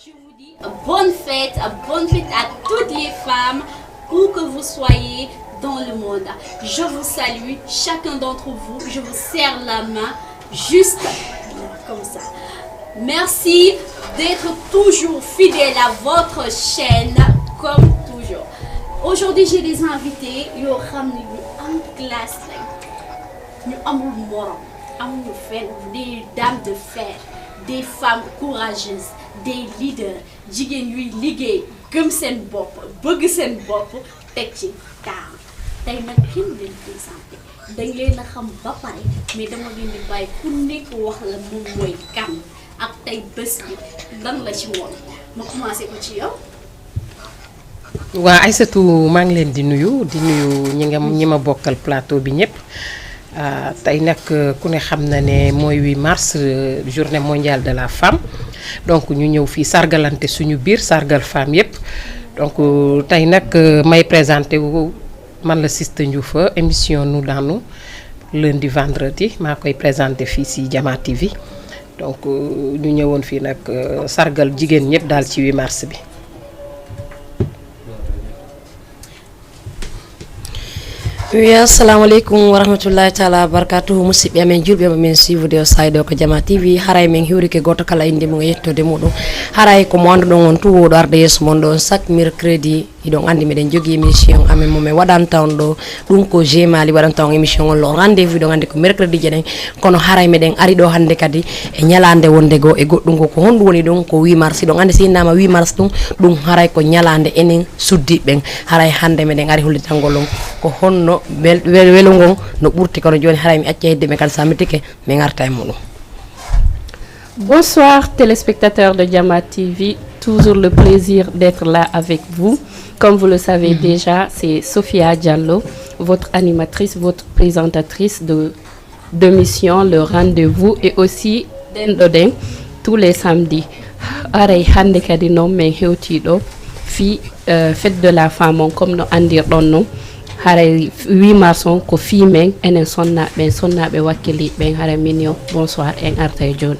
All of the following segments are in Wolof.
je vous dis bonne fête à toutes les femmes, où que vous soyez dans le monde. Je vous salue, chacun d'entre vous, je vous serre la main, juste comme ça. Merci d'être toujours fidèle à votre chaîne, comme toujours. Aujourd'hui, j'ai des invités, yo xamni ñu am classe lañ, ñu amul morom, amul fenn, des dames de fer, des femmes courageuses, des leaders, jigéen yuy liggéey, gëm seen bopp, bëgg seen bopp, teg ci taam. Tey nag kenn leen présenté, dañ leen a xam ba pare, mais dama leen di bàyyi ku nekk wax la moom mooy kan ak tey bés bi lan la ci woon. Ma commencé ko ci yow. waa Aïssatou maa ngi leen di nuyu ñi ma bokkal plateau bi ñëpp tey nag ku ne xam na ne mooy 8 mars journée mondiale de la femme donc ñu ñëw fii sargalante suñu biir sargal femme yëpp donc tey nag may présenté wu man la Sista Ndioufa émission Nous dans Nous lundi vendredi maa koy présenté fii si Jama TV donc ñu ñëwoon fii nag sargal jigéen ñëpp daal ci 8 mars bi. Oui, assalamu alaikum wa rahmatullahi ta'ala barakatuhu musibbe amen julbe men suivre saydo ko Jama TV haray men hiwri ke goto kala inde mo yettode mudum haray ko mo andon on tu wodo arde yeso mon don chaque mercredi idon andi meden jogi émission amen mo me wadan tawn do dum ko jemali wadan tawn émission lo rendez-vous do andi ko mercredi jenen kono haray meden ari do hande kadi e nyalande wonde go e goddum ko hondu woni don ko 8 mars don andi sinama 8 mars dum haray ko nyalande enen suddi ben haray hande meden ari hollitangolon ko honno welo ngon no burti kono joni haray mi acca hedde me kan samitike me ngarta e mudum. Bonsoir téléspectateurs de Jama TV, toujours le plaisir d'être là avec vous. Comme vous le savez déjà, c'est Sophia Diallo, votre animatrice, votre présentatrice de mission Le Rendez-vous et aussi Dendodeng tous les samedis. Aray hande kadi non men hewtido fi fête de la femme comme no andir don non. Haray 8 mars on ko fi men enen sonnaɓe wakkili ɓen haray minio bonsoir en arta e joni.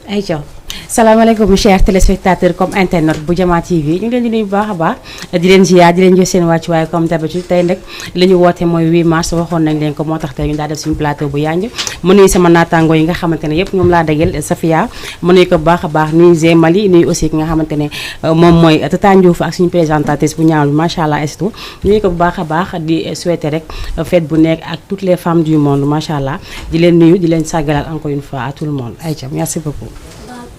Aïcha salaamaaleykum chers téléspectateurs comme internet bu Jama TV ñu ngi leen di nuyu bu baax a baax di leen ziar di leen jox seen wàccuwaay comme d'habitude tey nag li ñu woote mooy 8 mars waxoon nañ leen ko moo tax tey ñu daal def suñu plateau bu yanj mu nuyu sama naataango yi nga xamante ne yëpp ñoom laa dégel Safia mu nuyu ko bu baax a baax nuyu Zé Mali nuyu aussi ki nga xamante ne moom mooy Tata Ndiouf ak suñu présentatrice bu ñaawul macha allah et tout nuyu ko bu baax a baax di souhaiter rek fête bu nekk ak toutes les femmes du monde macha allah di leen nuyu di leen sàggalal encore une fois à tout le monde Aïcha merci beaucoup.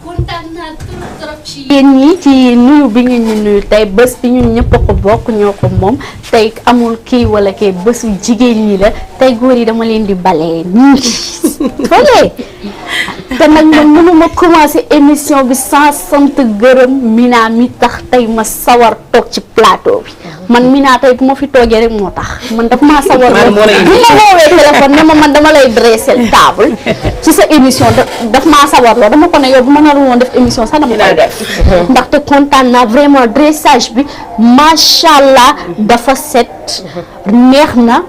Kontaan naa trop ci yéen ñi ci nuyu bi ngeen ñu nuyu tey bés bi ñun ñëpp a ko bokk ñoo ko moom tey amul kii wala kii bésu jigéen ñi la tey góor yi dama leen di balee nii xoolee te nag man mënuma commencé émission bi sans sant gërëm Mina mi tax tey ma sawar toog ci plateau bi man Mina tey bu ma fi toogee rek moo tax man daf maa sawar bu ma woowee téléphone ne ma man dama lay dresser table ci sa émission daf maa sawar loo dama ko ne yow bu ma naru woon def émission sax dama koy def ndaxte kontaan naa vraiment dressage bi macha allah dafa set neex na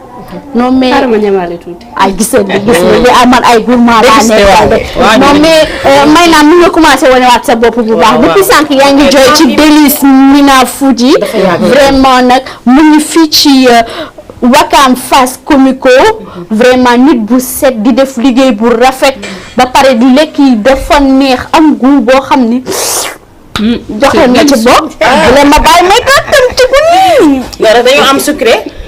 non mais ay gis nga li man ay gourmand laa nekk non mais may naa mi nga commencé wane waat sa bopp bu baax depuis sànq yaa ngi jooy ci délice Mina Fouti vraiment nag mu ngi fii ci Wakam Face Comico vraiment nit bu set di def liggéey bu rafet ba pare di lekk yi dafa neex am goût boo xam ni joxe na ci bopp bu leen ma bàyyi may kàttan ci ku nii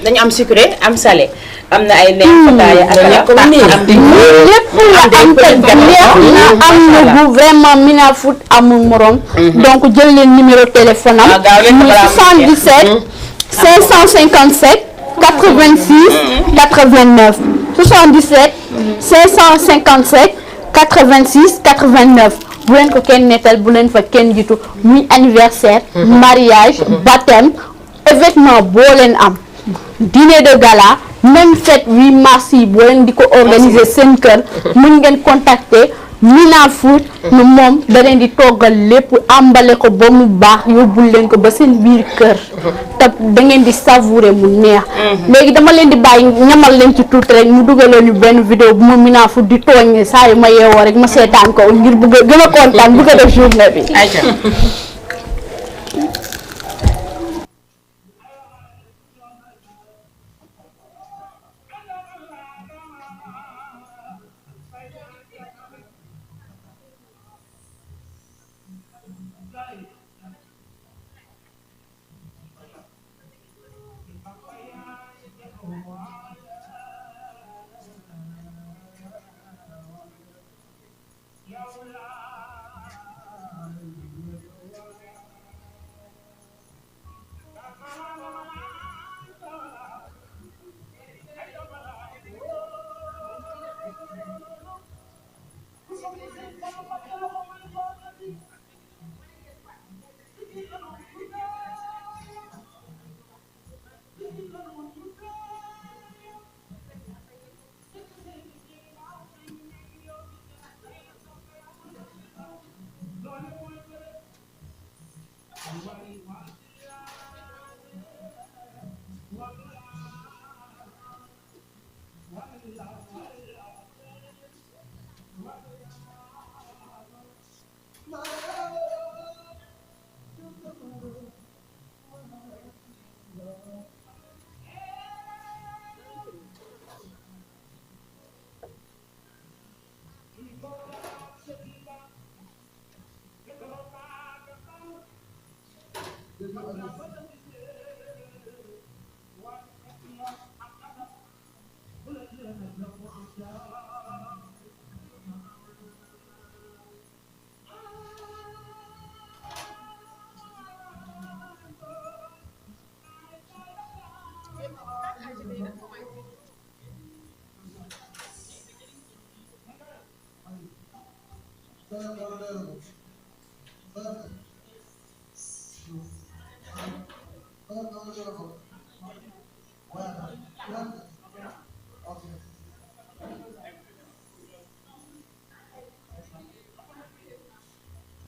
dañu am sucré am salé am na ay neex fataaya ak am lépp la am te neex na am na bu vraiment Mina Fouti amul morom donc jël leen numéro téléphone am 77 557 86 89 77 557 86 89 bu leen ko kenn nettal bu leen fa kenn jiitu muy anniversaire mariage baptême événement boo leen am dîner de gala même fête 8 mars yi boo leen di ko organiser seen kër mën ngeen contacter Mina Food nu moom da leen di toggal lépp ambale ko ba mu baax yóbbul leen ko ba seen biir kër te da ngeen di savourer mu neex léegi dama leen di bàyyi ñamal leen ci tuuti rek mu dugaloon ñu benn vidéo bu ma Mina Food di tooñ saa yu ma yeewoo rek ma seetaan ko ngir bëgg a gën a kontaan bëgg a def journée bi.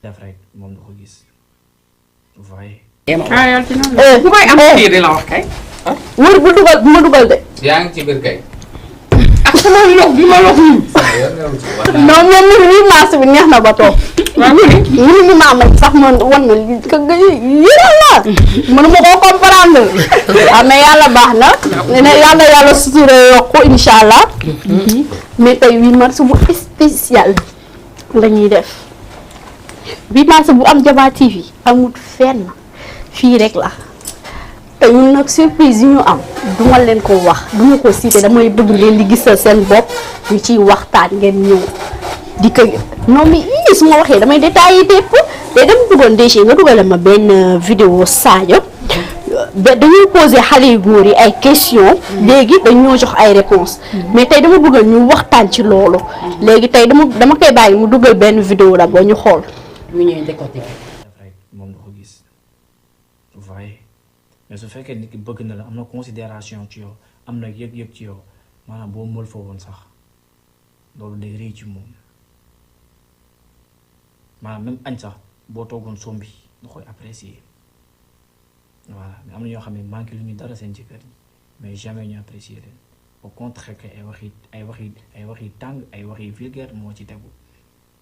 def rek moom du ko gis vous voyez. bu may am kii di la wax kay. wër bu dugal bu ma dugal de. yaa ngi ci biir kay. ak sama lox bi ma lox nii. non moom mi maas bi neex na ba toog. waaw mu maam sax man wan na yëral la mënuma koo comprendre mais yàlla baax na ne yàlla sutura yokku incha allah mais tey 8 mars bu spécial la ñuy def 8 mars bu am Jama TV amut fenn fii rek la te ñun nag surprise yi ñu am duma leen ko wax duma ko cité damay bëgg leen di gisal seen bopp ñu ciy waxtaan ngeen ñëw di ko non mais su ma waxee damay détaillé dépp te dama bëggoon déjà nga dugale ma benn vidéo Sadio dañuy posé xale yu góor yi ay questions léegi dañoo jox ay réponses mais tey dama bëggoon ñu waxtaan ci loolu léegi tey dama koy bàyyi mu dugal benn vidéo la boo ñu xool. mu ñëw décortiquer. rek moom du ko gis vous voyez mais su fekkee nit ki bëgg na la am na considération ci yow am na yëg-yëg ci yow maanaam boo mël foo woon sax loolu day rëy ci moom maanaam même añ sax boo toogoon sombi da koy apprécier voilà mais am na ñoo xam ne manqué lu ñu dara seen jëkkër ñi mais jamais ñu apprécier leen au contraire que ay wax yi tàng ay wax yi vulgaire moo ci tegu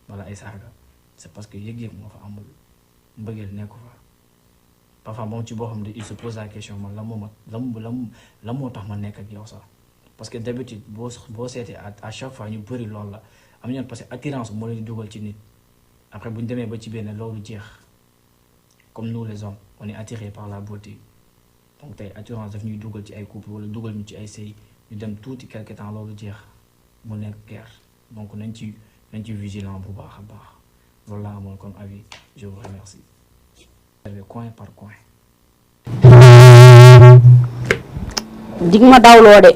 wala ay saaga c'est parce que yëg-yëg moo fa amul mbëggeel nekku fa parfois moom ci boo xam ne il se pose la question man la moo tax ma nekk ak yow sax parce que d'habitude boo seetee à chaque fois ñu bëri loolu la am ñoon parce que attirance moo leen di dugal ci nit après bu ñu demee ba ci benn loolu jeex comme nous les hommes on est attiré par la beauté donc tey attirance daf ñuy dugal ci ay couple wala dugal ñu ci ay sëy ñu dem tuuti quelque temps loolu jeex mu nekk guerre donc nañ ci vigilant bu baax a baax loolu laa amoon comme avis je vous remercie. coin par coin. dig ma dawloo de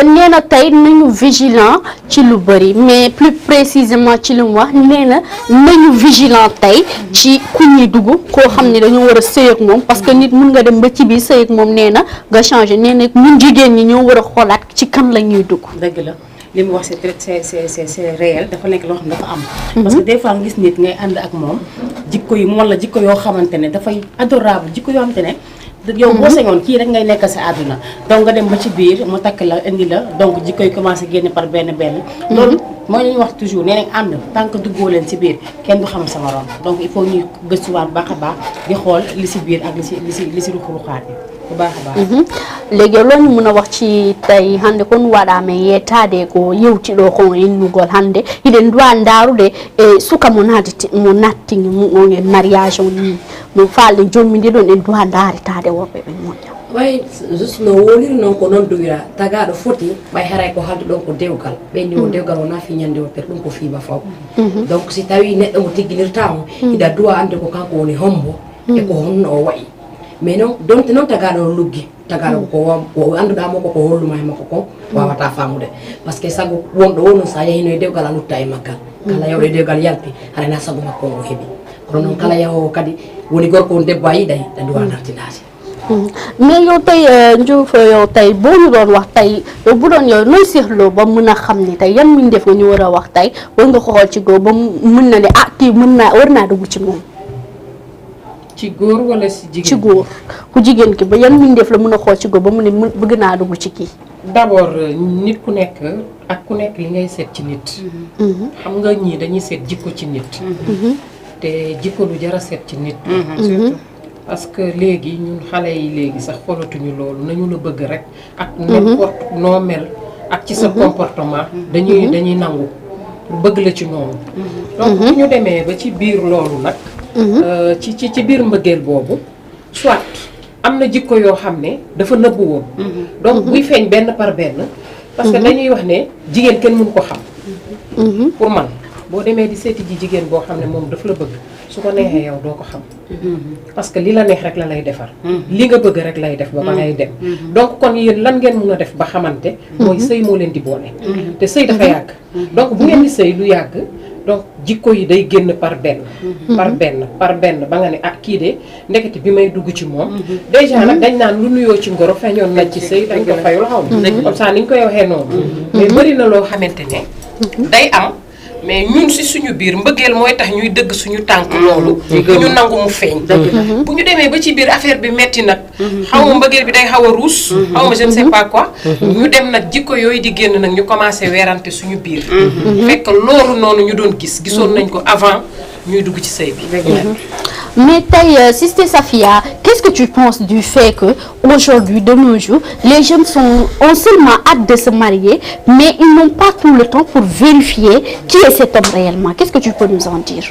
nee na tey nañu vigilant ci lu bëri mais plus précisément ci lu mu wax nee na nañu vigilant tey ci ku ñuy dugg koo xam ne dañoo war a sëy ak moom parce que nit mun nga dem ba ci biir sëy ak moom nee na nga changé nee na ñun jigéen ñi ñoo war a xoolaat ci kan la ñuy dugg. dëgg la li mu wax c'est réel dafa nekk loo xam ne dafa am. parce que des fois nga gis nit ngay ànd ak moom jikko yi mu wala jikko yoo xamante ne dafay adorable jikko yoo xamante ne. yow boo sañoon kii rek ngay nekk sa àdduna donc nga dem ba ci biir mu takk la indi la donc jikko yi commencé génn par benn. loolu mooy li ñuy wax toujours nee nañ ànd tant que duggoo leen ci biir kenn du xam sa morom donc il faut ñuy gëstuwaat baax a baax di xool li ci biir ak li ci ruxuruxaat yi bu baax a baax. léegi loolu ñu mën a wax ci tay hande kon waɗama yettade ko yewtiɗo kon innugol hande hiɗen duwa ndarude e suka mo natti on e mariage on ni mo falde jommide ɗon en duwa daritade worɓe ɓe moƴƴa way juste no woliri noon ko noon duwira tagaɗo foti ɓay haray ko halde ɗon ko dewgal ɓeyni o dewgal wona fiñande o per ɗum ko fiima faw donc si tawi neɗɗo mo tigguinirtamo hiɗa duwa ande ko kanko woni hombo e ko honno o wayi mais non donte noon tagaɗo no luggi tagaɗo ko annduɗa makko ko holluma e makko kon wawata famude par ce que sago wonɗo wono sa yahino e dewgal a lutta e maggal kala yawɗo e dewgal yalti harana sago makko o heeɓi kono noon kala yahowo kadi woni gorko on debbo a yiɗay ɗa duwa dartinade mais yow tey Ndiouf yow tey boo ñu doon wax tey yow bu doon yow nooy seetloo ba mën a xam ni tey yan muñ def nga ñu war a wax tey war nga xool ci góor ba mën na ne ah kii mën naa war naa dugg ci moom. ci góor wala ci jigéen. ci góor ku jigéen ki ba yan muñ def la mën a xool ci góor ba mu ne bëgg naa dugg ci kii. d'abord nit ku nekk ak ku nekk li ngay seet ci nit. xam nga ñii dañuy seet jikko ci nit. te jikko lu jar a seet ci nit. surtout parce que léegi ñun xale yi léegi sax xoolatuñu loolu nañu la bëgg rek ak n'importe noo mel ak ci sa comportement dañuy nangu bëgg la ci noonu donc bu ñu demee ba ci biir loolu nag ci biir mbëggeel boobu soit am na jikko yoo xam ne dafa nëbbu woon donc buy feeñ benn par benn parce que dañuy wax ne jigéen kenn mënu ko xam pour man boo demee di seeti ji jigéen boo xam ne moom daf la bëgg su ko neexee yow doo ko xam parce que li la neex rek la lay defar li nga bëgg rek lay def ba ngay dem donc kon yéen lan ngeen mun a def ba xamante mooy sëy moo leen di boole te sëy dafa yàgg donc bu ngeen di sëy lu yàgg donc jikko yi day génn par benn par benn ba nga ne ah kii de ndekete bi may dugg ci moom déjà nag dañ naan lu nuyoo ci ngoro feeñoon nañ ci sëy dañ ko fayul xaw ma comme ça ni ñu koy waxee noonu mais bëri na loo xamante ne day am mais ñun si suñu biir mbëggeel mooy tax ñuy dëgg suñu tànk loolu ñu nangu mu feeñ bu ñu demee ba ci biir affaire bi metti nag xaw ma mbëggeel bi day xaw a ruus xaw ma je ne sais pas quoi ñu dem nag jikko yooyu di génn nag ñu commencé weerante suñu biir fekk loolu noonu ñu doon gisoon nañ ko avant ñuy dugg ci sëy bi mais tey Sister Safia qu'est-ce que tu penses du fait que aujourd'hui de nos jours les jeunes ont seulement hâte de se marier mais ils n'ont pas tout le temps pour vérifier qui est cet homme réellement qu'est-ce que tu peux nous en dire?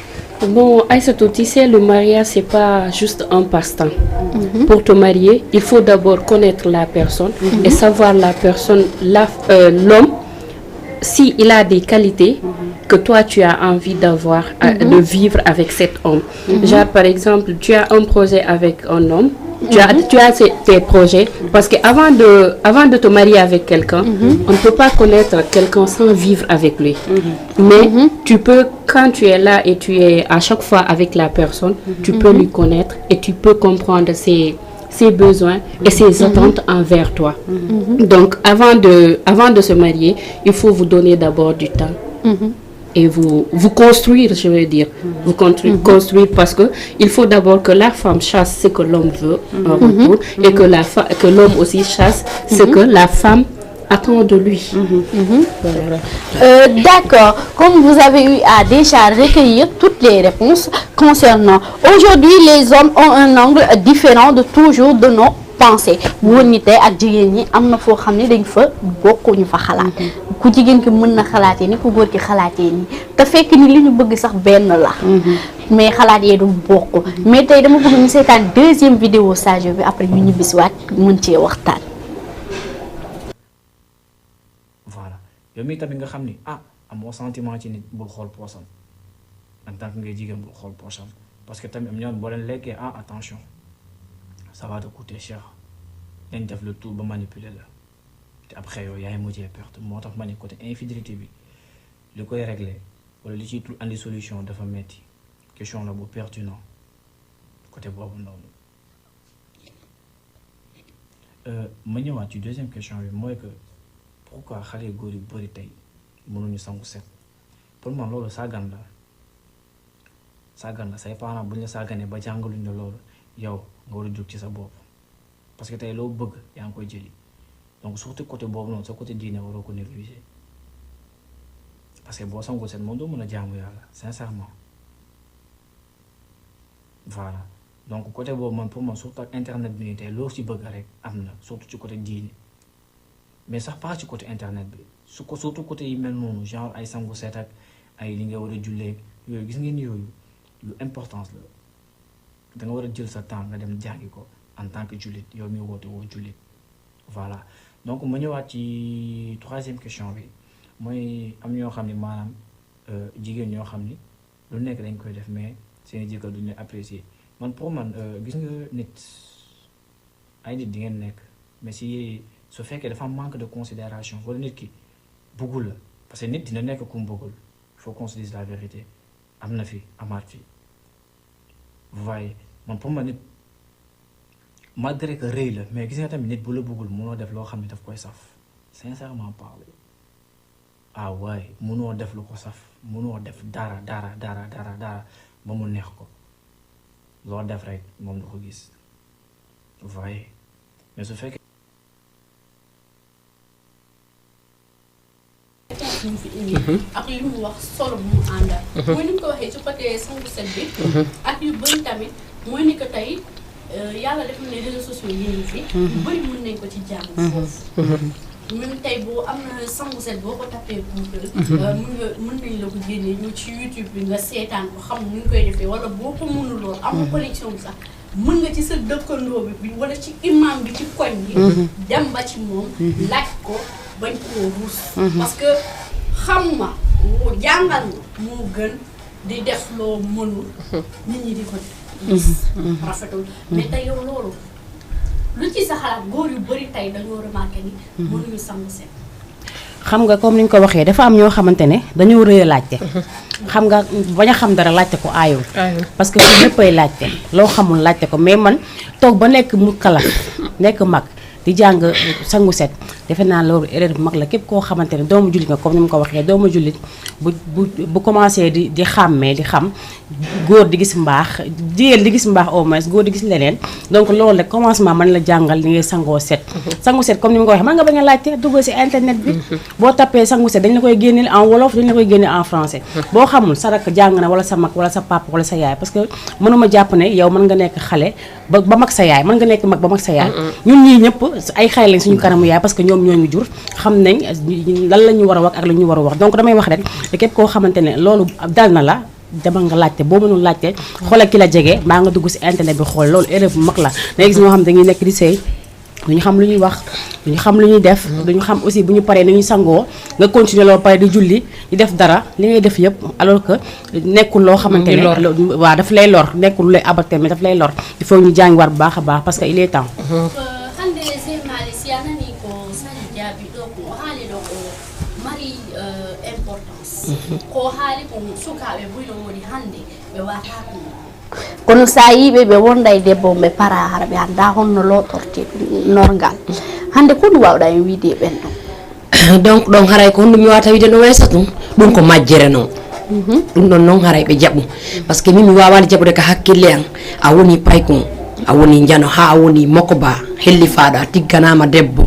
Bon, Aïssatou, tu sais, le mariage, c'est pas juste un passe-temps. Pour te marier, il faut d'abord connaître la personne et savoir la personne, l'homme, s'il a des qualités que toi tu as envie d'avoir, de vivre avec cet homme. Genre, par exemple, tu as un projet avec un homme, tu as tes projets, parce qu'avant de te marier avec quelqu'un, on ne peut pas connaître quelqu'un sans vivre avec lui. Mais tu peux, quand tu es là et tu es à chaque fois avec la personne, tu peux lui connaître et tu peux comprendre ses besoins et ses attentes envers toi. Donc, avant de se marier, il faut vous donner d'abord du temps. Et vous construire, je veux dire. Vous construire parce que il faut d'abord que la femme chasse ce que l'homme veut en retour et que l'homme aussi chasse ce que la femme attend de lui. Voilà. D'accord. Comme vous avez eu à déjà recueillir toutes les réponses concernant. Aujourd'hui, les hommes ont un angle différent de toujours de nos pensées. Góor ñi tey ak jigéen ñi am na foo xam ne dañ fa bokkuñu fa xalaat. ku jigéen ki mën na xalaatee ni ku góor ki xalaatee ni te fekk ni li ñu bëgg sax benn la. mais xalaat yee du bokk. mais tey dama bëgg ñu seetaan deuxième vidéo Sadio bi après ñu ñibbisiwaat mën cee waxtaan. voilà yow mii tamit nga xam ni amoo sentiment ci nit bul xool poosam en tant que ngay jigéen bul xool poosam parce que tamit am ñoom boo leen lekkee attention ça va te coûter cher dañ def le tout ba manipuler la te après yow yaay mujjee perte moo tax ma ne côté infidélité bi li koy régler wala li ciy andi solution dafa metti question la bu pertinent côté boobu noonu ma ñëwaat ci deuxième question bi mooy que pourquoi xale góor yu bëri tey mënuñu sangu set pour man loolu sàggan la say parents buñ la sàgganee ba jàngaluñ la loolu yow nga war a jóg ci sa bopp parce que tey loo bëgg yaa ngi koy jëli donc surtout côté boobu noonu sa côté diine waroo ko négliger parce que boo sangu set moom doo mën a jaamu yàlla sincèrement voilà donc côté boobu man pour man surtout ak internet bi nii tey loo ci bëgg rek am na surtout ci côté diine mais sax pas ci côté internet bi surtout côté yi mel noonu genre ay sangu set ak ay li nga war a jullee yooyu gis ngeen yooyu lu importance la da nga war a jël sa temps nga dem jàngi ko en tant que jullit yow mi woote woo jullit voilà donc ma ñëwaat ci troisième question bi mooy am ñoo xam ne maanaam jigéen ñoo xam ni lu nekk dañ koy def mais seen jëkkër duñ leen apprécier man pour man gis nga nit ay nit di ngeen nekk mais si su fekkee dafa manque de considération wala nit ki bëggul la parce que nit dina nekk ku mu bëggul il faut qu'on se dise la vérité am na fi amaat fi vous voyez man pour man nit malgré que rëy la mais gis nga tamit nit bu la bëggul mënoo def loo xam ne daf koy saf sincèrement parler ah waaye mënoo def lu ko saf mënoo def dara ba mu neex ko loo def rek moom du ko gis vous voyez mais su fekkee ak li mu wax solo bu mu àndal mooy ni mu ko waxee ci côté sangu set bi ak yu bëri tamit mooy ni que tey yàlla def na ne réseaux sociaux yi ñu fi yu bëri mën nañ ko ci jàng foofu même tey boo am na sangu set boo ko tapee Google mën nañ la ko génnee ñu ci YouTube bi nga seetaan ko xam nu ñu koy defee wala boo ko mënuloon amul connexion bi sax mën nga ci sa dëkkandoo bi wala ci imam bi ci koñ bi dem ba ci moom laaj ko bañ koo ruus parce que xam ma jàngal ma moo gën di def loo mënul nit ñi di ko gis rafetul mais tey yow loolu lu ci sa xalaat góor yu bari tey dañoo remarqué ni mënuñu sangu set xam nga comme ni ñu ko waxee dafa am ñoo xamante ne dañoo rëy a laajte xam nga bañ a xam dara laajte ko aayul parce que fu ñëppay laajte loo xamul laajte ko mais man toog ba nekk mu kalaf nekk mag di jàng sangu set defe naa loolu erreur bu mag la képp koo xamante ne doomu jullit nga comme ni mu ko waxee doomu jullit bu commencé di xàmmee di xam góor di gis mbaax jigéen di gis mbaax au moins góor di gis leneen donc loolu rek commencement man la jàngal ni ngay sangoo set sangu set comme ni mu ko waxee man nga bañ a laajte duggal ci internet bi boo tappee sangu set dañ la koy génneel en wolof dañ la koy génneel en français boo xamul sa rakk jàng na wala sa mag wala sa papa wala sa yaay parce que mënuma jàpp ne yow mën nga nekk xale ba mag sa yaay mën nga nekk mag ba mag sa yaay ñun ñii ñëpp ay xale lañ suñu kanamu yaay parce que ñoom ñoo ñu jur xam nañ lan la ñu war a wax ak la ñu war a wax donc damay wax rek te képp koo xamante ne loolu dal na la demal nga laajte boo mënul laajte xoolal ki la jege mbaa nga dugg ci internet bi xool loolu erreur bu mag la da gis ñoo xam dañuy nekk di sëy duñu xam lu ñuy wax duñu xam lu ñuy def duñu xam aussi bu ñu paree nañuy sangoo nga continuer loolu pare di julli di def dara li ngay def yëpp alors que nekkul loo xamante ne waaw daf lay lor nekkul lu lay abaté mais daf lay lor il faut ñu jàng war bu baax a baax parce que il est temps ko haali ko sukaaɓe buyno woni hannde ɓe wata ko kono sa yiɓe ɓe wonda e debbo ɓe para hara ɓe anda honno lotorte norgal hande ko ɗum wawɗa en wiide ɓen ɗon donc ɗon haray ko honɗum mi wawata wiide ɗo waysa ɗum ɗum ko majjere noon ɗum ɗon noon haray ɓe jaɓu par ce que min mi wawani jaɓude ko hakkille an a woni paykon a woni jano ha a woni mokoba hellifaɗo a tigganama debbo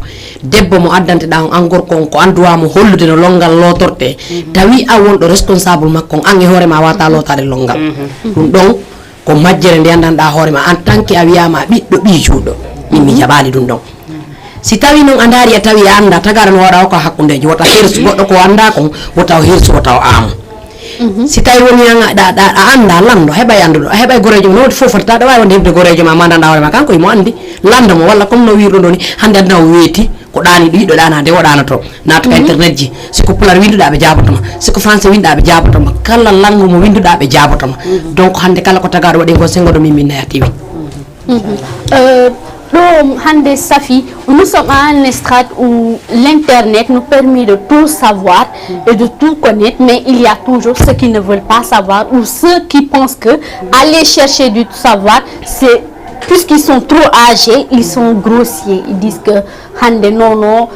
mo addanteɗa on an gorko on ko anduwamo hollude no longal lotorte tawi a wonɗo responsable makko an e hoorema wata lotade longal ɗum ɗon ko majjere nde andanɗa hoorema en tant que a wiyama ɓiɗɗo ɓiijuɗo min mi jaɓali ɗum ɗon si tawi noon a daari a tawi a anda tagara no waɗa o ko hakkudeji wota hirsu goɗɗo ko anda kon wota o hirsu wota o amo si tawi woni a anda lando heɓay anduɗo a heɓay gorejo ma no waɗi fofota aɗa wawi wonde hebde gorejo ma mandanɗa hoorema kanko imo andi landa mo walla comme no wirɗo ɗo ni hande adna o weeti ko ɗani ɗo yiɗo ɗana nde waɗanato naatoka internet ji siko pular winduɗa ɓe jabotoma siko français winduɗa ɓe jabotoma kala langue mo winduɗa ɓe jabotoma donc hande kala ko tagaɗo waɗi ko sengoɗo min nayati wi Hande Safi, nous sommes à un stade où l'internet nous permet de tout savoir et de tout connaître, mais il y a toujours ceux qui ne veulent pas savoir ou ceux qui pensent que aller chercher du savoir, c'est puisqu'ils sont trop âgés, ils sont grossiers. Ils disent que Hande non,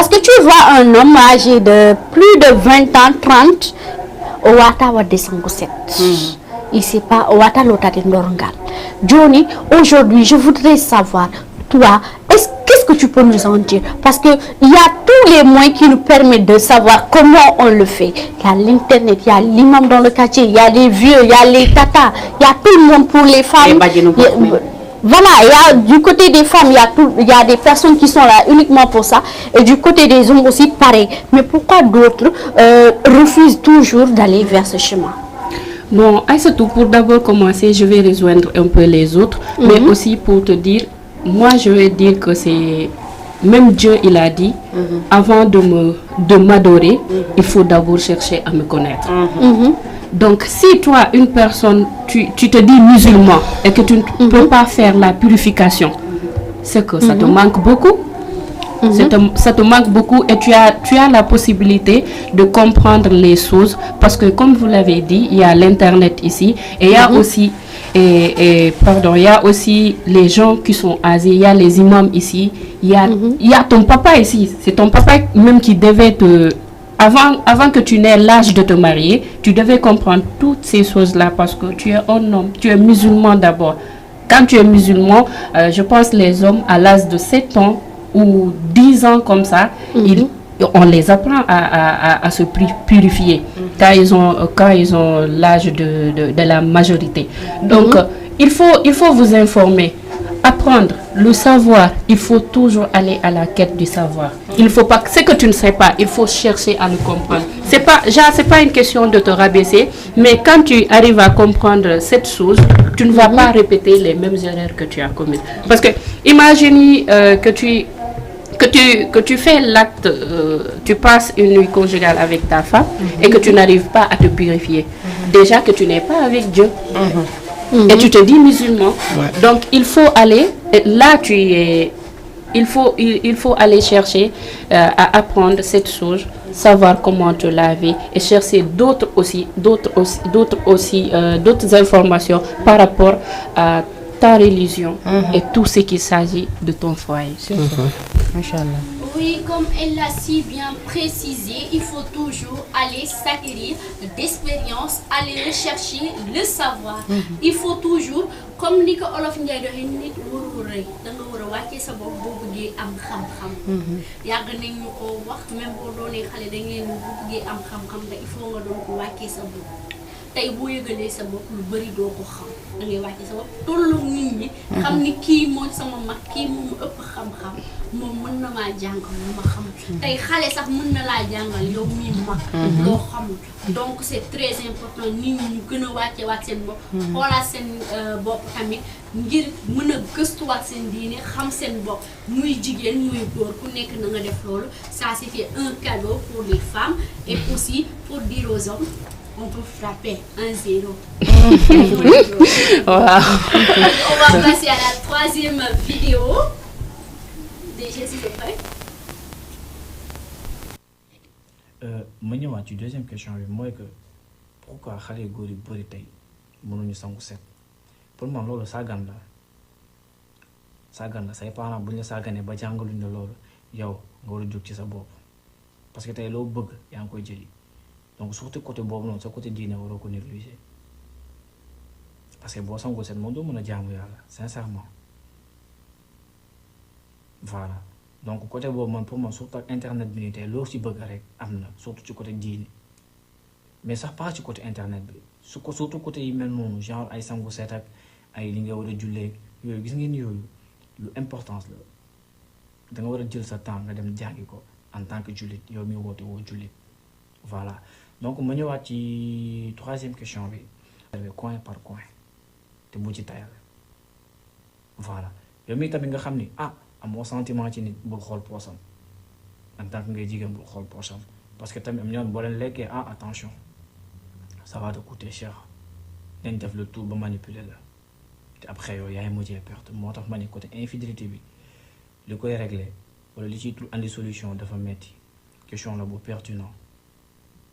Parce que tu vois un homme âgé de plus de 20 ans, 30, au wata wa descendre 7. Il sait pas, au wata l'autre ndorngal. Johnny, aujourd'hui, je voudrais savoir, toi, qu'est-ce que tu peux nous en dire? Parce que il y a tous les moyens qui nous permettent de savoir comment on le fait. Il y a l'internet, il y a l'imam dans le quartier, il y a les vieux, il y a les tatas, il y a tout le monde pour les femmes. Voilà, il y a du côté des femmes, il y a des personnes qui sont là uniquement pour ça. Et du côté des hommes aussi, pareil. Mais pourquoi d'autres refusent toujours d'aller vers ce chemin? Bon, Aïssatou, pour d'abord commencer, je vais rejoindre un peu les autres, mais aussi pour te dire, moi je vais dire que c'est, même Dieu il a dit, avant de m'adorer, il faut d'abord chercher à me connaître. Donc si toi, une personne, tu te dis musulman et que tu ne peux pas faire la purification, c'est que ça te manque beaucoup. Ça te manque beaucoup et tu as la possibilité de comprendre les choses parce que comme vous l'avez dit, il y a l'internet ici et il y a aussi il y a aussi les gens qui sont âgés, il y a les imams ici, il y a ton papa ici, c'est ton papa même qui devait te avant que tu n'aies l'âge de te marier, tu devais comprendre toutes ces choses-là parce que tu es un homme, tu es musulman d'abord. Quand tu es musulman, je pense les hommes à l'âge de 7 ans ou 10 ans comme ça, on les apprend à se purifier quand ils ont l'âge de la majorité. Donc, il faut vous informer, apprendre, le savoir. Il faut toujours aller à la quête du savoir. Il faut pas, ce que tu ne sais pas, il faut chercher à le comprendre. C'est pas une question de te rabaisser, mais quand tu arrives à comprendre cette chose, tu ne vas pas répéter les mêmes erreurs que tu as commises. Parce que imagine que tu fais l'acte, tu passes une nuit conjugale avec ta femme et que tu n'arrives pas à te purifier. Déjà que tu n'es pas avec Dieu. Et tu te dis musulman. Donc il faut aller, là il faut aller chercher à apprendre cette chose, savoir comment te laver et chercher d'autres informations par rapport à ta religion et tout ce qu'il s'agit de ton foyer. Machallah. Oui, comme elle l'a si bien précisé, il faut toujours aller s'acquérir d'expérience, aller rechercher le savoir. Il faut toujours, comme ni ko olof Ndiaye doxee nit warul rëy da nga war a wàccee sa bopp boo bëggee am xam-xam. Yàgg nañ ñu ko wax même boo doonee xale da ngeen bu bëggee am xam-xam da il faut nga doon ko wàccee sa bopp. Tey boo yëgalee sa bopp lu bari doo ko xam da ngay wàccee sa bopp tollu nit ñi xam ni kii mooy sama mag kii moom ëpp xam-xam moom mën na maa jàngal lu ma xam tey xale sax mën na laa jàngal yow mii mag loo xamul donc c'est très important nit ñi ñu gën a wàcceewaat seen bopp xoolaat seen bopp tamit ngir mën a gëstuwaat seen diine xam seen bopp muy jigéen muy góor ku nekk na nga def loolu ça c'était un cadeau pour les femmes et aussi pour dire aux hommes on peut frapper 1-0. Wow. On va passer à la troisième vidéo. Déjà, s'il vous plaît. ma ñëwaat ci deuxième question bi mooy que pourquoi xale góor yu bëri tey mënuñu sangu set pour man loolu sàggan la say parents bu ñu la sàgganee ba jàngaluñ la loolu yow nga war a jóg ci sa bopp parce que tey loo bëgg yaa ngi koy jëli donc surtout côté boobu noonu sa côté diine waroo ko négliger parce que boo sangu set moom doo mën a jaamu yàlla sincèrement voilà donc côté boobu man pour man surtout ak internet bi nii tey loo ci bëgg rek am na surtout ci côté diine mais sax pas ci côté internet bi surtout côté yi mel noonu genre ay sangu set ak ay li nga war a jullee yooyu gis ngeen yooyu lu importance la da nga war a jël sa temps nga dem jàngi ko en tant que jullit yow mi woote woo jullit voilà donc ma ñëwaat ci troisième question bi coin par coin te bu ci tayal voilà yow mi tamit nga xam ni amoo sentiment ci nit bul xool poosam en tant que ngay jigéen bul xool poosam parce que tamit am ñoon boo leen lekkee attention ça va te coûter cher dañ def le tout ba manipuler la te après yow yaay mujjee perte moo tax ma ni côté infidélité bi li koy régler wala li ciy andi solution dafa metti question la bu pertinent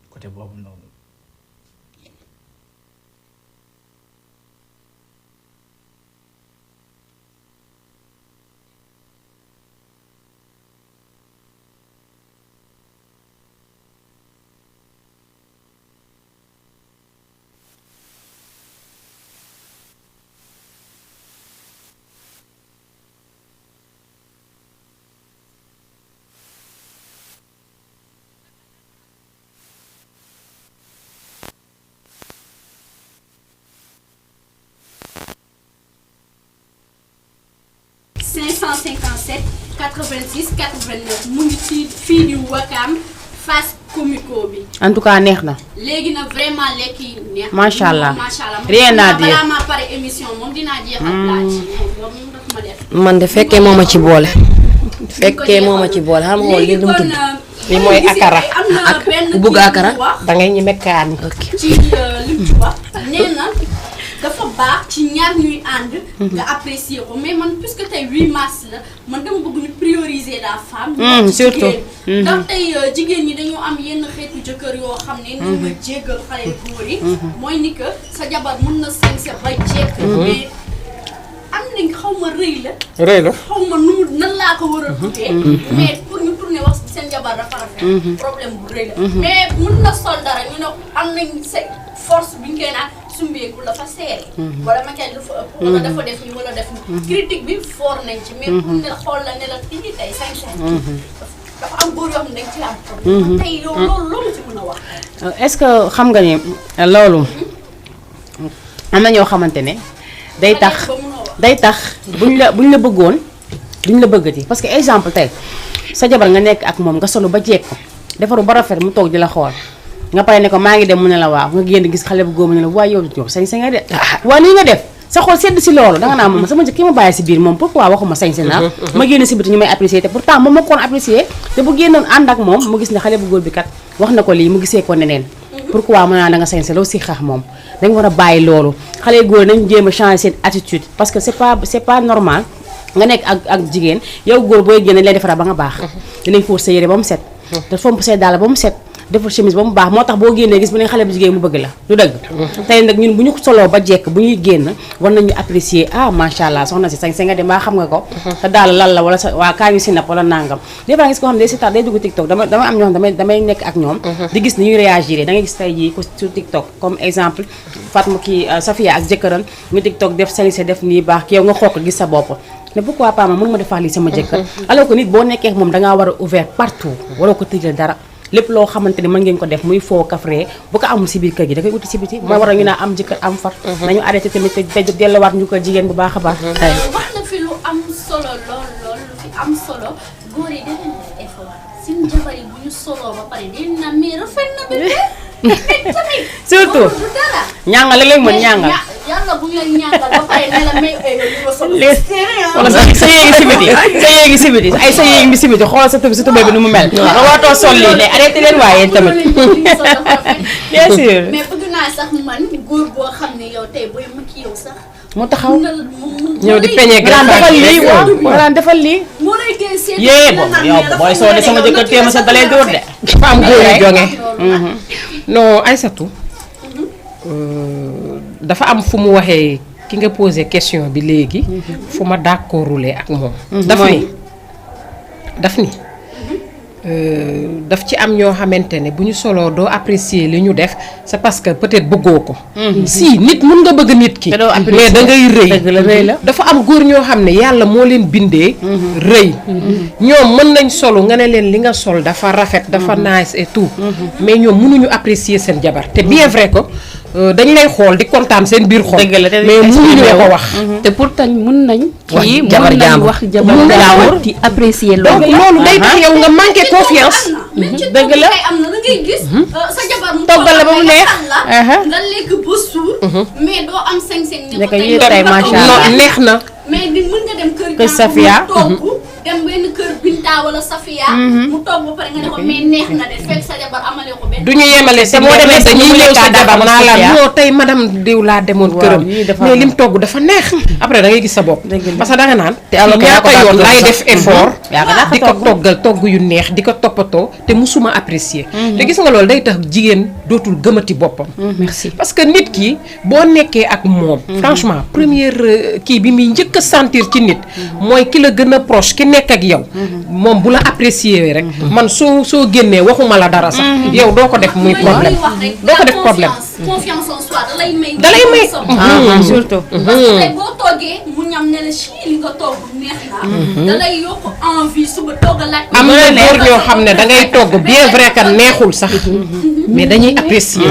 côté boobu noonu. 557 86 89 mu ngi ci fii di Wakam face comico bi. en tout cas neex na. léegi nag vraiment lekk yi neex. macha allah rien à dire balaa maa pare émission moom dinaa jeexal plat yi moom daf ma def. man de fekkee moo ma ci boole. fekkee moo ma ci boole xam nga li mu tudd. li mooy akara ak ku bëgg akara da ngay ñeme kaani. ci lim ci wax nee na dafa baax ci ñaar ñuy ànd. nga apprécier ko mais man puisque tey 8 mars la man dama bëgg ñu prioriser la femme. surtout ndax tey jigéen ñi dañoo am yenn xeetu jëkkër yoo xam ne. nañ ma jéggal xale góor yi. mooy ni que sa jabar mën na sañse ba jekk. mais am nañ xaw ma rëy la. rëy la xaw ma nu nan laa ko war a tuddee. mais pour ñu tourner wax seen jabar dafa rafet. problème bu rëy la. mais mën na sol dara ñu ne am nañ sa force bi ñu koy naan sumbeeku la fa seere. wala maquillage dafa ëpp. wala dafa def ni wala def ni. critique bi fort nañ ci. mais pour ne xool la ne la tigi tey sañ-sañ. dafa am góor yoo xam ne dañ ci am problème. tey yow loolu ci mën a wax. est-ce que xam nga ni loolu am na ñoo xamante ne day tax buñ la bëggoon duñ la bëggati parce que exemple tey sa jabar nga nekk ak moom nga solo ba jeeg ko defaru ba rafet mu toog di la xool nga pare ne ko maa ngi dem mu ne la waaw nga génn gis xale bu góor mu ne la waaye yow sañ-sañ nga de waaw nii nga def sa xol sedd si loolu danga naa moom sama njëkk ki ma bàyyi si biir moom pourquoi waxuma sañ-sañ naa ma génn si biti ñu may apprécier te pourtant moom ma koon apprécier te bu génnoon ànd ak moom mu gis ne xale bu góor bi kat wax na ko lii mu gisee ko neneen pourquoi mën naa da nga sañ-sañ loolu si xaax moom dañ war a bàyyi loolu xale góor nañ jéem a changer seen attitude parce que c'est pas normal nga nekk ak jigéen yow góor booy génn lay defara ba nga baax dinañ fóot sa yére ba mu set te fomp say daal ba mu set defar chemise ba mu baax moo tax boo génnee gis bu ne xale bu jigéen mu bëgg la du dëgg tey nag ñun bu ñu soloo ba jekk bu ñuy génn war nañu apprécier macha allah soxna si sañ nga dem baa xam nga ko te daal lal la wala sa waa kaa ñu si napp wala nangam des fois gis ko xam ne day si tax day dugg TikTok dama am ñoo xam damay nekk ak ñoom di gis ni ñuy réagir da ngay gis tey jii ko sur TikTok comme exemple Fatma kii Safia ak jëkkëram ñu TikTok def sañse def nii baax ki yow nga xool ko gis sa bopp mais pourquoi pas man mën ma defaa lii sama jëkkër alors que nit boo nekkee moom dangaa war a ouvert partout waroo ko tëjal dara lépp loo xamante ni mën ngeen ko def muy foo kafree bu ko amul si biir kër gi da koy uti si biti mooy war a ñu naa am jëkkër am far nañu arrêté tamit te delluwaat ñu ko jigéen bu baax a baax wax na fi lu am solo lool lu fi am solo góor yi danañ def effort suñu jabar yi bu ñu soloo ba pare dinañ naan mais rafet na bébé mais tamit surtout ñàngal léeg-léeg mën ñàngal yàlla bu ñu ñàngal ba pare ne la may wala sa yéegi si biti ay sa yéegi si biti xoolal sa tubéy bi nu mu mel nga waatoo sol lii ne arrêté leen waaye tamit bien sûr mais bëgg naa sax man góor boo xam ne yow tey booy makki yow sax mu taxaw ñëw di peñe defal lii waaw defal lii moo lay gën seet yée yow booy soo de sama jëkkër téema sa dalee dóor de dafa am góor yu jonge non Aïssatou dafa am fu mu waxee ki nga posé question bi léegi fu ma d'accordule ak moom daf ni daf ci am ñoo xamante ne bu ñu soloo doo apprécier li ñu def c'est parce que peut-être bëggoo ko si nit mun nga bëgg nit ki mais da ngay rëy la dafa am góor ñoo xam ne yàlla moo leen bindee rëy ñoom mën nañ solo nga ne leen li nga sol dafa rafet dafa nice et tout mais ñoom mënuñu apprécier seen jabar te bien vrai que dañ lay xool di kontaan seen biir xol mais mënuñu ko wax te pourtant mën nañ kii mën jabar nañ jàmbur. wax jabar jàmbur di apprécier donc loolu loolu day tax yow nga manqué confiance dëgg la am na da ngay gis sa jabar mu toggal la ba mu neex nga lekk ba suur mais doo am sañ-sañ ne ne ko ko yii tey macha non allah neex na mais di mën nga dem kër Kër Safia. togg dem benn kër Binta wala Safia mu togg ba pare nga ne ko mais neex na de fekk sa jabar amale ko benn du ñu yemale si boo demee dañuy ñëw sa jabar naa la Safia. non tey madame diw laa demoon këram yii dafa mais am. lim togg dafa neex après da ngay gis sa bopp parce que da nga naan Te alors que yaa ko ñaata yoon daan laay togg def effort yaa ko daan di ko togg. toggal togg yu neex di ko toppatoo te musuma apprécier te gis nga loolu day tax jigéen dootul gëmati boppam merci parce que nit ki boo nekkee ak moom franchement première kii bi muy njëkk a sentir ci nit mooy ki la gën a proche ki nekk ak yow moom bu la apprécier rek man soo génnee waxuma la dara sax yow doo ko def muy problème doo ko def problème confiance en soi da lay may surtout parce que boo toogee mu ñam ne la ci li nga togg neex na da lay yokk envie suba toggalaat am na góor ñoo xam ne da ngay togg bien vrai que neexul sax mais dañuy apprécier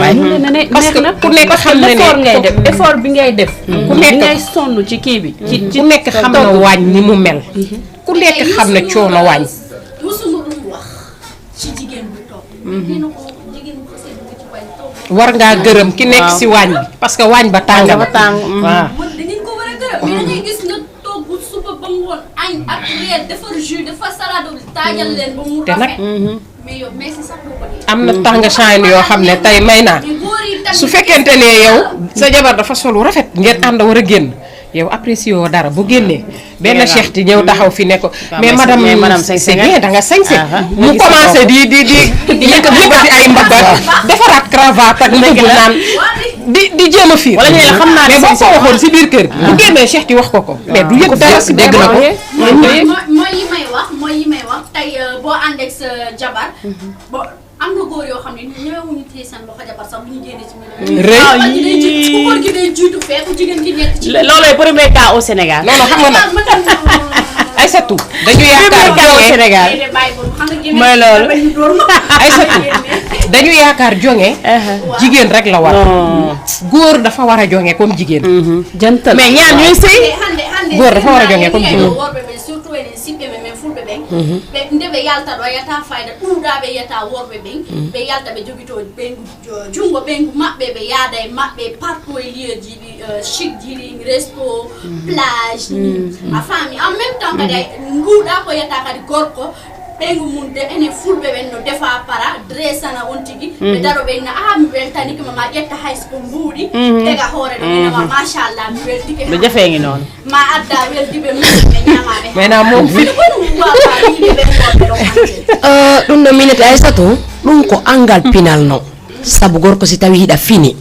parce que ku nekk xam na ne effort bi ngay def ku nekk ngay sonn ci kii bi ku nekk xam na waañ ni mu mel ku nekk xam na coono waañ musuma lu mu wax ci jigéen bu toog nee na ko jigéen bu xasee dugg ci waañ toog war ngaa gërëm ki nekk si waañ bi parce que waañ ba tàng na waaw da ngeen ko war a gërëm mais da ngay gis nga togg suba ba ngoon añ ak reer defar jus defar salade taajal leen ba mu rafet mais yow merci sax doo ko dee am na tax nga chaine yoo xam ne tey may naa su fekkente ne yow sa jabar dafa solu rafet ngeen ànd war a génn yow apprécié woo dara bu génnee benn cheikh ti ñëw taxaw fi ne ko mais madame c'est bien da nga sañse mu commencé di yëkkati ay mbaggat defaraat cravate ak mbëgg naan di jéem a fiir wala ñu la xam naa mais boo ko waxoon si biir kër gi bu génnee cheikh ti wax ko mais du yëg dara si dégg na ko mooy yi may wax tey boo ànd ak sa jabar bo am na góor yoo xam ne ñëwuñu téye seen loxo jabar sax bu ñu génnee ci mën rëy ku góor gi day jiitu fee ku jigéen gi nekk ci loolooy premier cas au Sénégal non non xam nga nag Aïssatou dañu yaakaar au Sénégal mooy loolu Aïssatou dañu yaakaar jonge jigéen rek la war góor dafa war a jonge comme jigéen jantal mais ñaar ñooy sëy góor dafa war a jonge comme jigéen ɓe ndeɓe yalta ɗo yata fayda ɗuuɗaɓe yiyata worɓe ɓen ɓe yalta ɓe jogito ɓengu junngo ɓengu maɓɓe ɓe yaada e maɓɓe partout e lieuji ɗi chic jiɗi resto plage a faami en même temps kadi nguuɗa ko yiyata kadi gorko ɓengu mum de enen fulɓe ɓen no defa para dressana on tigi ɓe daro ɓe na mi weltanike ma ƴetta haysko mbuuɗi tega hoore ɗo inama machallah mi weltike ɗo jafeŋi noon ma adda weldiɓe mum ɓe ñamaɓe maintenant moom fi ɗum ɗo minete Aissatou ɗum ko angal pinal no sabu gorko si tawi hiɗa fini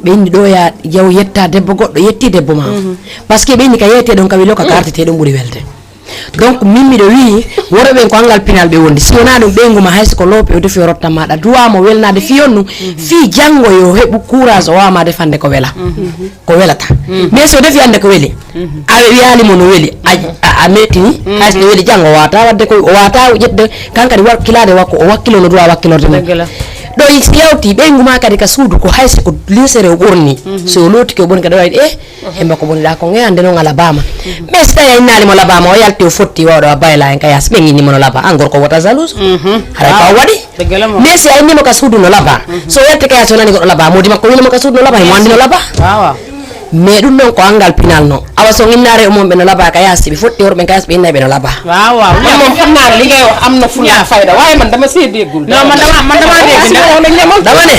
ɓenni ɗo ya yaw yetta debbo goɗɗo yetti debbo ma par ce que ɓenni ka yeyete ɗon ka wilo ka kartete ɗum ɓuuri welde donc min miɗo wi worɓe ɓen ko angal pinal ɓe wondi si wona ɗum ɓeyguma hayso ko loope o defi o rotta maɗa duwamo welnade fiyon nu fi janggo yo heɓu courage o wawama defande ko wela ko welata mais so defi hande ko weeli a wiyalimo no weeli a mettini hayso no weeli janggo o wata wadde ko o wata ƴetde kankadi wakkilade wakko o wakkilo no duwa wakkilorde mum ɗo si yawti ɓeyguma kadi ka suudu ko hayso ko linsere o ɓorni so lotiki o ɓorni kadi wawi hemba ko ɓoniɗa ko geyande noon a labama mais so tawi a innalimo labama o yalti o fotti wawɗo a bayla en kayas ɓe innimo no laba an gorko wota jalouse haɗa ko a waɗi mais si a innimo ka suudu no laba so yalti kayas o nani goɗɗo laba modi makko winimo ka suudu no laba himo andi no laba mais ɗum noon ko angal pinal no awa so innare o mum ɓe no laba kayas ɓe fotti worɓe kayas ɓe innaɓe no laba man moom xam naa li ngay wax am na fulla fayda waaye man dama see déggul non man dama dégg dama ne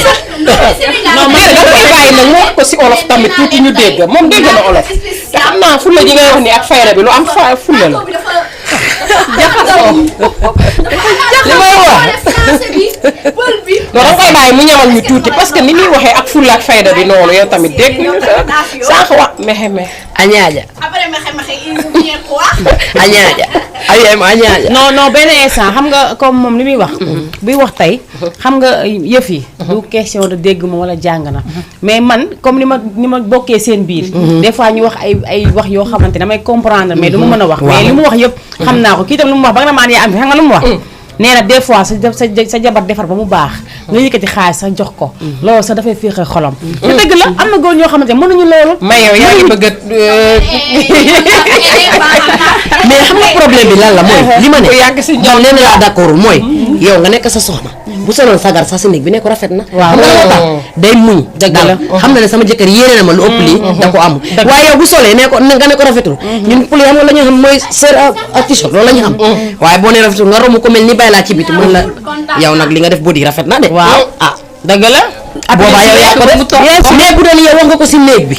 non mais da koy bàyyi nag mu wax ko si olof tamit tuuti ñu dégg moom dégg na olof te xam naa fulla ji ngay wax ni ak fayda bi lu am fulla la li may wax non da koy bàyyi mu ñamal ñu tuuti parce que ni muy waxee ak fulla ak fayda bi noonu yow tamit dégg ñu sànq wax mexe a ñaaƴa après mexe il vient quoi a ñaaƴa a ñaaƴa non benn instant xam nga comme moom li muy wax buy wax tey xam nga yëf yi du question de dégg ma wala jàng na mais man comme ni ma bokkee seen biir des fois ñu wax ay wax yoo xamante damay comprendre mais du ma mën a wax mais li mu wax yëpp xam naa ko kii tam lu mu wax ba nga maan yaa am fi xam nga lu mu wax nee na des fois sa jabar defar ba mu baax nga yëkkati xaalis sax jox ko loolu sax dafay féexee xolam te dëgg la am na góor ñoo xamante mënuñu loolu mais yow yaa ngi bëgg mais xam nga problème bi lan la mooy li ma ne man leen laa d'accord mooy yow nga nekk sa soxna bu soloon sagar sax si néeg bi ne ko rafet na xam nga la tax day muñ dal xam na ne sama jëkkër yéene na ma lu ëpp lii da ko am waaye yow bu solee ne ko nga ne ko rafetul ñun puli xam nga la ñu xam mooy sër ak t-shirt loolu la ñu xam waaye boo ne rafetul nga romb ko mel ni bàyyi laa ci biti mën la yow nag li nga def body rafet na de waaw dëgg la boobaa yow yaa ko def mais bu doon yow wax nga ko si néeg bi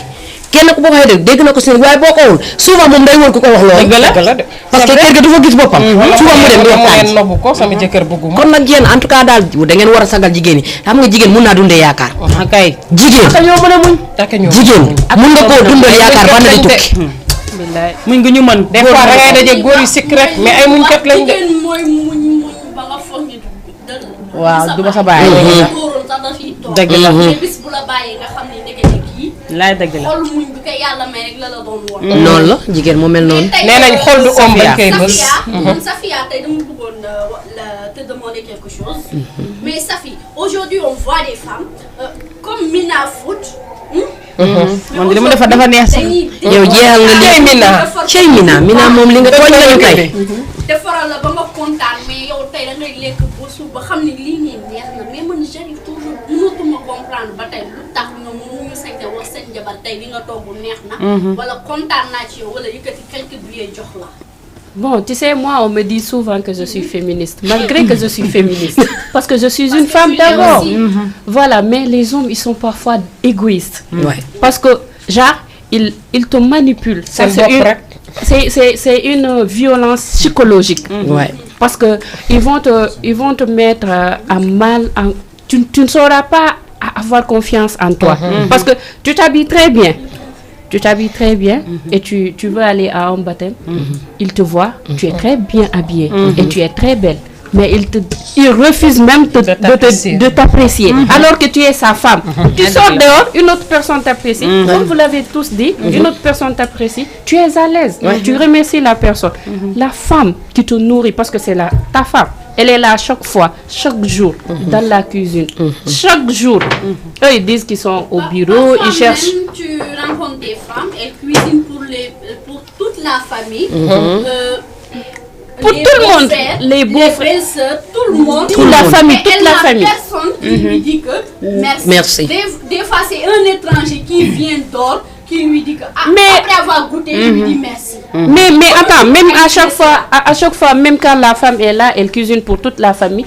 kenn ku boo ko xëy dégg na ko si waaye boo ko wul souvent moom day woon ku ko wax loolu dëgg la de parce que kër ga du fa gis boppam souvent mu dem di waxtaan nobbu ko sama jëkkër bëgguma kon nag yéen en tout cas daal da ngeen war a sagal jigéen yi xam nga jigéen mun naa dundee yaakaar kay jigéen ñoo mën a muñ jigéen mun nga koo dundal yaakaar ba na di tukki billaay muñ nga ñu mën des fois da ngay daje góor yu sikk rek mais ay muñ kat lañ de jigéen mooy muñ ba nga foog ni waaw du ma sa bàyyi góoroon sax dafiy toog dëgg la mais bis bu la bàyyee nga xam ne ndekete kii laay dëgg la xol muñ bi ko yàlla may rek la doon woon noonu la jigéen moo mel noonu. nee nañ xol du om bañ koy bës Safia tey dama bëggoon te demander quelque chose mais Safi aujourd'hui on voit des femmes comme Mina Foot man de li mu defar dafa neex sax yow jeexal nga lii cey Mina moom li nga tooñ nañu tey. defaral la ba nga kontaan mais yow tey da ngay lekk ba suba xam ne lii nii neex na mais man j'arrive toujours mënatuma comprendre ba tey lu tax ñoom mënuñu sañ a wax seen jabar tey li nga togg neex na wala kontaan naa ci yow wala yëkkati quelques billets jox la. Bon, tu sais, moi, on me dit souvent que je suis féministe, malgré que je suis féministe. Parce que je suis une femme d'abord. Voilà, mais les hommes, ils sont parfois égoïstes. Ouais. Parce que, genre, ils te manipulent. Ça, c'est une violence psychologique. Ouais. Parce que ils vont te mettre à mal. Tu ne sauras pas avoir confiance en toi. Parce que tu t'habilles très bien. Tu t'habilles très bien et tu veux aller à un baptême. Il te voit, tu es très bien habillée et tu es très belle. Mais il refuse même de t'apprécier. Alors que tu es sa femme. Tu sors dehors, une autre personne t'apprécie. Comme vous l'avez tous dit, une autre personne t'apprécie. Tu es à l'aise. Tu remercies la personne. La femme qui te nourrit, parce que c'est ta femme. Elle est là chaque fois, chaque jour, dans la cuisine. Chaque jour. Eux, ils disent qu'ils sont au bureau, ils cherchent. Même, tu rencontres des femmes, elles cuisinent pour toute la famille. Pour tout le monde, les beaux-frères, tout le monde, toute la famille, toute la famille. Personne qui lui dit que merci. Merci. Des fois, c'est un étranger qui vient d'or qui lui dit que après avoir goûté, il lui dit merci. Mais attends, même à chaque fois, même quand la femme est là, elle cuisine pour toute la famille.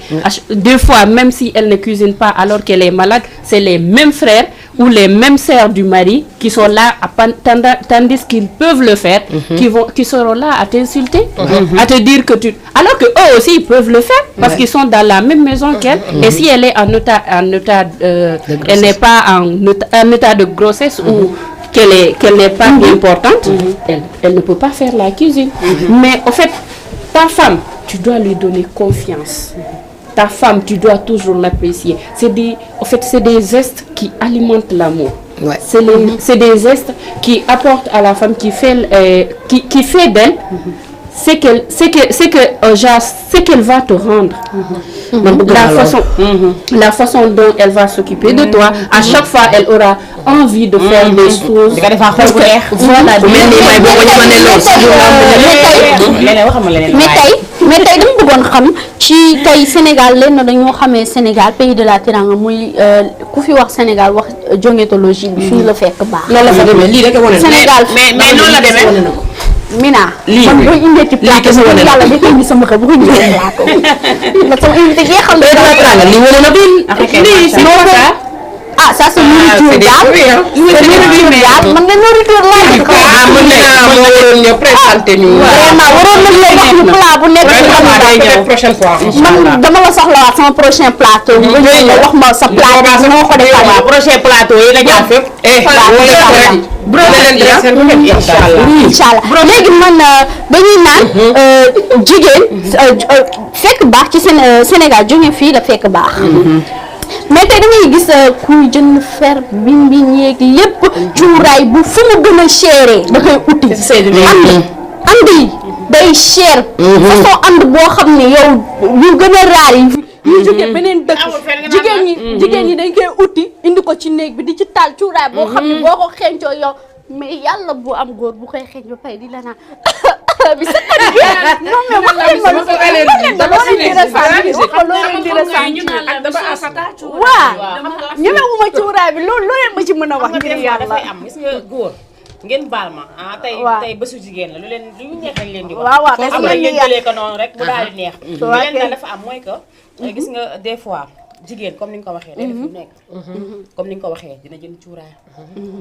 Des fois, même si elle ne cuisine pas alors qu'elle est malade, c'est les mêmes frères ou les mêmes sœurs du mari qui sont là, tandis qu'ils peuvent le faire, qui seront là à t'insulter, à te dire que tu... Alors que eux aussi, ils peuvent le faire, parce qu'ils sont dans la même maison qu'elle. Et si elle est elle n'est pas en état de grossesse ou qu'elle n'est pas importante, elle ne peut pas faire la cuisine. Mais en fait, ta femme, tu dois lui donner confiance. Ta femme, tu dois toujours l'apprécier. C'est des gestes qui alimentent l'amour. Ouais. C'est des gestes qui apportent à la femme, qui fait d'elle ce qu'elle va te rendre. La façon dont elle va s'occuper de toi. À chaque fois, elle aura envie de faire des choses. Voilà. mais tey dama bëggoon xam ci tey Sénégal lenn dañoo xamee Sénégal pays de la Teranga muy ku fi wax Sénégal wax jongetologie bi fii la fekk baax. loolu la fa demee lii rek a wane Sénégal mais noonu la demee. Mina man boo indee ci plateau bi yàlla da koy indi sama xel bu ko indee plateau la sama invité jeexal na li wane na bin ah ça c'est nourriture daal man nga nourriture laa ko mën waroon ñëw présenté ñu vraiment waroon nañ la wax ñu plat bu nekk prochaine fois man dama la soxlawaat sama prochain plateau nga ñëw nga wax ma sa plat bi moo ko defal prochain plateau yi nga jaar fépp inchallah léegi man dañuy naan jigéen fekk baax ci Sénégal jóge fii la fekk baax mais tey da ngay gis kuy jënd fer bi ñeeg lépp cuuraay bu fu mu gën a chéré da koy uti andi day cher façon and boo xam ne yow yu gën a raar yi jóge beneen dëkk jigéen ñi dañ koy uti indi ko ci néeg bi di ci taal cuuraay boo xam ne boo ko xeeñcoo yow mais yàlla bu am góor bu koy xeeñ ba pay di la naan bi sa xarit non mais wax leen ma lu ko ñemewuma cuuraay bi loolu leen ma ci mën a wax ngir yàlla dafay am gis nga góor ngeen baal ma tey bésu jigéen la lu ñu neex lañ leen di wax waaw am na ngeen jëlee ko noonu rek bu daal di neex lu leen daal dafa am mooy que gis nga des fois jigéen comme ni nga ko waxee day def lu nekk comme ni nga ko waxee dina jënd cuuraay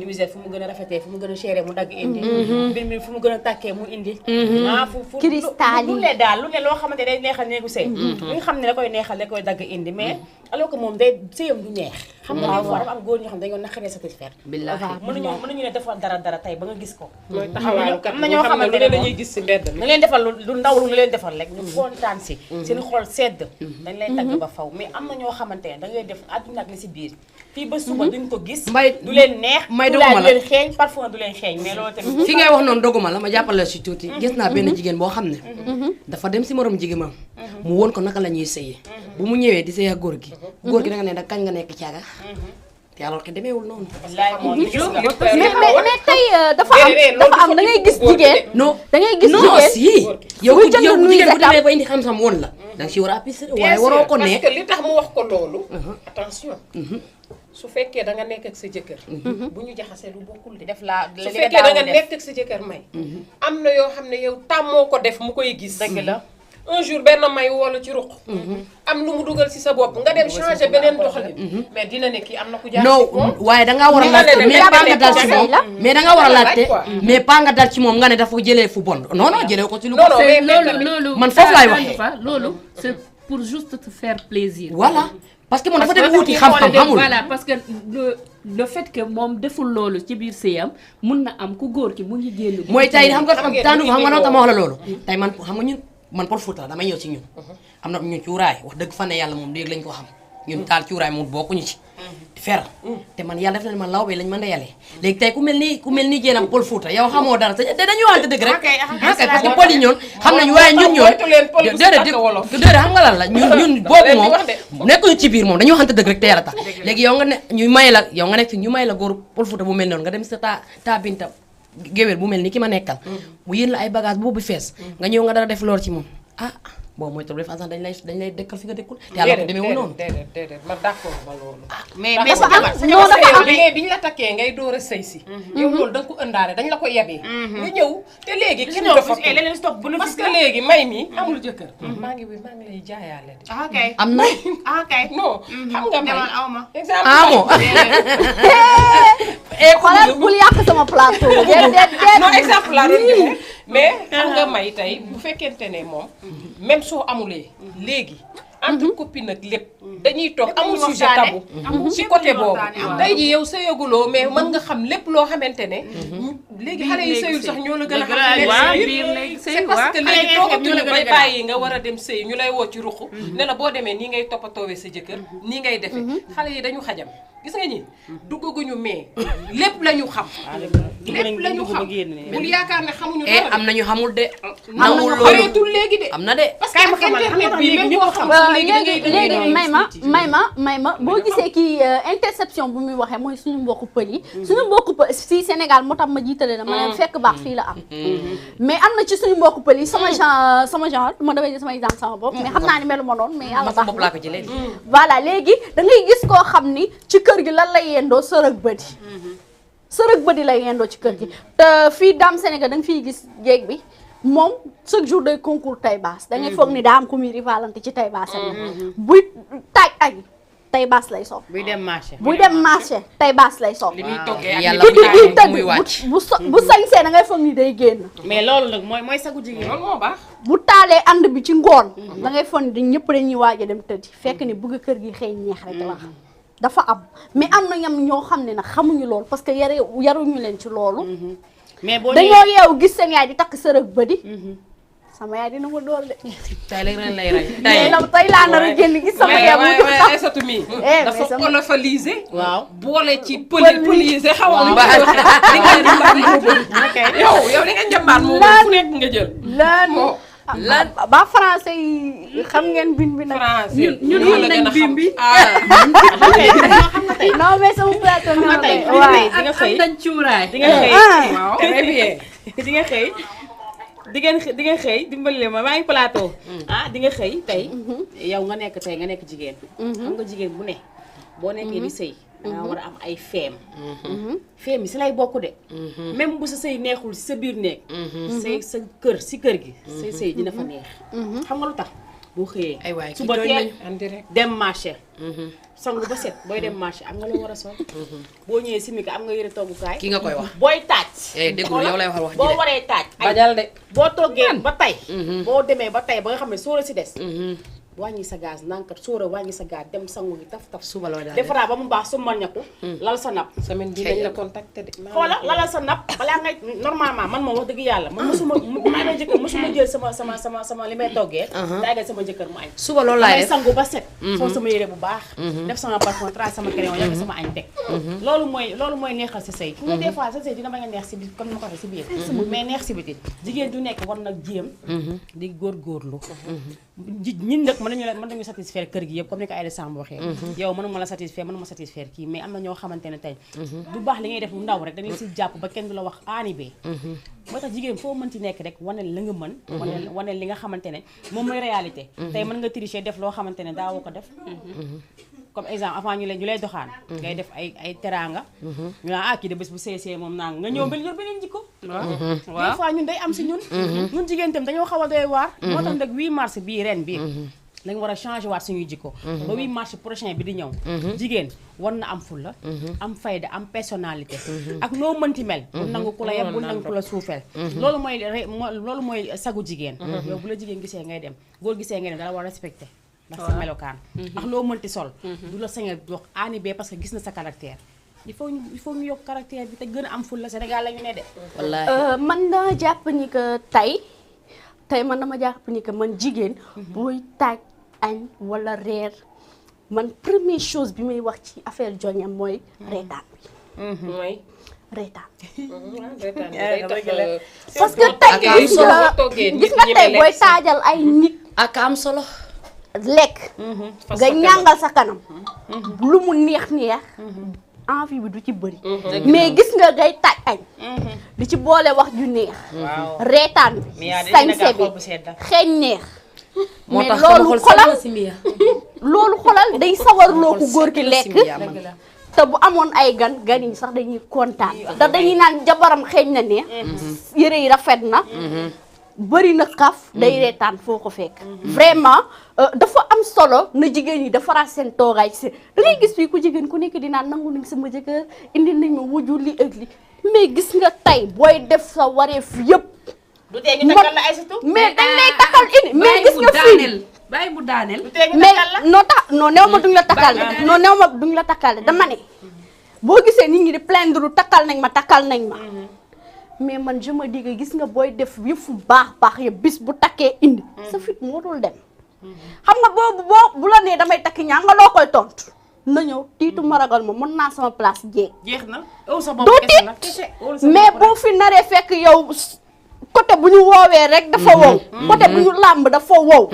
nuisette fu mu gën a rafetee fu mu gën a chéré mu dagg indi mbir mi fu mu gën a tàkkee mu indi fu cristal yi lu ne daal lu ne loo xamante day neexal néegu sëy li nga xam ne da koy neexal da koy dagg indi mais alors que moom day sëyam du neex xam nga des fois dafa am góor ñoo xam ne dañoo naqaree satisfaire mënuñu ne defal dara tey ba nga gis ko mooy taxawaayu kat am na ñoo xamante ne dañuy gis ci mbedd mi na leen defal lu ndaw lu leen defal rek ñu kontaan si seen xol sedd dañ lay tagg ba faw mais am na ñoo xamante ne da ngay def àdduna ak li si biir fii ba suba duñ ko gis du leen neex du leen xeeñ parfois du leen xeeñ mais loolu tamit fi ngay wax noonu doguma la ma jàppale la si tuuti gis naa benn jigéen boo xam ne dafa dem si morom jigéenam mu woon ko naka la ñuy sëyee bu mu ñëwee di sëy ak góor gi da nga ne da kañ nga nekk caaga te alors que demeewul noonu. mais tey dafa am da ngay gis jigéen. non da ngay gis jigéen non si. yow jigéen bu demee ba indi xam-xam woon la. da nga si war a appuyer waaye waroo ko ne. parce que li tax mu wax ko loolu. attention. su fekkee da nga nekk ak sa jëkkër. bu ñu jaxasee lu bokkul de. def la su fekkee da nga nekk ak sa jëkkër may. am na yoo xam ne yow tàmmoo ko def mu koy gis. dëgg la. un jour benn may wala ci ruq. am lu mu dugal ci sa bopp nga dem changer beneen doxalin. mais dina ne kii am na ku jaar ci moom. waaye dangaa war a laajte mais pas nga dal ci moom. mais dangaa war a laajte mais pas nga dal ci moom nga ne dafa jëlee fu bon non non jëlee ko ci lu bon. loolu man foofu laay waxee loolu c'est pour juste te faire plaisir. voilà parce que moom dafa dem wuti xam-xam xamul. voilà parce que le fait que moom deful loolu ci biir sëyam mun na am ku góor ki mu ngi génn. mooy tey xam nga tàndu xam nga noonu tam wax la loolu. tey man xam nga ñun. man Pël Fuuta damay ñëw ci ñun am na ñun cuuraay wax dëgg fan ne yàlla moom léegi lañ ko xam ñun taal cuuraay moom bokkuñu ci fer te man yàlla def na man lawbe lañ mën a yalee léegi tey ku mel ni jéenam Pël Fuuta yow xamoo dara te dañu waxante dëgg rek parce que pël yi ñoon xam nañu waaye ñun ñoon déedéet xam nga lan la ñun boobu moom nekkuñu ci biir moom dañu waxante dëgg rek te yàlla tax léegi yow nga ne ñu may la yow nga nekk fi ñu may la góor Pël Fuuta bu mel noonu nga dem sa taa binta géwél bu mel ni ki ma nekkal mu yéen la ay bagage boobu fees nga ñëw nga dara def lool ci moom ah boobu mooy trop def dañ lay dëkkal fi nga dëkkul te yàlla ko demeewul noonu déedéet ma d'accord ma loolu mais bi ñu la takkee ngay door a sëy si yow loolu da nga ko ëndaale dañ la ko yebee nga ñëw te léegi kenn dafa parce que léegi may mi amul jëkkër maa ngi lay jaayaale de am na non xam nga may exemple xoolal bul yàq sama plateau non exemple laa doon joxe mais xam nga may tey bu fekkente ne moom même soo amulee léegi entre copine ak lépp dañuy toog amul sujet tabou ci côté boobu tey ji yow sëyaguloo mais mën nga xam lépp loo xamante ne léegi xale yi sëyul sax ñoo la gën a xam c'est parce que léegi toogatuñu bay bàyyi nga war a dem sëy ñu lay woo ci ruq ne la boo demee nii ngay toppatoowee sa jëkkër nii ngay defee xale yi dañu xajam gis nga ñi duggaguñu mais lépp la ñu xam lépp la ñu xam bul yaakaar ne xamuñu dara am nañu xamul de nangul loolu bareetul léegi de am na de parce que internet bi même koo xam léegi may ma boo gisee kii interception bu muy waxee mooy suñu mbokku pël yi suñu mbokku pël si Sénégal moo tax ma jiitale na ma leen fekk baax fii la am mais am na ci suñu mbokku pël yi sama genre ma damay jël sama exemple sama bopp mais xam naa ni melu ma noonu mais yàlla baax laa ko jëlee voilà léegi da ngay gis koo xam ni ci kër gi lan lay yendoo sërëg bëdi lay yendoo ci kër gi te fii daam Sénégal da nga fiy gis jéeg bi moom chaque jour day concours tay baas da ngay foog ni daa am ku muy rivalante ci tay baas buy taaj añ tay baas lay sol buy dem marché tay baas lay sol li muy toggee yàlla di tëgg bu sañsee da ngay foog ni day génn mais loolu nag mooy sagu jigéen loolu moo baax bu taalee ànd bi ci ngoon da ngay foog ni dañ ñëpp dañuy waaj a dem tëddi fekk ni bëgg kër gi xëy neex rek la dafa am mais am na ñam ñoo xam ne nag xamuñu loolu parce que yaruñu leen ci loolu mais boo dañoo yeewu gis seen yaay di takk sërëg bëdi sama yaay dina ma dool de tey léegi ren lay rey tey laa nar a génn gis sama yaay mu jox ay satu mi dafa olofalisé waaw boole ci pëlisé xaw ma di nga njambaat moo bëri yow di nga njambaat moo bëri fu nekk nga jël lan ba français yi xam ngeen bin bi nag ñun xam nañ bin bi non mais sama plateau di nga xëy am nañ cuuraay di nga xëy waaw très bien di nga xëy dimbali ma maa ngi plateau di nga xëy tey yow nga nekk jigéen xam nga jigéen bu ne boo nekkee di sëy danga war a am ay feem yi si lay bokk de même bu sa sëy neexul si sa biir néeg say sa kër si kër gi say sëy dina fa neex xam nga lu tax boo xëyee ay waay suba teel en direct. dem marché sangu ba set booy dem marché am nga la war a sol boo ñëwee simika am nga yëre toggukaay ki nga koy wax booy taaj déggul yow lay wax ji boo de waree taaj bajal de. boo toggee ba tey boo demee ba tey ba nga xam ne sóora si des wàññi sa gaz nankat sóora wàññi sa gaz dem sangu gi taf suba looy daal defaraa ba mu baax su man ñaku lal sa napp semaine bii dañ la contacté de. xoola lalal sa napp balaa ngay normalement man moom wax dëgg yàlla man mosuma maa amee jëkkër mosuma jël sama li may toggee daagal sama jëkkër mu añ suba loolu laay damay def sangu ba set sol sama yére bu baax def sama parfum trace sama crayon yàgg sama añ teg loolu mooy neexal sa sëy fu nga des fois sa sëy dina bañ a neex si biir comme ni ma ko waxee si biir mais neex si biti jigéen du nekk war nag jéem di góorgóorlu ñun nag mën nañu satisfaire kër gi yëpp comme ni ko Aïda Samb waxee yow mënuma la satisfaire mënuma satisfaire kii mais am na ñoo xamante ne tey du baax li ngay def bu ndaw rek da ngay si jàpp ba kenn du la wax aani bee moo tax jigéen foo mën ci nekk rek waneel la nga mën waneel li nga xamante ne moom mooy réalité tey mën nga tricher def loo xamante ne daawoo ko def comme exemple avant ñu lay doxaan ngay def ay teraanga ñu naan kii de bés bu seesee moom naa nga ñëw yor beneen jikko des fois ñun day am si ñun jigéen itam dañoo xaw a doy waar moo tax nag 8 mars bii ren bii lañ war a changé waat suñuy jikko ba 8 mars prochain bi di ñëw jigéen war na am fulla am fayda am personnalité ak noo mënti mel bu nangu ku la yeb bu nangu ku la suufeel loolu mooy sagu jigéen yow bu la jigéen gisee ngay dem góor gisee ngay dem dala war a respecté ndax sa melokaan ak loo mënti sol du la sañal wax aani bee parce que gis na sa caractère il faut ñu yokk caractère bi te gën a am fulla Sénégal la ñu ne de wallaahi man dama jàpp ni que tey man dama jàpp ni que man jigéen buy taaj añ wala reer man première chose bi may wax ci affaire joñam mooy reetaan bi mooy. reetaan parce parce que tey gis nga tey booy taajal ay nit ak am solo lekk nga ñàngal sa kanam lu mu neex envie bi du ci bëri mais gis nga ngay taaj añ di ci boole wax ju neex reetaan bi sañse bi xeeñ neex moo mais tax loolu xolal day sawarloo ku góor ki lekk te bu amoon ay gan yi sax dañuy kontaan te dañuy naan jabaram xeeñ na neex yëre yi rafet na bëri na kaf day reetaan foo ko fekk vraiment dafa am solo na jigéen ñi defaraat seen toogaay si da ngay gis fii ku jigéen ku nekk di naan nangu nañ sama jëkkër indi nañ ma wuju li ak li mais gis nga tey booy def sa wareef yëpp du tee ñu takkal la ay surtout mais dañ lay takkal indi mais gis nga fii bàyyi bu daaneel mais non néew ma duñ la takkal non néew ma duñ la takkal dama ne boo gisee nit ñi di plaindre takkal nañ ma mais man je me dis que gis nga booy def yëfu baax yëpp bis bu takkee indi sa fit moo dul dem xam nga bu la nee damay takki ñaa nga loo koy tontu na ñëw tiitu ma ragal ma mën naa sama place jeex na doo tiit mais boo fi naree fekk yow côté bu ñu woowee rek dafa wow côté bu ñu làmb dafa wow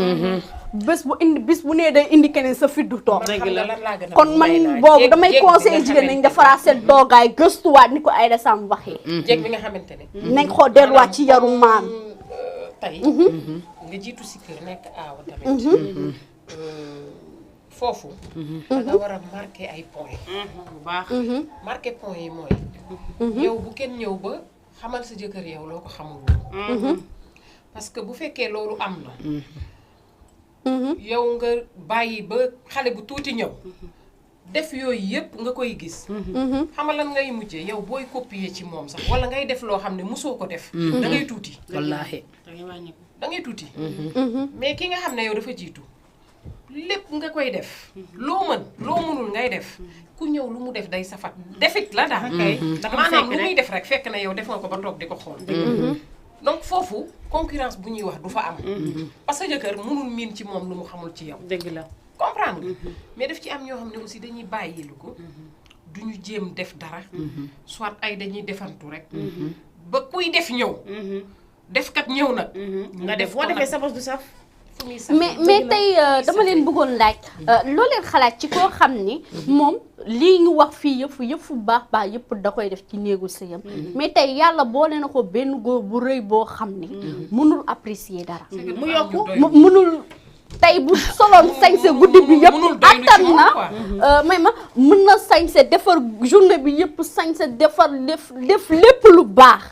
bis bu nee day indi keneen sa fit du toog kon man boobu damay conseiller jigéen nañ defaraat seen toogaay gëstuwaat ni ko Aïda Samb waxee jéeg bi nga xamante ne nañ ko delluwaat ci yaru maam tey nga jiitu si kër nekk aawa tamit foofu da nga war a marqué ay points bu baax marqué points yi mooy yow bu kenn ñëw ba xamal sa jëkkër yow loo ko xamul parce que bu fekkee loolu am na yow nga bàyyi ba xale bu tuuti ñëw def yooyu yëpp nga koy gis xamal lan ngay mujjee yow booy copier ci moom sax wala ngay def loo xam ne mosoo ko def da ngay tuuti wallaahi da ngay tuuti mais ki nga xam ne yow dafa jiitu lépp nga koy def loo mënul ngay def ku ñëw lu mu def day safat defit la daal maanaam lu muy def rek fekk na yow def nga ko ba toog di ko xool donc foofu concurrence bu ñuy wax du fa am parce que jëkkër mënul miin ci moom lu mu xamul ci yow dëgg la comprendre nga mais daf ci am ñoo xam ne aussi dañuy bàyyilu ko duñu jéem def dara soit ay dañuy defantu rek ba kuy def ñëw defkat ñëw nag nga def boo defee sa bos du saf mais tey dama leen bëggoon laaj loo leen xalaat ci koo xam ni moom lii ñu wax fii yëpp baax yëpp da koy def ci néegu sëyam mais tey yàlla boole na ko benn góor bu rëy boo xam ni mënul apprécier dara mu yokku mënul tey bu soloon sañse guddi bi yëpp attan na may ma mën na sañse defar journée bi yëpp sañse defar def lépp lu baax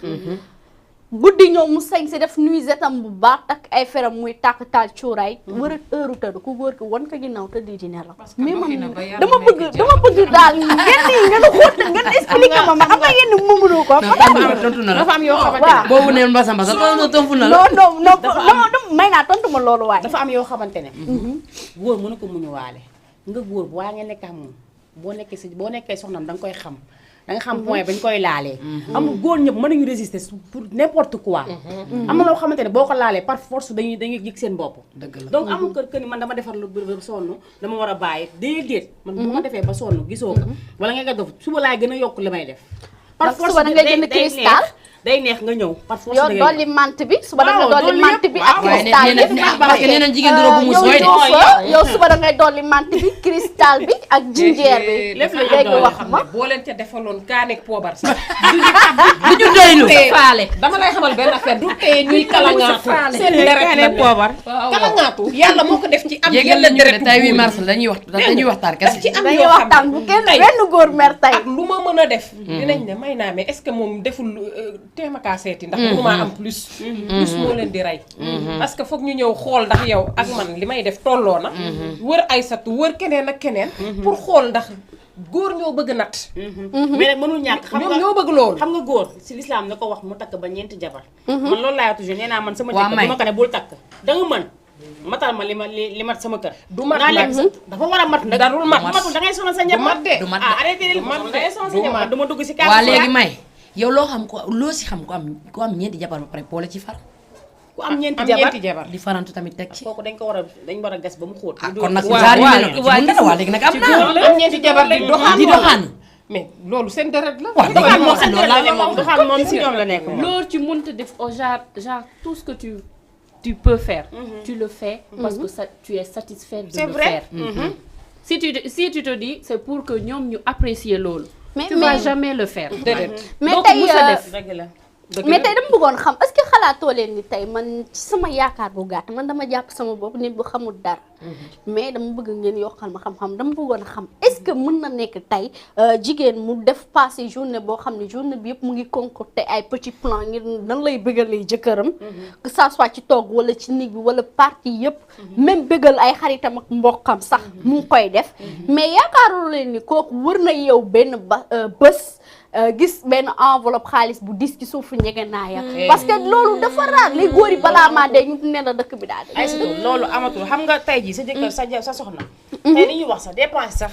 guddi ñëw mu sañ si def nuisette am bu baax takk ay feram muy tàkk taal cuuraay war a heure tëdd ku góor ki wan ko ginnaaw tëdd di nelaw mais man dama bëgg daal ngeen expliqué ma xam nga yéen mëmunu ko dafa am yoo xamante boobu ne mbasa tontu na la non may naa tontu ma loolu waaye dafa am yoo xamante ne góor mën na ko muñu waale nga góor bu waa nga nekk ak moom boo nekkee soxnam da nga koy xam da nga xam point bañ koy laalee amul góor ñëpp mën nañu résister pour n'importe quoi am na loo xamante ne boo ko laalee par force dañuy yëg seen bopp donc amul kër ni man dama defar lu ba sonn dama war a bàyyi déedéet man bu ma defee ba sonn gisoo ko wala nga dof suba laay gën a yokk li may def par force suba da ngay jënd cristal day neex nga ñëw par force yow dolli mante bi suba da nga dolli mante bi ak cristal bi parce que nee nañ jigéen du robu mu sooy yow suba da ngay dolli mante bi cristal bi ak jinjeer bi lépp la léegi wax ma boo leen ca defaloon kaaneeg poobar sax du ñu doylu faale dama lay xamal benn affaire du tee ñuy kalangaatu seen deret la poobar kalangaatu yàlla moo ko def ci am yégal lañu ne tey 8 mars dañuy waxtaan kese ci am dañuy yoo xam waxtaan bu kenn benn góor mer tey ak lu ma mën a def dinañ ne may naa mais est-ce que moom deful téema kaa seeti ndax mënuma am plus moo leen di rey parce que foog ñu ñëw xool ndax yow ak man li may def tolloo na wër Aysatu wër keneen ak keneen pour xool ndax góor ñoo bëgg nat mais nag mënul ñàkk xam nga ñoo bëgg loolu xam nga góor si l'islam na ko wax mu takk ba 9 jabar man loolu laay toujours nee naa man sama jëkkër du ma ko ne bul takk da nga mën matal ma li mat sama kër du mat dafa war a mat nag darul mat matul da ngay sonal sa njaboot du mat arrêté da ngay sonal sa njaboot du ma dugg si waa léegi may yow loo xam ko loo si xam ko am 9 jabar ba pare boole ci far ku am ñeenti jabar di farantu tamit teg ci kooku dañ war a gas ba mu xóot kon nag waa léegi nag am naa am ñeenti jabar di doxaan mais loolu seen deret la doxaan moom si ñoom la nekk loolu ci mënta def genre tout ce que tu peux faire tu le fais parce que ça tu es satisfait de le faire si tu te dis c'est pour que ñoom ñu apprécier loolu tu vas jamais le faire mais donc tey musa def mais tey dama bëggoon xam est-ce que xalaatoo leen ni tey man ci sama yaakaar bu gàtt man dama jàpp sama bopp nit bu xamul dara mais dama bëgg ngeen yokkal ma xam-xam dama bëggoon xam est-ce que mën na nekk tey jigéen mu def passé journée boo xam ne journée bi yëpp mu ngi concocté ay petits plans ngir nan lay bëggalee jëkkëram que ça soit ci togg wala ci néeg bi wala partie yëpp même bëggal ay xaritam ak mbokkam sax mu ngi koy def mais yaakaaroo leen ni kooku wër na yow benn bés gis benn enveloppe xaalis bu dis ci suufu njëgënaayam parce que loolu dafa raar li góor yi balaa maa dee ñu ne la dëkk bi daal ay loolu amatul xam nga tey ji sa jëkkër sa soxna tey li ñuy wax sax dépense sax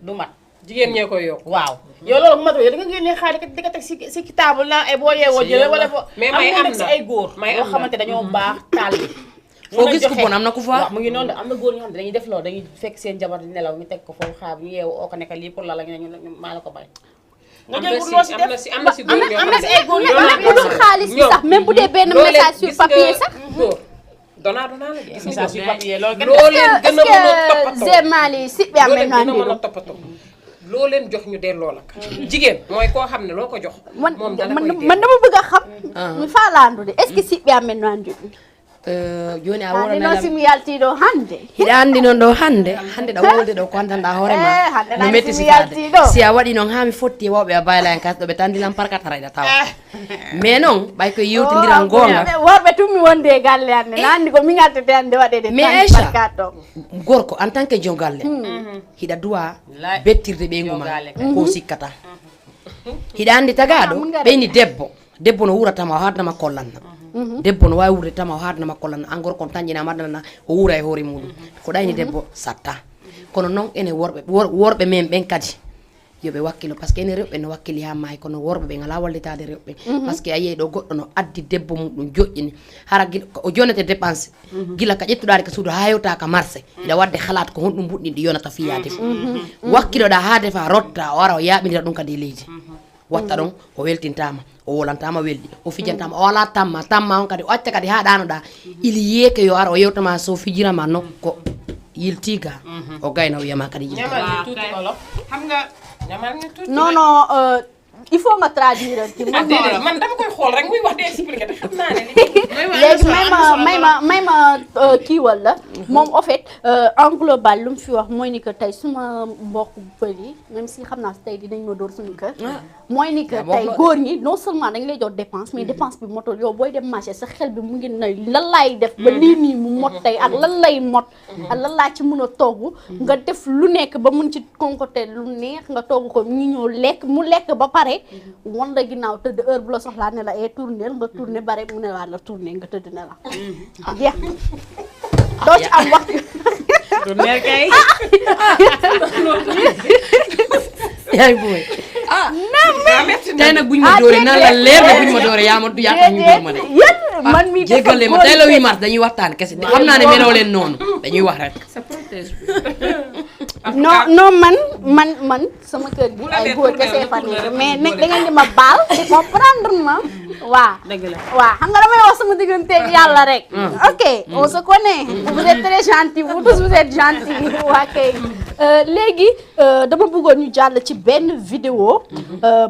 du mat jigéen ñee koy yokk waaw yow loolu matul yow da nga génnee xaalis di ko teg si table la ay boo yeewoo jëlee wala boo mais may am na si ay góor yoo xamante dañoo baax taal bi foo gis ku bon am na ku fa waaw mu ngi noonu am na góor ñoo xam ne dañuy def loolu dañuy fekk seen jabar di nelaw ñu teg ko foofu xaar ñu yeewu oo ko nekk lii pour la la ñu maa la ko bay nga jël pour loo si def am na si góor yoo am na si ay góor même bu dul xaalis bi sax même bu dee benn message sur papier sax donaa la gis message sur papier loolu loo leen gën a mën a toppatoo Zémali si bi amee gën a mën a toppatoo loo leen jox ñu delloo la jigéen mooy koo xam ne loo ko jox moom dala koy delloo man dama bëgg a xam mi faalaandu de est-ce que si bi amee nandu joni a wona no simi yaltiɗo hande hiɗa andi noon ɗo hande ɗo wolde ɗo ko andanɗa hoorema no metti si a waɗi noon ha mi fotti e wawɓe a bayla en kasɗo ɓe tandinan parkata rayɗa tawa mais noon ɓay koye yewtodiran gonga worɓe tummi wonde e galle hande no andi ko min attete hande waɗede mais Aïcha gorko en tant que jo galle hiɗa duwa bettirde ɓeygu ma ko sikkata hiɗa andi tagaɗo ɓeyni debbo no wuratama o hardnama kollanna debbo no wawi wurde tama o hardnama kollanna an gorko on tañƴinama adnana o wuura e hoore muɗum ko ɗayni debbo satta kono noon ene worɓe men ɓen kadi yoɓe wakkilo par ce que ene rewɓe no wakkili ha maayi kono worɓe ɓe ngala wallitade rewɓe par ce que a yeeyi ɗo goɗɗo no addi debbo muɗum joƴƴini hara o jonete dépense gila ka ƴettuɗade ka suudu ha yewta ka marché ina wadde halat ko honɗum buɗɗiɗi yonata fiyade wakkiloɗa ha defa rotta o ara o yaɓidira ɗum kadi leydi watta ɗon o weltintama o wolantama welɗi o fijantama o wala tamma on kadi o acca kadi ha ɗanoɗa ili yeeke yo ara o yewtama so fijirama nokko yiltiga o gayna o wiyama kadi non non il faut nga traduire ci man dama koy xool rek muy wax di expliquer te xam naa ne léegi may ma kii wala moom en fait en global lu mu fi wax mooy ni que tey suma mbokk bëri même si xam naa tey dinañ ma dóor suñu kër mooy ni que tey góor ñi non seulement dañ lay jox dépense mais dépense bi motul yow booy dem marché sa xel bi mu ngi nay lan laay def ba lii nii mu mot tey ak lan lay mot ak lan laa ci mën a togg nga def lu nekk ba mun ci concocter lu neex nga togg ko ñu ñëw lekk mu lekk ba pare wan la ginnaaw tëdd heure bu la soxlaa ne la tourner nga tourner bare mu ne waa la tourner nga tëdd ne la jeex doo ci am wax tourner kay yaay booy tey nag buñ ma dóoree nan la leer na buñ ma dóoree yaa tax ñu dóor ma de man mi jéggal leen ma tey la 8 mars dañuy waxtaan kese xam naa ne meloo leen noonu dañuy wax rek non man sama kër gi ay góor kese fa nekk mais nag da ngeen di ma baal comprendre ma waaw waaw xam nga damay wax sama digganteeg yàlla rek ok on se connaît vous êtes très gentil vous tous vous êtes gentils waa kay léegi dama bëggoon ñu jàll ci benn vidéo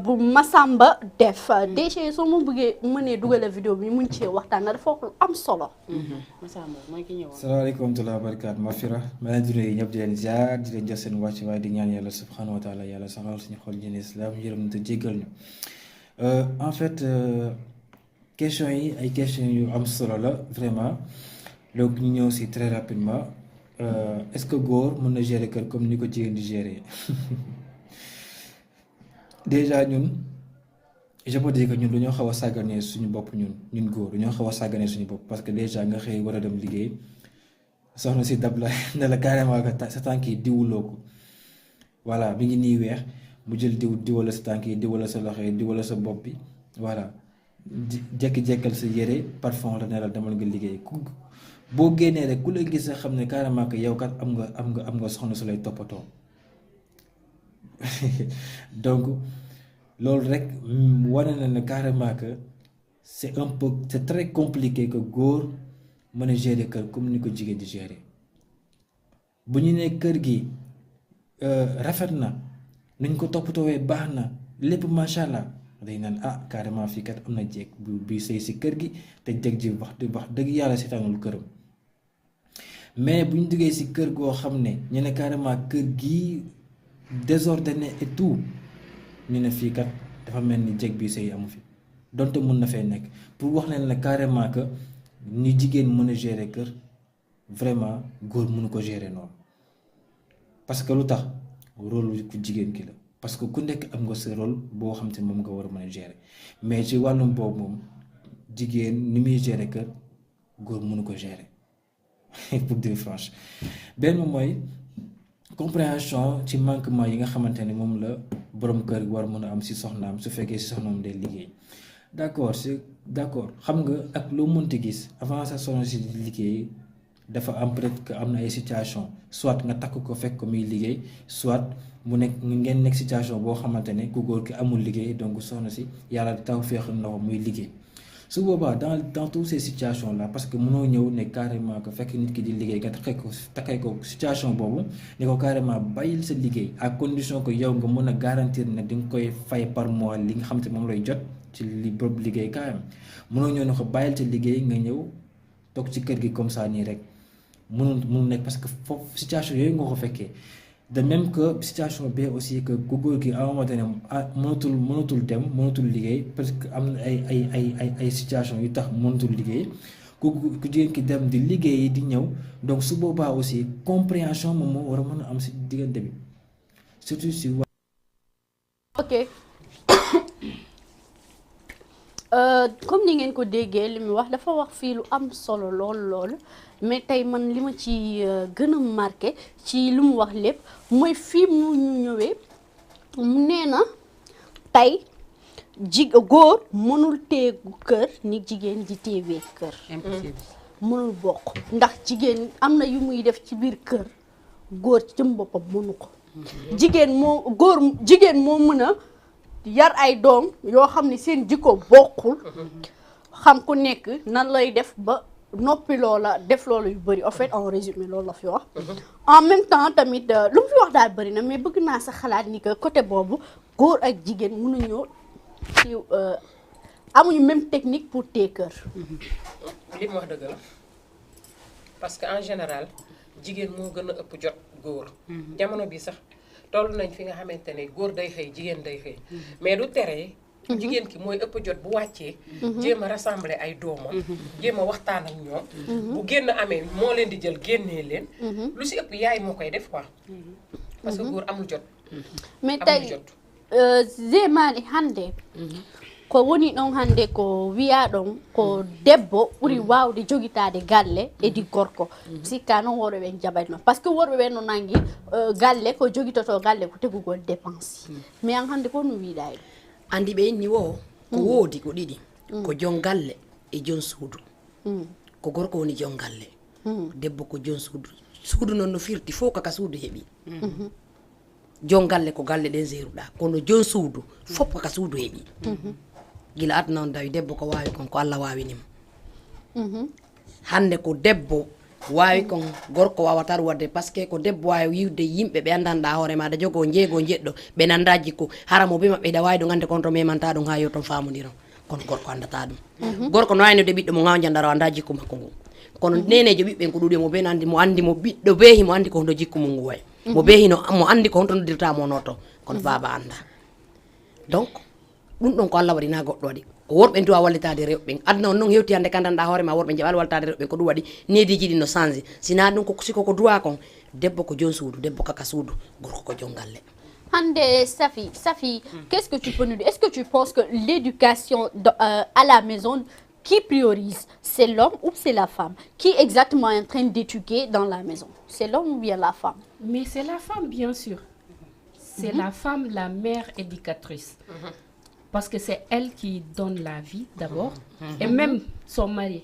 bu Massamba def déjà soo ma bëggee mënee dugale vidéo bi muñ cee waxtaan na dafa wax am solo Massamba mooy ki ñëwoon salaamaaleykum wa rahmatulah wa barakaatu Mafira ma leen di nuyu ñëpp di leen ziar di leen jox seen wàcc waaye di ñaan yàlla subhanahu wa taala yàlla saxal suñu xol diine islam yërëm te jéggal ñu en fait question yi ay question yu am solo la vraiment donc ñu ñëw si très rapidement est-ce que góor mën na gérer kër comme ni ko jigéen di gérer déjà ñun je peux dire que ñun dañoo xaw a sàgganee suñu bopp ñun góor dañoo xaw a sàgganee suñu bopp parce que déjà nga xëy war a dem liggéey soxna si dab la ne la carrément que sa tànk yi diwuloo ko voilà mi ngi nii weex mu jël diwala sa tànk yi diwala sa loxo yi diwala sa bopp bi voilà jekki-jekkal sa yére parfum la ne la demal nga liggéey boo génnee rek ku la gis sa xam ne carrément que yow kat am nga soxna su lay toppatoo donc loolu rek wane na ne carrément que c'est très compliqué que góor mën a gérer kër comme ni ko jigéen di gérer bu ñu nee kër gi rafet na nuñ ko toppatoowee baax na lépp macha allah day naan carrément fii kat am na jeeg bu sëy si kër gi te jeeg ji wax dëgg yàlla seetaanul këram mais bu ñu duggee si kër goo xam ne ñu ne carrément kër gi désordonné et tout ñu ne fii kat dafa mel ni jeeg bi sëy amu fi donte mun na fee nekk pour wax leen ne carrément que ni jigéen mën a gérer kër vraiment góor mënu ko gérer noonu parce que lu tax rôle ku jigéen ki la parce que ku nekk am nga sa rôle boo xam te moom nga war a mën a gérer mais ci wàllum boobu moom jigéen ni muy gérer kër góor mënu ko gérer pour dire franche benn mooy compréhension ci manquement yi nga xamante ne moom la borom kër war mën a am si soxnaam su fekkee si soxnaam day liggéey d'accord xam nga ak loo mënti gis avant sa soxna si liggéey dafa am peut-être que am na ay situation soit nga takk ko fekk ko muy liggéey soit mu nekk ngeen nekk situation boo xamante ne ku góor ki amul liggéey donc soxna si yàlla taw féexal na ko muy liggéey su boobaa dans toutes ces situations là parce que mënoo ñëw ne carrément que fekk nit ki di liggéey nga takkee ko situation boobu ne ko carrément bàyyil sa liggéey à condition que yow nga mën a garantir ne di nga koy fay par mois li nga xam te moom lay jot ci li bërëb liggéey kaayam mënoo ñëw ne ko bàyyil sa liggéey nga ñëw toog ci kër gi comme ça nii rek mënul nekk parce que foofu situation yooyu nga ko fekkee de même que situation bi aussi que ku góor gi à un moment donné mënatul dem mënatul liggéey parce que am na ay situation yu tax mënatul liggéey ku jigéen ki dem di liggéey di ñëw donc su boobaa aussi compréhension moom moo war a mën a am si diggante bi surtout si ok comme ni ngeen ko déggee li mu wax dafa wax fii lu am solo lool mais tey man li ma ci gën a marqué ci lu mu wax lépp mooy fii mu ñu ñëwee mu nee na tey góor mënul téegu kër ni jigéen di téewee kër mënul bokk ndax jigéen am na yu muy def ci biir kër góor ci jëm boppam mënu ko jigéen moo mën a yar ay doom yoo xam ne seen jikko bokkul xam ku nekk nan lay def ba noppi loola def loolu yu bëri en fait en résumé loolu la fi wax en même temps tamit lu mu fi wax daal bëri na mais bëgg naa sa xalaat ni que côté boobu góor ak jigéen mënuñoo ci amuñu même technique pour téye kër li mu wax dëgg la parce que en général jigéen moo gën a ëpp jot góor. jamono bi sax toll nañ fi nga xamante ne góor day xëy jigéen day xëy. mais du tere jigéen ki mooy ëpp jot bu wàccee. jéem a rassembler ay doomam. jéem a waxtaan ak ñoom. bu génn amee moo leen di jël génnee leen. lu si ëpp yaay moo koy def quoi. parce que góor amul jot. mais tey zemani hande ko woni ɗon hande ko wiya ɗon ko debbo ɓuri wawde jogitade galle e di gorko sikka noon worɓe ɓen jaɓat noon par ce que worɓe ɓen no nangi galle ko jogitoto galle ko tegugol dépense mais an hande ko no wiiɗa ɗum andi ɓe inni wo ko woodi ko ɗiɗi ko jon galle e jon suudu ko gorko woni jon galle debbo ko jon suudu suudu noon no firti fof kaka suudu heeɓi jon galle ko galle ɗen zeruɗa kono jon suudu fof kaka suudu heeɓi gila aduna on dawi debbo ko wawi kon ko Allah wawinima hande ko debbo wawi kon gorko wawata ɗum wadde par ce que ko debbo wawi yiwde yimɓe ɓe andanɗa hoore maɗa jogo jeego jeɗɗo ɓe nanda jikku hara mo bima ɓe wawi ɗum ande kon to memanta ɗum ha yo ton famodiron kono gorko andata ɗum gorko no wayno de ɓiɗɗo mo gawjandaro anda jikku makko ngu kono nenejo ɓiɓɓen ko ɗuɗi mo ɓen andi mo ɓiɗɗo beehi mo andi ko hono jikku mum ngu way mo beehi mo andi ko honto noddirta mo noto kono baba anda donc ɗum ɗon ko Allah waɗi na goɗɗo waɗi ko worɓe duwa wallitade rewɓe aduna on noon hewti hande kandanɗa hoorema worɓe jaɓal wallitade rewɓe ko ɗum waɗi nediji ɗi no change sina ɗum siko ko duwa kon debbo ko jon suudu debbo kaka suudu gorko ko jon galle hande Safi qu'est-ce que tu peux nous dire est-ce que tu penses que l'éducation à la maison qui priorise c'est l'homme ou c'est la femme qui exactement est en train d'éduquer dans la maison c'est l'homme ou bien la femme Mais c'est la femme, bien sûr. C'est la femme, la mère éducatrice. Parce que c'est elle qui donne la vie d'abord. Et même son mari.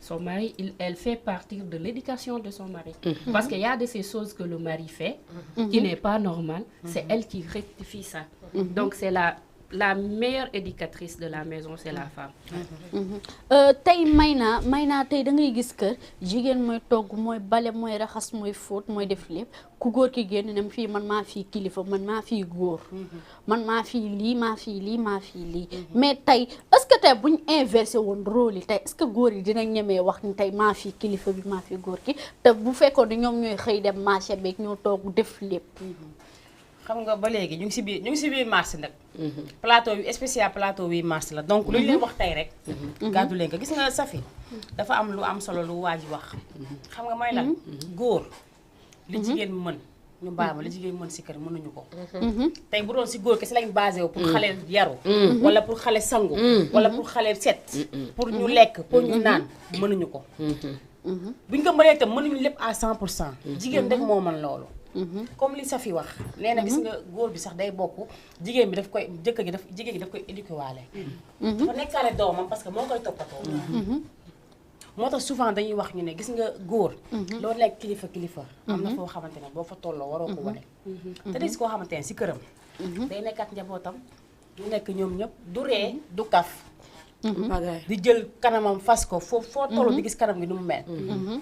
Son mari, elle fait partie de l'éducation de son mari. Parce qu'il y a de ces choses que le mari fait qui n'est pas normal. C'est elle qui rectifie ça. Donc c'est la meilleure éducatrice de la maison, c'est la femme. tey Mayna tey da ngay gis kër jigéen mooy togg mooy bale mooy raxas mooy fóot mooy def lépp ku góor ki génn ne fii man maa fii kilifa man maa fii góor man maa fii lii maa fii lii maa fii lii mais tey est-ce que tey buñ inversé woon rôle yi tey est-ce que góor yi dinañ ñemee wax ni tey maa fii kilifa bi maa fii góor ki te bu fekkoon ne ñoom ñooy xëy dem marché beeg ñoo togg def lépp xam nga ba léegi ñu ngi si biir mars nag plateau bi spécial plateau 8 mars la donc lu ñu leen wax tey rek gàddu leen ko gis nga Safi dafa am lu am solo lu waa ji wax xam nga mooy lan góor li jigéen mën ñu baal ma li jigéen mën si kër mënuñu ko tey bu doon si góor kese lañ basé wu pour xale yaru wala pour xale sangu wala pour xale set pour ñu lekk pour ñu naan mënuñu ko buñ ko mënee itam mënuñu lépp à 100% jigéen rek moo mën loolu comme li Safi wax nee na gis nga góor bi sax day bokk jigéen bi daf koy jigéen gi daf koy éduqué waale dafa nekkaale doomam parce que moo koy toppatoo moo tax souvent dañuy wax ñu ne gis nga góor loolu nekk kilifa am na foo xamante ne boo fa tolloo waroo ko wane te des koo xamante ne si këram day nekkaat njabootam ñu nekk ñoom ñëpp du ree du kaf di jël kanamam fas ko foo tollu di gis kanam gi nu mu mel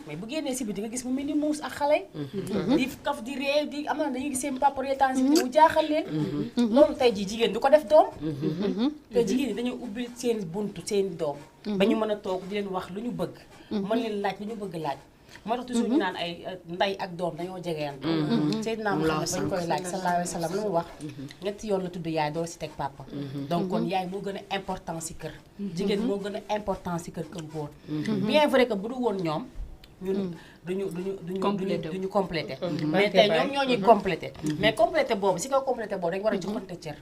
mais bu génnee si bi di nga gis mu mel ni muus ak xale di kaf di ree di am na dañuy gis seen papa reetaan si mu jaaxal leen loolu tey jii jigéen du ko def doom te jigéen ñi dañuy ubbi seen buntu seen doom ba ñu mën a toog di leen wax lu ñu bëgg mën leen laaj lu ñu bëgg laaj moo tax toujours ñu naan ay nday ak doom dañoo jegeen Seydina Muhammad bañ koy laaj sallallahu alayhi wa sallam lu mu wax ñetti yoon la tudd yaay door si teg papa donc kon yaay moo gën a important si kër jigéen moo gën a important si kër góor bien vrai que bu du woon ñoom ñun duñu complété mais tey ñoom ñoo ñuy complété mais complété boobu si kaw complété boobu dañ war a joxante cër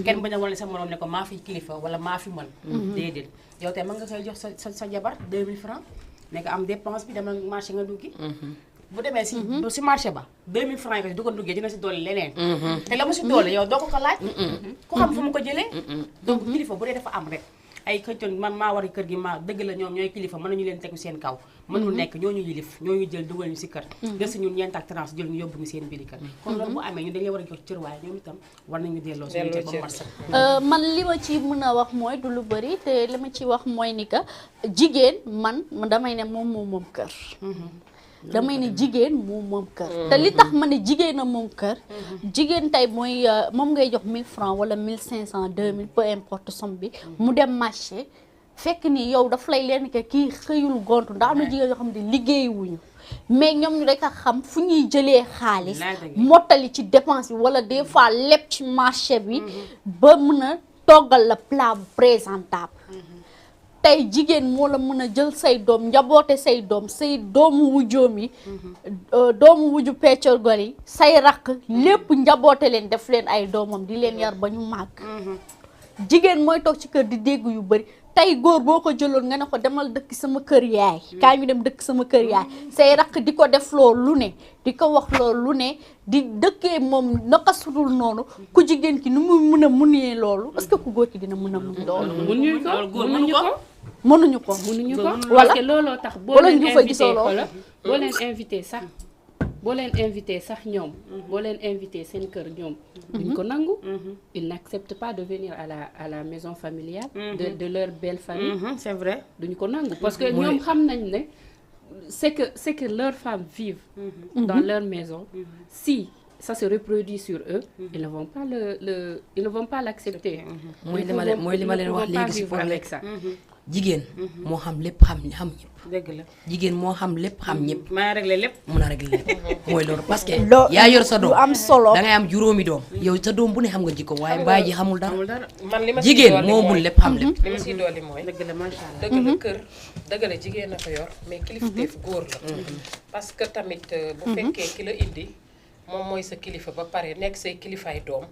kenn bañ a wane sa morom ne ko maa fi kilifa wala maa fi mën déedéet yow tey mën nga koy jox sa jabar 2000 francs ne ko am dépense bi demal marché nga duggi bu demee si marché ba 2000 francs yi ko du ko duggee dina si doole leneen te la mu si doole yow doo ko laaj ku xam fu mu ko jëlee donc kilifa bu dee dafa am rek ay xëccoon man maa war kër gi maa dëgg la ñoom ñooy kilifa mën nañu leen tegu seen kaw mënul nekk ñooñu yilif ñooñu jël dugal ñu si kër des ñun ñeent ak trans jël ñu yóbbu ñu seen biir kër kon loolu bu amee ñun dañ leen war a jox cër waaye ñoom itam war nañu delloo seen cër ba marsa man li ma ci mën a wax mooy du lu bëri te li ma ci wax mooy ni que jigéen man damay ne moom kër damay ne jigéen moom kër te li tax ma ne jigéen a moom kër jigéen tey mooy moom ngay jox 1000 francs wala 1500 2000 peu importe somme bi mu dem marché fekk ni yow daf lay leen que kii xëyul gontu ndax am na jigéen yoo xam ne liggéeyuñu mais ñoom ñu rek a xam fu ñuy jëlee xaalis mottali ci dépense bi wala des fois lépp ci marché bi ba mën a toggal la plat bu présentable tey jigéen moo la mën a jël say doom njaboote say doom say doomu wujjoom yi doomu wujju peccorgol yi say rakk lépp njaboote leen def leen ay doomam di leen yar ba ñu màgg jigéen mooy toog ci kër di dégg yu bari tey góor boo ko jëloon nga ne ko demal dëkk sama kër yaay kaa ñu dem dëkk sama kër yaay say rakk di ko def loolu lu ne di ko wax loolu lu ne di dëkkee moom naka sudul noonu ku jigéen ki nu mu mën a munee loolu est-ce que ku góor ki dina mën a mun loolu mënuñu ko parce que looloo tax boo leen invité sax ñoom boo leen invité seen kër ñoom duñ ko nangu ils n'acceptent pas de venir à la maison familiale de leur belle famille c'est vrai duñ ko nangu parce que ñoom xam nañ ne c'est que leurs femmes vivent dans leur maison si ça se reproduit sur eux ils ne vont pas l'accepter mooy li ma leen wax léegi si pour avec ça jigéen moo xam lépp xam ñëpp dëgg la jigéen moo xam lépp xam ñëpp mën a régler lépp mooy loolu parce que yaa yor sa doom am solo da ngay am juróomi doom yow sa doom bu ne xam nga jikko waaye baay ji xamul dara man li ma jigéen moo mun lépp xam lépp li ma siy dolli mooy dëgg la macha allah dëgg la kër dëgg la jigéen a ko yor mais kilifteef góor la parce que tamit bu fekkee ki la indi moom mooy sa kilifa ba pare nekk say kilifaay doom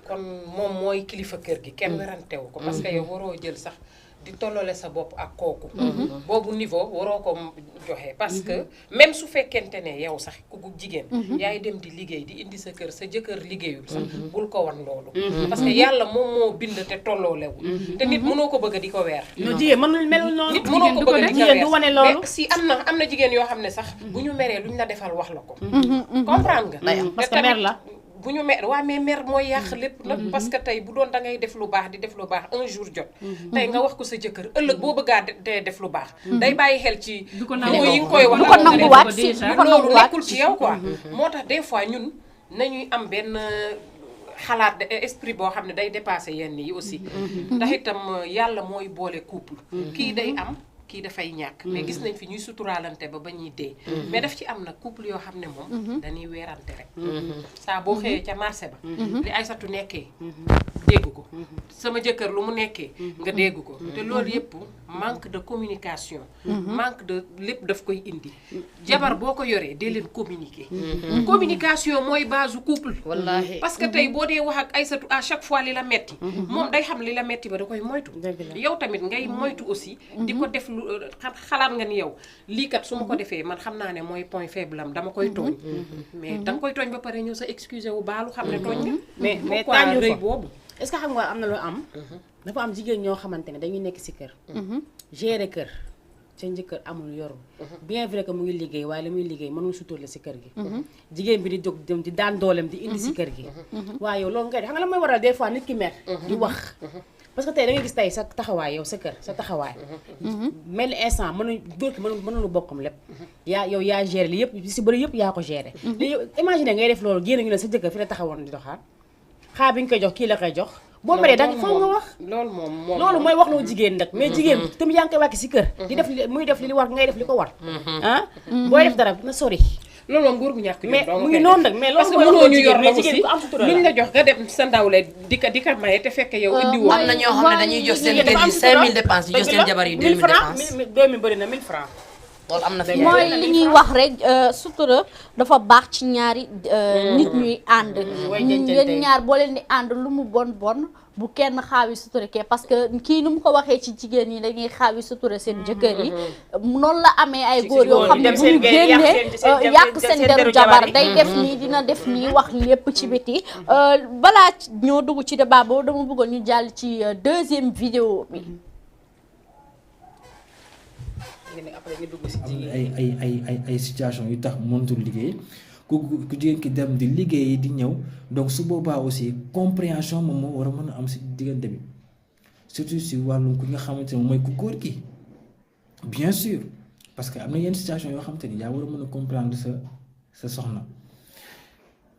kon moom mooy kilifa kër gi kenn werantewu ko parce que yow waroo jël sax di tolloole sa bopp ak kooku boobu niveau waroo ko joxe parce que même su fekkente ne yow sax ku jigéen yaay dem di liggéey di indi sa kër sa jëkkër liggéeyul sax bul ko wan loolu parce que yàlla moom moo bind te tolloolewul te nit mënoo ko bëgg di ko weer no jigéen mënul melul noonu nit mënoo ko bëgg di ko jigéen du wane loolu mais si am na jigéen yoo xam ne sax bu ñu meree lu ñu la defal wax la ko comprendre nga parce que mer la bu ñu mer waa mais mer mooy yàq lépp nag parce que tey bu doon da ngay def lu baax di def lu baax un jour jot tey nga wax ko sa jëkkër ëllëg boo bëggaa dee def lu baax day bàyyi xel ci yi nga koy wax du ko nanguwaat si loolu nekkul ci yow quoi moo tax des fois ñun nañuy am benn xalaat de esprit boo xam ne day dépasser yenn yi aussi ndax itam yàlla mooy boole couple kii day am kii dafay ñàkk mais gis nañ fi ñuy suturaalante ba ñuy dee mais daf ci am nag couple yoo xam ne moom dañuy weerante rek saa boo xëyee ca marché ba li Aysatu nekkee dégg ko sama jëkkër lu mu nekkee nga dégg ko te loolu yëpp manque de communication manque de lépp daf koy indi jabar boo ko yoree dee leen communiquer communication mooy base du couple wallaahi parce que tey boo dee wax ak Aysatu à chaque fois li la metti moom day xam li la metti ba da koy moytu yow tamit ngay moytu aussi di ko def lu xalaat nga ni yow lii kat su ma ko defee man xam naa ne mooy point faible am dama koy tooñ mais danga koy tooñ ba pare ñëw sa excusé wu baalu xam ne tooñ nga mais tànn rëy boobu est-ce que xam nga am na lu am dafa am jigéen ñoo xamante ne dañuy nekk ci kër gérer kër seen jëkkër amul yorul bien vrai que mu ngi liggéey waaye la muy liggéey mënul suturle ci kër gi jigéen bi di jóg dem di daan dooleem di indi ci kër gi waaye yow loolu ngay def xam nga la mooy waral des fois nit ki mer di wax parce que tey da ngay gis tey sa taxawaay yow sa kër sa taxawaay mel ni instant góor ki mënulu bokkam lépp yow yaa géré li yëpp ci bëri yëpp yaa ko géré li imagine ngay def loolu génn ñu ne sa jëkkër fi la taxawoon di doxaat xaar bi ñu koy jox kii la koy jox boo meree da foog nga wax loolu mooy wax loo jigéen nag mais jigéen tamit yaa ngi koy wàcc ci kër di def muy def li war ngay def li ko war ah booy def dara na sori loolu moom góor gu ñàkk mais mu ngi noonu nag mais loolu mënoo ñu yor mais jigéen ku am sutura luñ la jox nga dem sa ndawle di ka maye te fekk yow indi woo am na ñoo xam ne dañuy jox seen kër yi 5000 dépenses di jox seen jabar yi 2000 dépenses 2000 bëri na 1000 francs loolu am na fi mooy li ñuy wax rek sutura dafa baax ci ñaari nit ñuy ànd ngeen ñaar boo leen di ànd lu mu bon bu kenn xaawi sutura kee parce que kii nu mu ko waxee ci jigéen ñi dañuy xaawi sutura seen jëkkër yi noonu la amee ay góor yoo xam ne bu ñu génnee yàq seen deru jabar day def nii dina def nii wax lépp ci biti balaa ñoo dugg ci débat boobu dama bëggoon ñu jàll ci deuxième vidéo bi am ay situation yu tax mënatul liggéey ku jigéen ki dem di liggéey di ñëw donc su boobaa aussi compréhension moom moo war a mën a am si diggante bi surtout si wàllum ku nga xamante ne mooy ku góor ki bien sûr parce que am na yenn situation yoo xamante ni yaa war a mën a comprendre sa soxna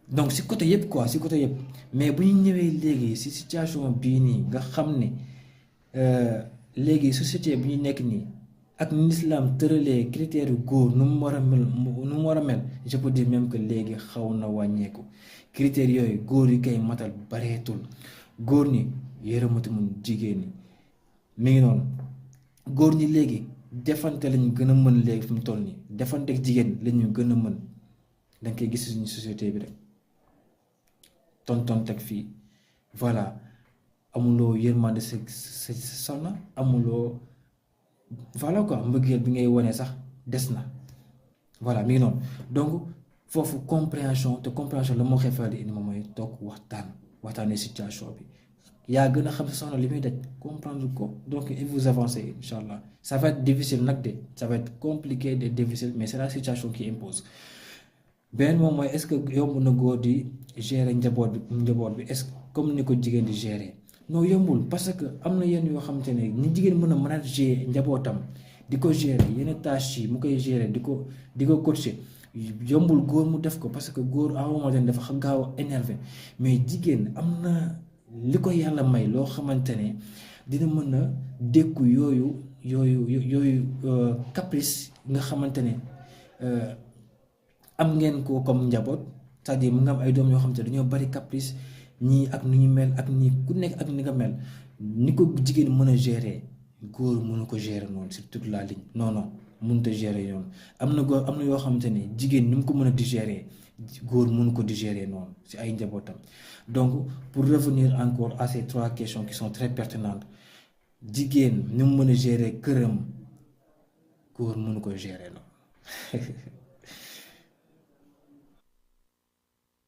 donc si côté yëpp quoi si côté yëpp mais bu ñu ñëwee léegi si situation bii nii nga xam ne léegi société bi ñu nekk nii ak ni l'islam tëralee critère yu góor nu mu war a mel je peux dire même que léegi xaw na wàññeeku critères yooyu góor yi kay matal bareetul góor ñi yërëmatu mun jigéen ñi mi ngi noonu góor ñi léegi defante lañu gën a mën léegi fi mu toll nii defante ak jigéen lañu gën a mën danga koy gis suñu société bi rek tonton teg fii voilà amuloo yërmande sa soxna amuloo voilà quoi mbëggeel bi ngay wone sax des na voilà mi ngi noonu donc foofu compréhension te compréhension la moo koy faral di indi moom mooy toog waxtaanee situation bi yaa gën a xam sa soxna li muy daj comprendre ko donc et vous avancez incha allah ça va être difficile nag de ça va être compliqué de difficile mais c'est la situation qui impose beneen moom mooy est-ce que yomb na góor di gérer njaboot bi est-ce que comme ni ko jigéen di gérer non yombul parce que am na yenn yoo xamante ne ni jigéen mën a manager njabootam di ko gérer yenn tâches yi mu koy gérer di ko coacher yombul góor mu def ko parce que góor à un moment donné dafa gaaw a énervé mais jigéen am na li ko yàlla may loo xamante ne dina mën a dékku yooyu caprice nga xamante ne am ngeen ko comme njaboot c'est-à-dire mu nga am ay doom yoo xamante ne dañoo bari caprice ñii ak nu ñu mel ak nii ku nekk ak ni nga mel ni ko jigéen mën a gérer góor mënu ko gérer noonu sur toute la ligne non mënut a gérer yoon am na yoo xamante ne jigéen ni mu ko mën a digérer góor mënu ko digérer noonu ci ay njabootam donc pour revenir encore à ces 3 questions qui sont très pertinentes jigéen ni mu mën a gérer këram góor mënu ko gérer noonu.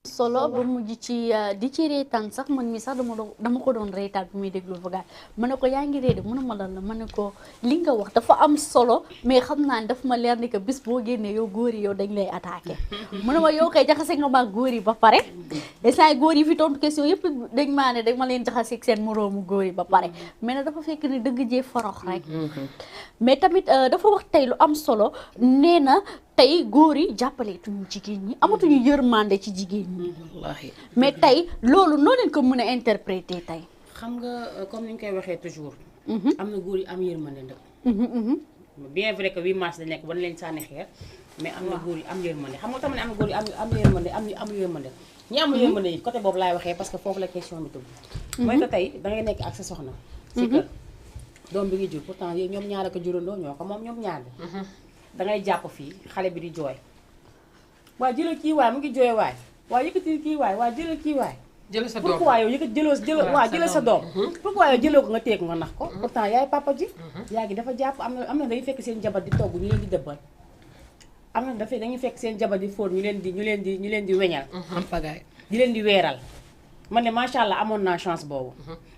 solo ba mujj ci di ci reetaan sax man mi sax dama ko doon reetaan bu muy déglu vogal ma ne ko yaa ngi réede mu ne ma lan la ma ne ko li nga wax dafa am solo mais xam naa ne daf ma leer ni que bis boo génnee yow góor yi yow dañ lay attaqué mu ne ma yow kay jaxase nga ma góor yi ba pare instant góor yi fi tontu question yëpp dañ maa ne dañ ma leen jaxase ak seen moroomu góor yi ba pare mais nag dafa fekk ni dëgg jee forox rek mais tamit dafa wax tey lu am solo nee na tey góor yi jàppaleetuñu jigéen ñi amatuñu yërmande ci jigéen ñi wallaahi mais tey loolu noo leen ko mën a interpréter tey. xam nga comme ni ñu koy waxee toujours. am na góor yi am yërmande nag. bien vrai que 8 mars la nekk ba leen sànni xeer mais am na góor yi am yërmande xam nga tamit am na góor yi am yërmande am yërmande ñi amul yërmande yi côté boobu laay waxee parce que foofu la question bi tëb. mooy que tey dangay nekk ak sa soxna. si kër doom bi ngi jur pourtant yéen ñoom ñaar ak a jurandoo ñoo ko moom ñoom ñaar bi. dangay jàpp fii xale bi di jooy waa jëlal kii waay mu ngi jooy waay waa yëkkati kii waay waa jëlal kii waay jël sa doom pourquoi yow yëkkati jëlal sa doom pourquoi yow jëloo ko nga téye ko nga nax ko pourtant yaay papa ji yaa ngi dafa jàpp am na day fekk seen jabar di togg ñu leen di dëbbal am na dafay dañuy fekk seen jabar di fóot ñu leen di weñal am pagaay di leen di weeral man ne macha allah amoon naa chance boobu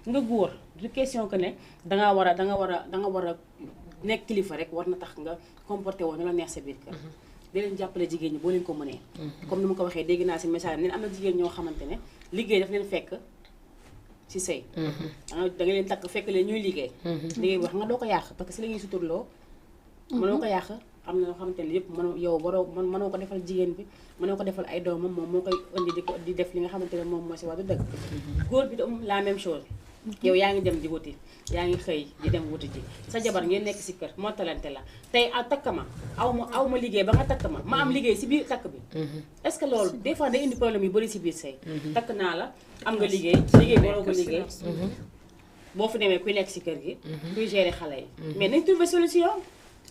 nga góor du question que ne danga war a nekk kilifa rek war na tax nga comporté woon la neex sa biir kër di leen jàppale jigéen ñi boo leen ko mënee comme ni ma ko waxee dégg naa si message ne am na jigéen ñoo xamante ne liggéey daf leen fekk ci sëy da nga leen takk fekk leen ñuy liggéey liggéey boo xam nga doo ko yàq parce que si la ñuy suturloo mënoo ko yàq am na ñoo xamante ne yëpp mënoo ko defal jigéen bi mënoo ko defal ay doomam moom moo koy indi di def li nga xamante ne moom moo si wax du dëgg góor bi tam la même chose yow yaa ngi dem di wuti yaa ngi xëy di dem wuti ji sa jabar ngeen nekk si kër moo talante la tey takk ma aw ma liggéey ba nga takk ma am liggéey si biir takk bi est-ce que loolu des fois day indi problème yu bari si biir sëy takk naa la am nga liggéey waroo ko liggéey boo fi demee kuy nekk si kër gi kuy gérer xale yi mais nañ trouver solution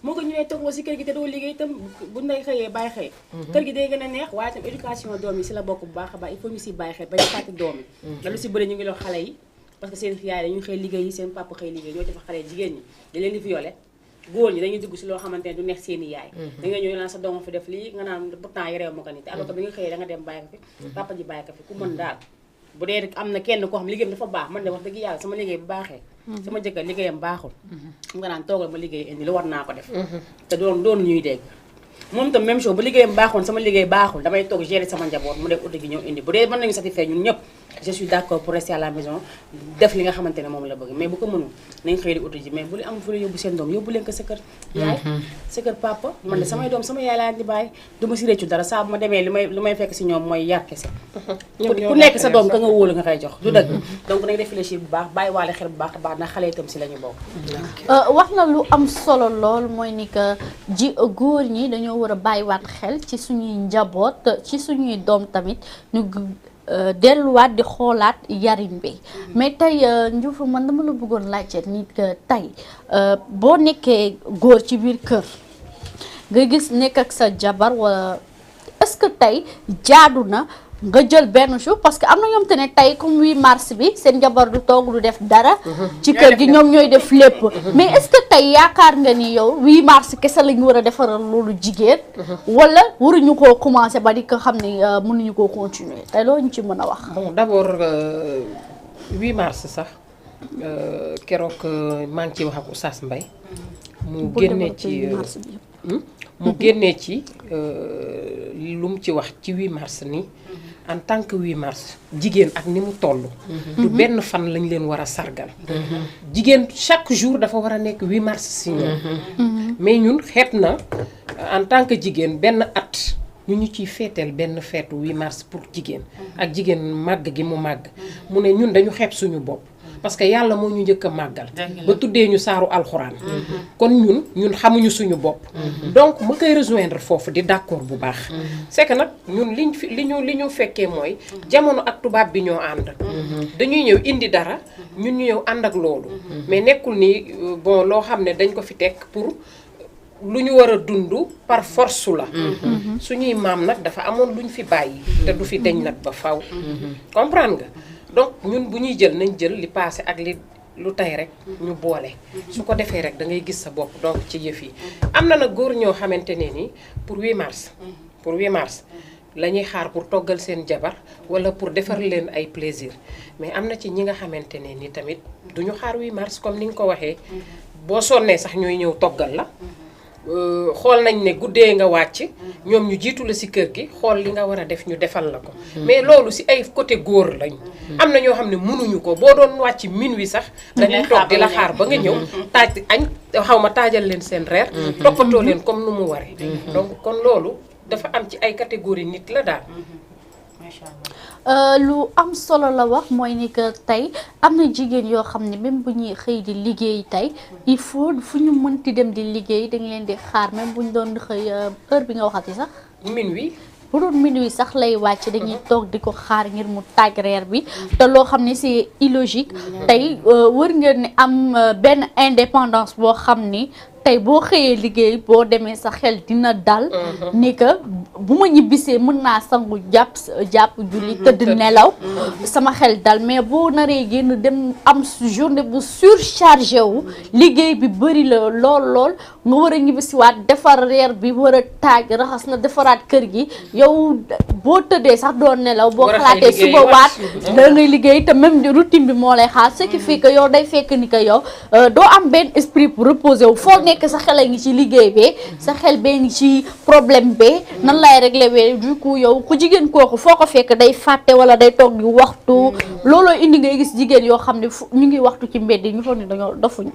moo ko ñëwee toogoo si kër gi te doo liggéey itam bu nday xëyee bàyyi xëy kër gi day gën a neex waaye itam éducation doom yi si la bokk bu baax a baax il faut ñu si bàyyi xëy ba ñu fàtte doom yi da lu si bëri ñu ngi lox xale yi parce que seen yaay dañuy xëy liggéey yi seen papa xëy liggéey ñoo defa xale jigéen ñi dañ leen di violé góor ñi dañuy dugg si loo xamante ne du neex seeni yaay da nga ñëw naan sa doom fi def lii nga naan pourtant yi réew ma ko ni te alors que bi nga xëyee da nga dem bàyyi ko fi papa ji bàyyi ko fi ku mën daal bu dee am na kenn koo xam liggéeyam dafa baax man de wax dëgg yàlla sama liggéey bu baaxee sama jëkkër liggéeyam baaxul nga naan toogal ma liggéey indi lu war naa ko def te doon ñuy dégg moom tam même chose bu liggéeyam baaxoon sama liggéey baaxul damay toog gérer sama njaboot mu def uti gi ñëw indi bu dee mën nañu satisfaire ñun ñëpp je suis d'accord pour rester à la maison def li nga xamante ne moom la bëgg mais bu ko mënul nañ xëy di utu ji mais bu leen am fu la yóbbu seen doom yóbbu leen ko sa kër yaay sa kër papa man de samay doom sama yaay laa di bàyyi du ma si réccu dara saa bu ma demee li may fekk si ñoom mooy yar kese ku nekk sa doom ka nga wóolu nga koy jox du dëgg donc nañ réfléchir bu baax bàyyi waale xel bu baax a baax ndax xale itam si la ñu bokk wax na lu am solo lool mooy ni que góor ñi dañoo war a bàyyiwaat xel ci suñuy njaboot ci suñuy doom tamit ñu delluwaat di xoolaat yarin bi mais tey Ndiouf man dama la bëggoon laajte nit que tey boo nekkee góor ci biir kër nga gis nekk ak sa jabar wala est-ce que tey jaadu na nga jël benn jour parce que am na ñoom te ne tey comme 8 mars bi seen jabar du toog du def dara ci kër gi ñoom ñooy def lépp mais est-ce que tey yaakaar nga ni yow 8 mars kese la ñu war a defaral loolu jigéen wala waruñu koo commencer ba di ko xam ne mënuñu koo continuer tey loolu ñu ci mën a wax bon d'abord 8 mars sax keroog maa ngi ciy wax ak Oustaz Mbaye mu génnee ci mu génnee ci lu mu ci wax ci 8 mars ni en tant que 8 mars jigéen ak ni mu toll du benn fan lañ leen war a sargal jigéen chaque jour dafa war a nekk 8 mars si ñun mais ñun xeet na en tant que jigéen benn at ñu ciy feeteel benn feetu 8 mars pour jigéen ak jigéen màgg gi mu màgg mu ne ñun dañu xeeb suñu bopp parce que yàlla moo ñu njëkk a màggal ba tuddee ñu saaru alxuraan kon ñun xamuñu suñu bopp donc ma koy rejoindre foofu di d'accord bu baax c'est que nag ñun li ñu fekkee mooy jamono ak tubaab bi ñoo ànd dañuy ñëw indi dara ñun ñu ñëw ànd ak loolu mais nekkul ni bon loo xam ne dañ ko fi teg pour lu ñu war a dund par force la suñuy maam nag dafa amoon lu ñu fi bàyyi te du fi deñ nag ba faw comprendre nga donc ñun bu ñuy jël nañ jël li passé ak li lu tey rek ñu boole su ko defee rek da ngay gis sa bopp donc ci yëf yi am na nag góor ñoo xamante ne ni pour 8 mars la ñuy xaar pour toggal seen jabar wala pour defar leen ay plaisir mais am na ci ñi nga xamante ne ni tamit duñu xaar 8 mars comme ni nga ko waxee boo sonnee sax ñooy ñëw toggal la xool nañ ne guddee nga wàcc ñoom ñu jiitu la ci kër gi xool li nga war a def ñu defal la ko mais loolu ci ay côté góor lañ am na ñoo xam ne mënuñu ko boo doon wàcc minuit sax dañuy toog di la xaar ba nga ñëw taaj añ xaw ma taajal leen seen reer toppatoo leen comme nu mu waree donc kon loolu dafa am ci ay catégorie nit la daal macha allah lu am solo la wax mooy ni que tey am na jigéen yoo xam ne même bu ñuy xëy di liggéey tey il faut fu ñu mënti dem di liggéey dañ leen di xaar même bu ñu doon xëy heure bi nga waxati sax minuit bu doon minuit sax lay wàcc dañuy toog di ko xaar ngir mu taaj reer bi te loo xam ne c'est illogique tey wër nga ne am benn indépendance boo xam ni tey boo xëyee liggéey boo demee sa xel dina dal ni que bu ma ñibbisee mën naa sangu jàpp julli tëdd nelaw sama xel dal mais boo naree génn dem am journée bu surchargé wu liggéey bi bëri la lool nga war a ñibbisiwaat defar reer bi war a taaj raxas na defaraat kër gi yow boo tëddee sax doo nelaw boo xalaatee suba waat da ngay liggéey te même routine bi moo lay xaar ce qui fait que yow day fekk ni que yow doo am benn esprit pour reposer wu foo nekk sa xel a ngi ci liggéey bee sa xel bee ngi ci problème bee nan lay réglé bee du coup yow ku jigéen kooku foo ko fekk day fàtte wala day toog di waxtu looloo indi ngay gis jigéen yoo xam ne ñu ngi waxtu ci mbedd yi ñu foog ne dañoo dofuñu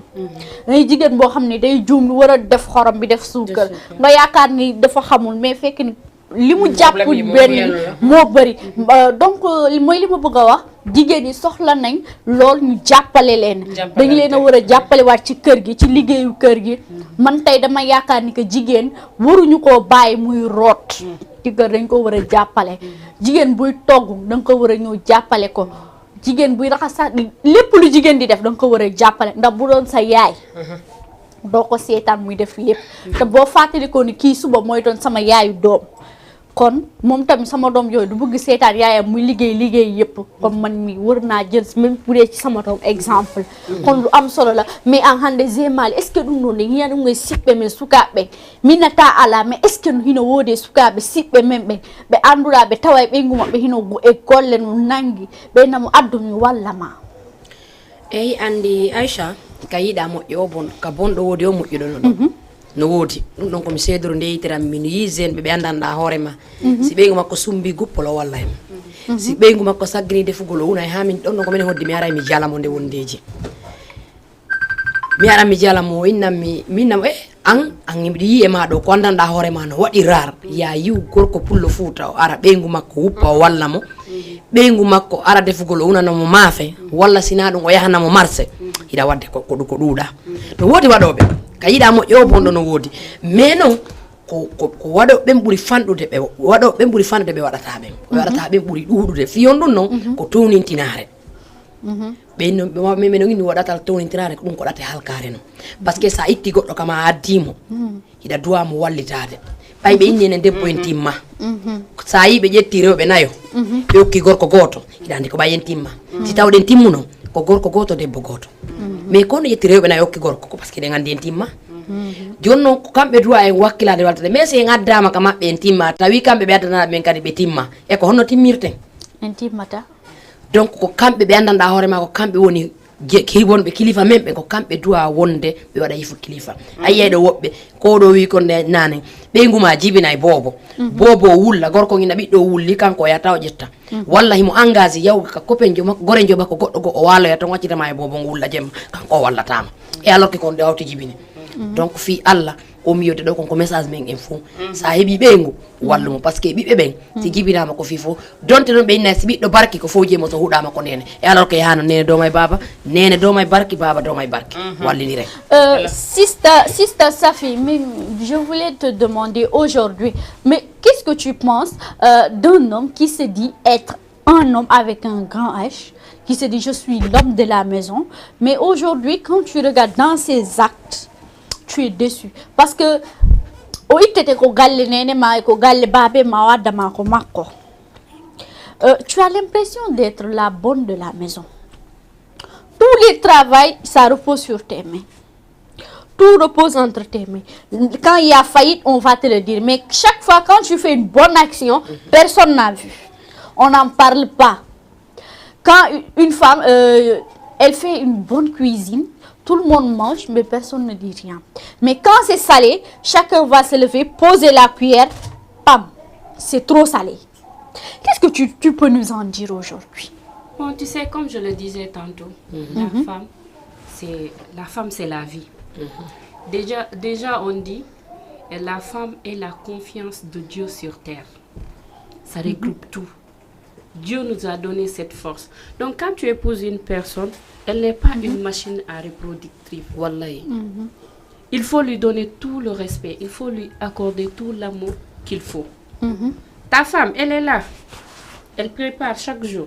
ngay jigéen boo xam ne day juum lu war a def xorom bi def suukar nga yaakaar ni dafa xamul mais fekk ni li mu jàpp benn moo bëri donc mooy li ma bëgg a wax jigéen ñi soxla nañ lool ñu jàppale leen dañ leen a war a jàppale waat ci kër gi ci liggéeyu kër gi man tey dama yaakaar ni que jigéen waruñu koo bàyyi muy root ci kër dañ ko war a jàppale jigéen buy togg danga ko war a ñëw jàppale ko jigéen buy raxas sax lépp lu jigéen di def danga ko war a jàppale ndax bu doon sa yaay doo ko seetaan muy def lépp te boo fàttalikoo ni kii suba mooy doon sama yaayu doom kon moom tamit sama doom yooyu du bëgg seetaan yaayam muy liggéey yëpp comme man mi war naa jël même bu dee ci sama doom exemple kon lu am solo la mais en hande zemali est ce que ɗum ɗo nde hina ɗum e siɓɓe men sukaɓe minata ala mais est ce que hino woodi sukaɓe siɓɓe men ɓe annduɗa ɓe tawa e ɓeygu maɓɓe hino e golle no nangi ɓeynamo addu mi walla ma eyi andi Aisha ka yiɗa moƴƴo o bon ka bonɗo woodi o moƴƴuɗo no ɗon no woodi ɗum ɗon komi seedoro ndeyitiram min yisen ɓe andanɗa hoorema si ɓeygu makko sumbi guppolo walla en si ɓeygu makko saggini defugol o una ha min ɗon ɗon ko minen hoddi mi ara mi jalamo nde wondeji mi ara mi jalamo o innanmi minnam an miɗa yi e ma ɗo ko andanɗa hoorema no waɗi rar ya yiw gorko pullo Fuuta o ara ɓeygu makko wuppa o walla mo ɓeygu makko ara defugol o unanamo maafe walla sina ɗum o yahanamo marché hiɗa wadde ko ɗuuɗa no woodi waɗoɓe ka yiɗa moƴƴo o bonɗo no woodi mais non ko waɗoɓe ɓen ɓuuri fanɗude ɓe waɗoɓe ɓen ɓuuri fanɗude ɓe waɗata ɓen ɓe waɗata ɓen ɓuuri ɗuuɗude fiyon ɗum noon ko townintinare ɓe no inni waɗatal townintinare ko ɗum ko ɗate halkare noon par ce que sa itti goɗɗo kama addimo hiɗa duwamo wallitade ɓay ɓe inni enen debbo en timma sa yi ɓe ƴetti rewɓe nayo ɓe hokki gorko goto hiɗa andi ko ɓay en timma si tawɗen timmuno ko gorko goto debbo goto mais kono ƴetti rewɓe nayo hokki gorko ko par ce que ɗen andi en timma joni noon ko kamɓe duwa en wakkilade waltade mais si en addama ka maɓɓe en timma tawi kamɓe ɓe addanaɓe men kadi ɓe timma e ko honno timmirten en timmata donc ko kamɓe ɓe andanɗa hoorema ko kamɓe woni wonɓe kilifa men ɓe ko kamɓe duwa wonde ɓe waɗa yifu kilifa a yiyay ɗo woɓɓe koɗo wi ko nde nane ɓeyguma jibinay boobo boobo o wulla gorko ina ɓiɗɗo o wulli kanko o yata o ƴetta walla himo engagé yawga ka copain jo makko gore jo makko goɗɗo go o waloya tan waccitama e boobo ngo wulla jemma kanko o wallatama e alors que kon ɗe hawti jibine donc fi Allah o miyode ɗo konko message men en fo sa heeɓi ɓeygu wallumo par ce que ɓiɓɓe ɓen si jibinama ko fi fo donte noon ɓe innayi si ɓiɗɗo barki ko fo jeemo so huɗama ko nene e alors que yahano nene dowmay baba nene dowmay barki baba dowmay barki wallini Sister Safi, mais je voulais te demander aujourd'hui, mais qu'est-ce que tu penses d'un homme qui se dit être un homme avec un grand H, qui se dit je suis l'homme de la maison, mais aujourd'hui quand tu regardes dans ses actes, tu es déçu parce que tu as l'impression d'être la bonne de la maison. Tous les travail, ça repose sur tes mains. Tout repose entre tes mains. Quand il y a faillite, on va te le dire. Mais chaque fois, quand tu fais une bonne action, personne n'a vu. On n'en parle pas. Quand une femme, elle fait une bonne cuisine, tout le monde mange, mais personne ne dit rien. Mais quand c'est salé, chacun va se lever, poser la cuillère, pam, c'est trop salé. Qu'est-ce que tu peux nous en dire aujourd'hui? Bon, tu sais, comme je le disais tantôt, la femme, c'est la vie. Déjà, on dit, la femme est la confiance de Dieu sur terre. Ça regroupe tout. Dieu nous a donné cette force. Donc, quand tu épouses une personne, elle n'est pas une machine à reproductive. Wallahi. Il faut lui donner tout le respect. Il faut lui accorder tout l'amour qu'il faut. Ta femme, elle est là. Elle prépare chaque jour.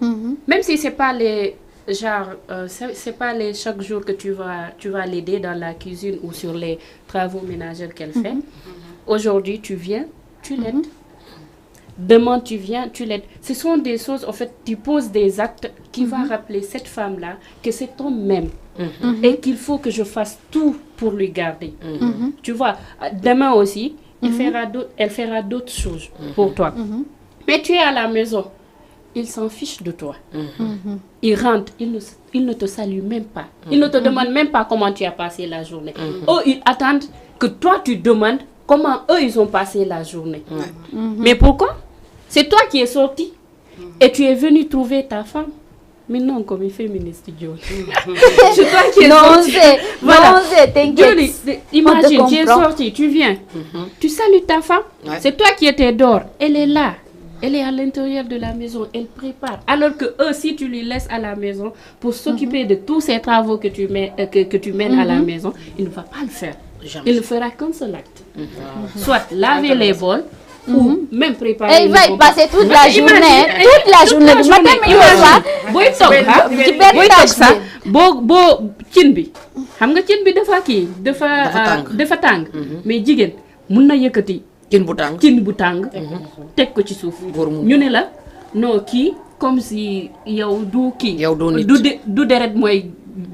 Même si c'est pas les c'est pas les chaque jour que tu vas l'aider dans la cuisine ou sur les travaux ménagers qu'elle fait. Aujourd'hui, tu viens, tu l'aides. Demain, tu viens, tu l'aides. Ce sont des choses, en fait, tu poses des actes qui vont rappeler cette femme-là que cet homme m'aime et qu'il faut que je fasse tout pour lui garder. Tu vois, demain aussi, elle fera d'autres choses pour toi. Mais tu es à la maison, il s'en fiche de toi. Il rentre, il ne te salue même pas. Il ne te demande même pas comment tu as passé la journée. Eux, ils attendent que toi, tu demandes comment eux, ils ont passé la journée. Mais pourquoi? C'est toi qui es sorti et tu es venu trouver ta femme. Mais non, comme une féministe, Dieu. C'est toi qui es sorti. Voilà. T'inquiète. Imagine, tu es sorti, tu viens. Tu salues ta femme. C'est toi qui étais dehors. Elle est là. Elle est à l'intérieur de la maison. Elle prépare. Alors que eux, si tu lui laisses à la maison pour s'occuper de tous ces travaux que tu mènes à la maison, il ne va pas le faire. Jamais. Il ne fera qu'un seul acte. Soit laver les bols, ou même préparer. Et il va y passer toute la journée. Toute la journée. Du matin, mais dafa tàng mais jigéen mun na yëkkati cin bu tàng teg ko ci suuf ñu ne la non kii comme si yow du kii du deret mooy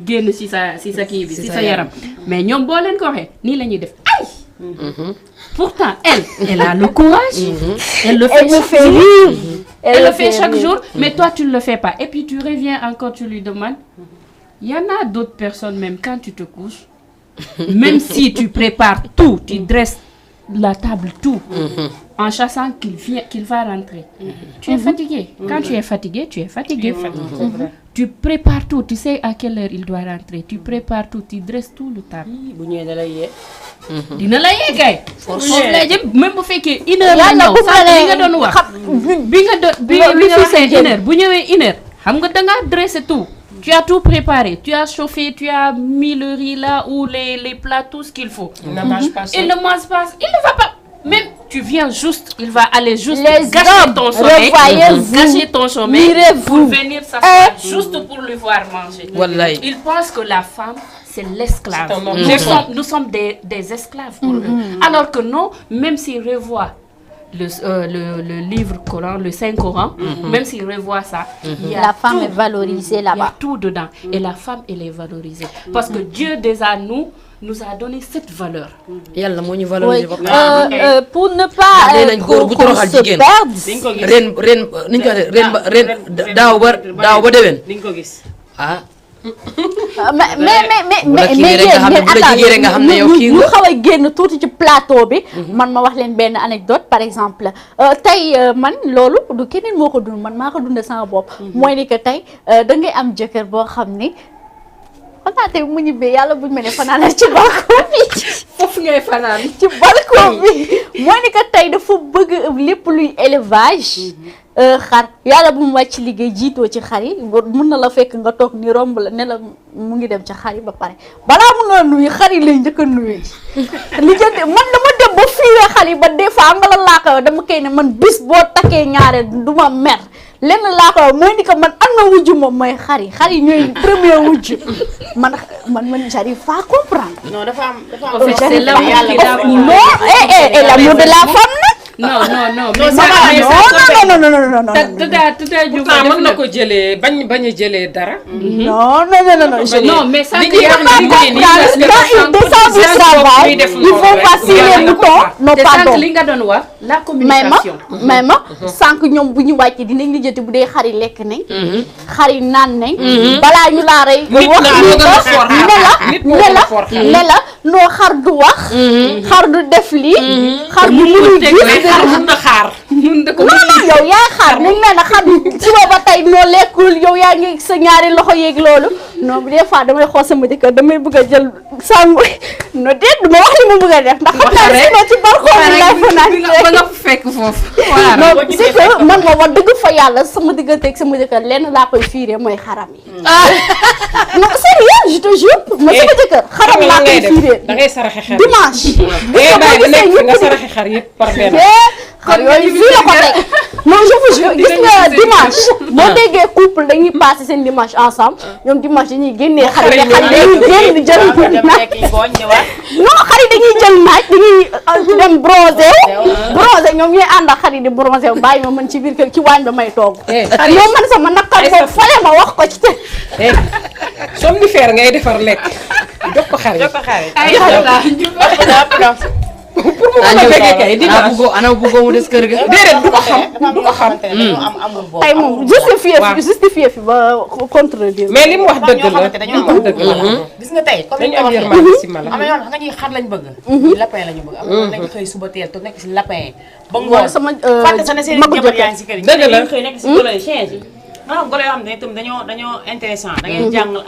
génn ci sa kii bi ci sa yaram mais ñoom boo leen ko waxee nii la ñuy def ay pourtant elle a le courage. Elle le fait rire. Elle le fait chaque jour, mais toi tu ne le fais pas. Et puis tu reviens encore, tu lui demandes. Il y en a d'autres personnes, même quand tu te couches, Même si tu prépares tout, tu dresses la table, tout, en chassant qu'il va rentrer. Tu es fatigué. Quand tu es fatigué, tu es fatigué. Tu prépares tout, tu sais à quelle heure il doit rentrer. Tu prépares tout, tu dresses tout le table. Dina la yee kay. Foofu lay jëm même bu fekkee 1 heure la ñëw sax li nga doon wax. bi nga waxee 1 heure bu ñëwee 1 heure xam nga da nga dressé tout. Tu as tout préparé, tu as chauffé, tu as mis le riz là ou les plats, tout ce qu'il faut. Il ne mange pas. Il ne mange pas, il ne va pas. Même tu viens juste, il va aller juste gâcher ton sommeil, pour venir s'asseoir juste pour le voir manger. Wallahi. Il pense que la femme, c'est l'esclave. Nous sommes des esclaves pour eux. Alors que non, même s'ils revoient le livre Coran, le Saint-Coran, même s'ils revoient ça, la femme est valorisée là-bas. Il y a tout dedans. Et la femme, elle est valorisée. Parce que Dieu déjà nous a donné cette valeur. Yàlla moo ñu valoriser ba pour ne pas qu'on se perde. ren daaw ba déwén ah mais ñu xaw a génn tuuti ci plateau bi man ma wax leen benn anecdote par exemple tey man loolu du keneen moo ko dund man maa ko dund sama bopp mooy ni que tey da ngay am jëkkër boo xam ni xanaa tey mu ñibbee yàlla buñ ma ne fanaanal ci balcon bi foofu ngay fanaan ci balcon bi mooy ni que tey dafa bëgg lépp luy élevage xar yàlla bu mu wàcc liggéey jiitoo ci xar yi mun na la fekk nga toog ni romb la ne la mu ngi dem ca xar yi ba pare balaa mun na nuyu xar yi lay njëkk a nuyu li jënd man dama dem ba fiiree xar yi ba des fois am nga la laa koy dama koy ne man bis boo takkee ñaare du ma mer lenn laa koy mooy ni que man am na wujju moom mooy xar yi ñooy premier wujju man j'arrive pas à comprendre. Non dafa am c'est l'amour et l'amour de la femme nag. non mën na ko jëlee bañ a jëlee dara. non mais ça il faut passer les boutons non pardon li nga doon wax la communication mais ma sànq ñoom bu ñu wàccee dinañ lijjanti bu dee xar yi lekk nañ xar yi naan nañ balaa ñu laa rey wax ne la noo xar du wax xar du def lii xar du mënul gis mun na xaar non yow yaa xaar nañ leen a xam suba ba tey noo lekkul yow yaa ngi sa ñaari loxo yeeg loolu non des fois damay xool sama jëkkër damay bëgg a jël sangu no déet du ma wax li mu bëgg a def ndax xam naa sinon ci balcon bi lay fanaan ba nga fekk foofu non c'est que man ma wax dëgg fa yàlla sama digganteeg sama jëkkër lenn laa koy fiiree mooy xaram yi non sérieux je te jure ma sama jëkkër xaram laa koy fiiree da ngay saraxe xar dimanche nga saraxe xar yëpp par benn xar yooyu fii la ko teg non je vous jure gis nga dimanche boo déggee couple dañuy passer seen dimanche ensemble ñoom dimanche dañuy génnee xar yi dañuy génn jël naaj non xar yi dañuy jël naaj dañuy dem bronzé ñoom ñooy ànd ak xar yi di bronzé bàyyi ma mën ci biir kër ci waañ ba may toog ñoom man sama naqar boobu fale ma wax ko ci te somnifère ngay defar lekk jox ko xar yi pour mu mën a fekkee kay dina ana bëggoo mu des kër ga déedéet du ko xam tey moom justifié fi ba contredire mais li mu wax dëgg la gis nga tey comme dañu am yërmande si mala am na ñoo xam nga ñuy xar lañ bëgg lapin lañu bëgg am na nekk xëy suba teel te nekk si lapin ba ngoon sama fàtte sa ne seen jabar yaa ngi si kër yi dëgg la xëy nekk si golo yi chaise yi maanaam golo yoo xam ne itam dañoo intéressant da ngay jàngal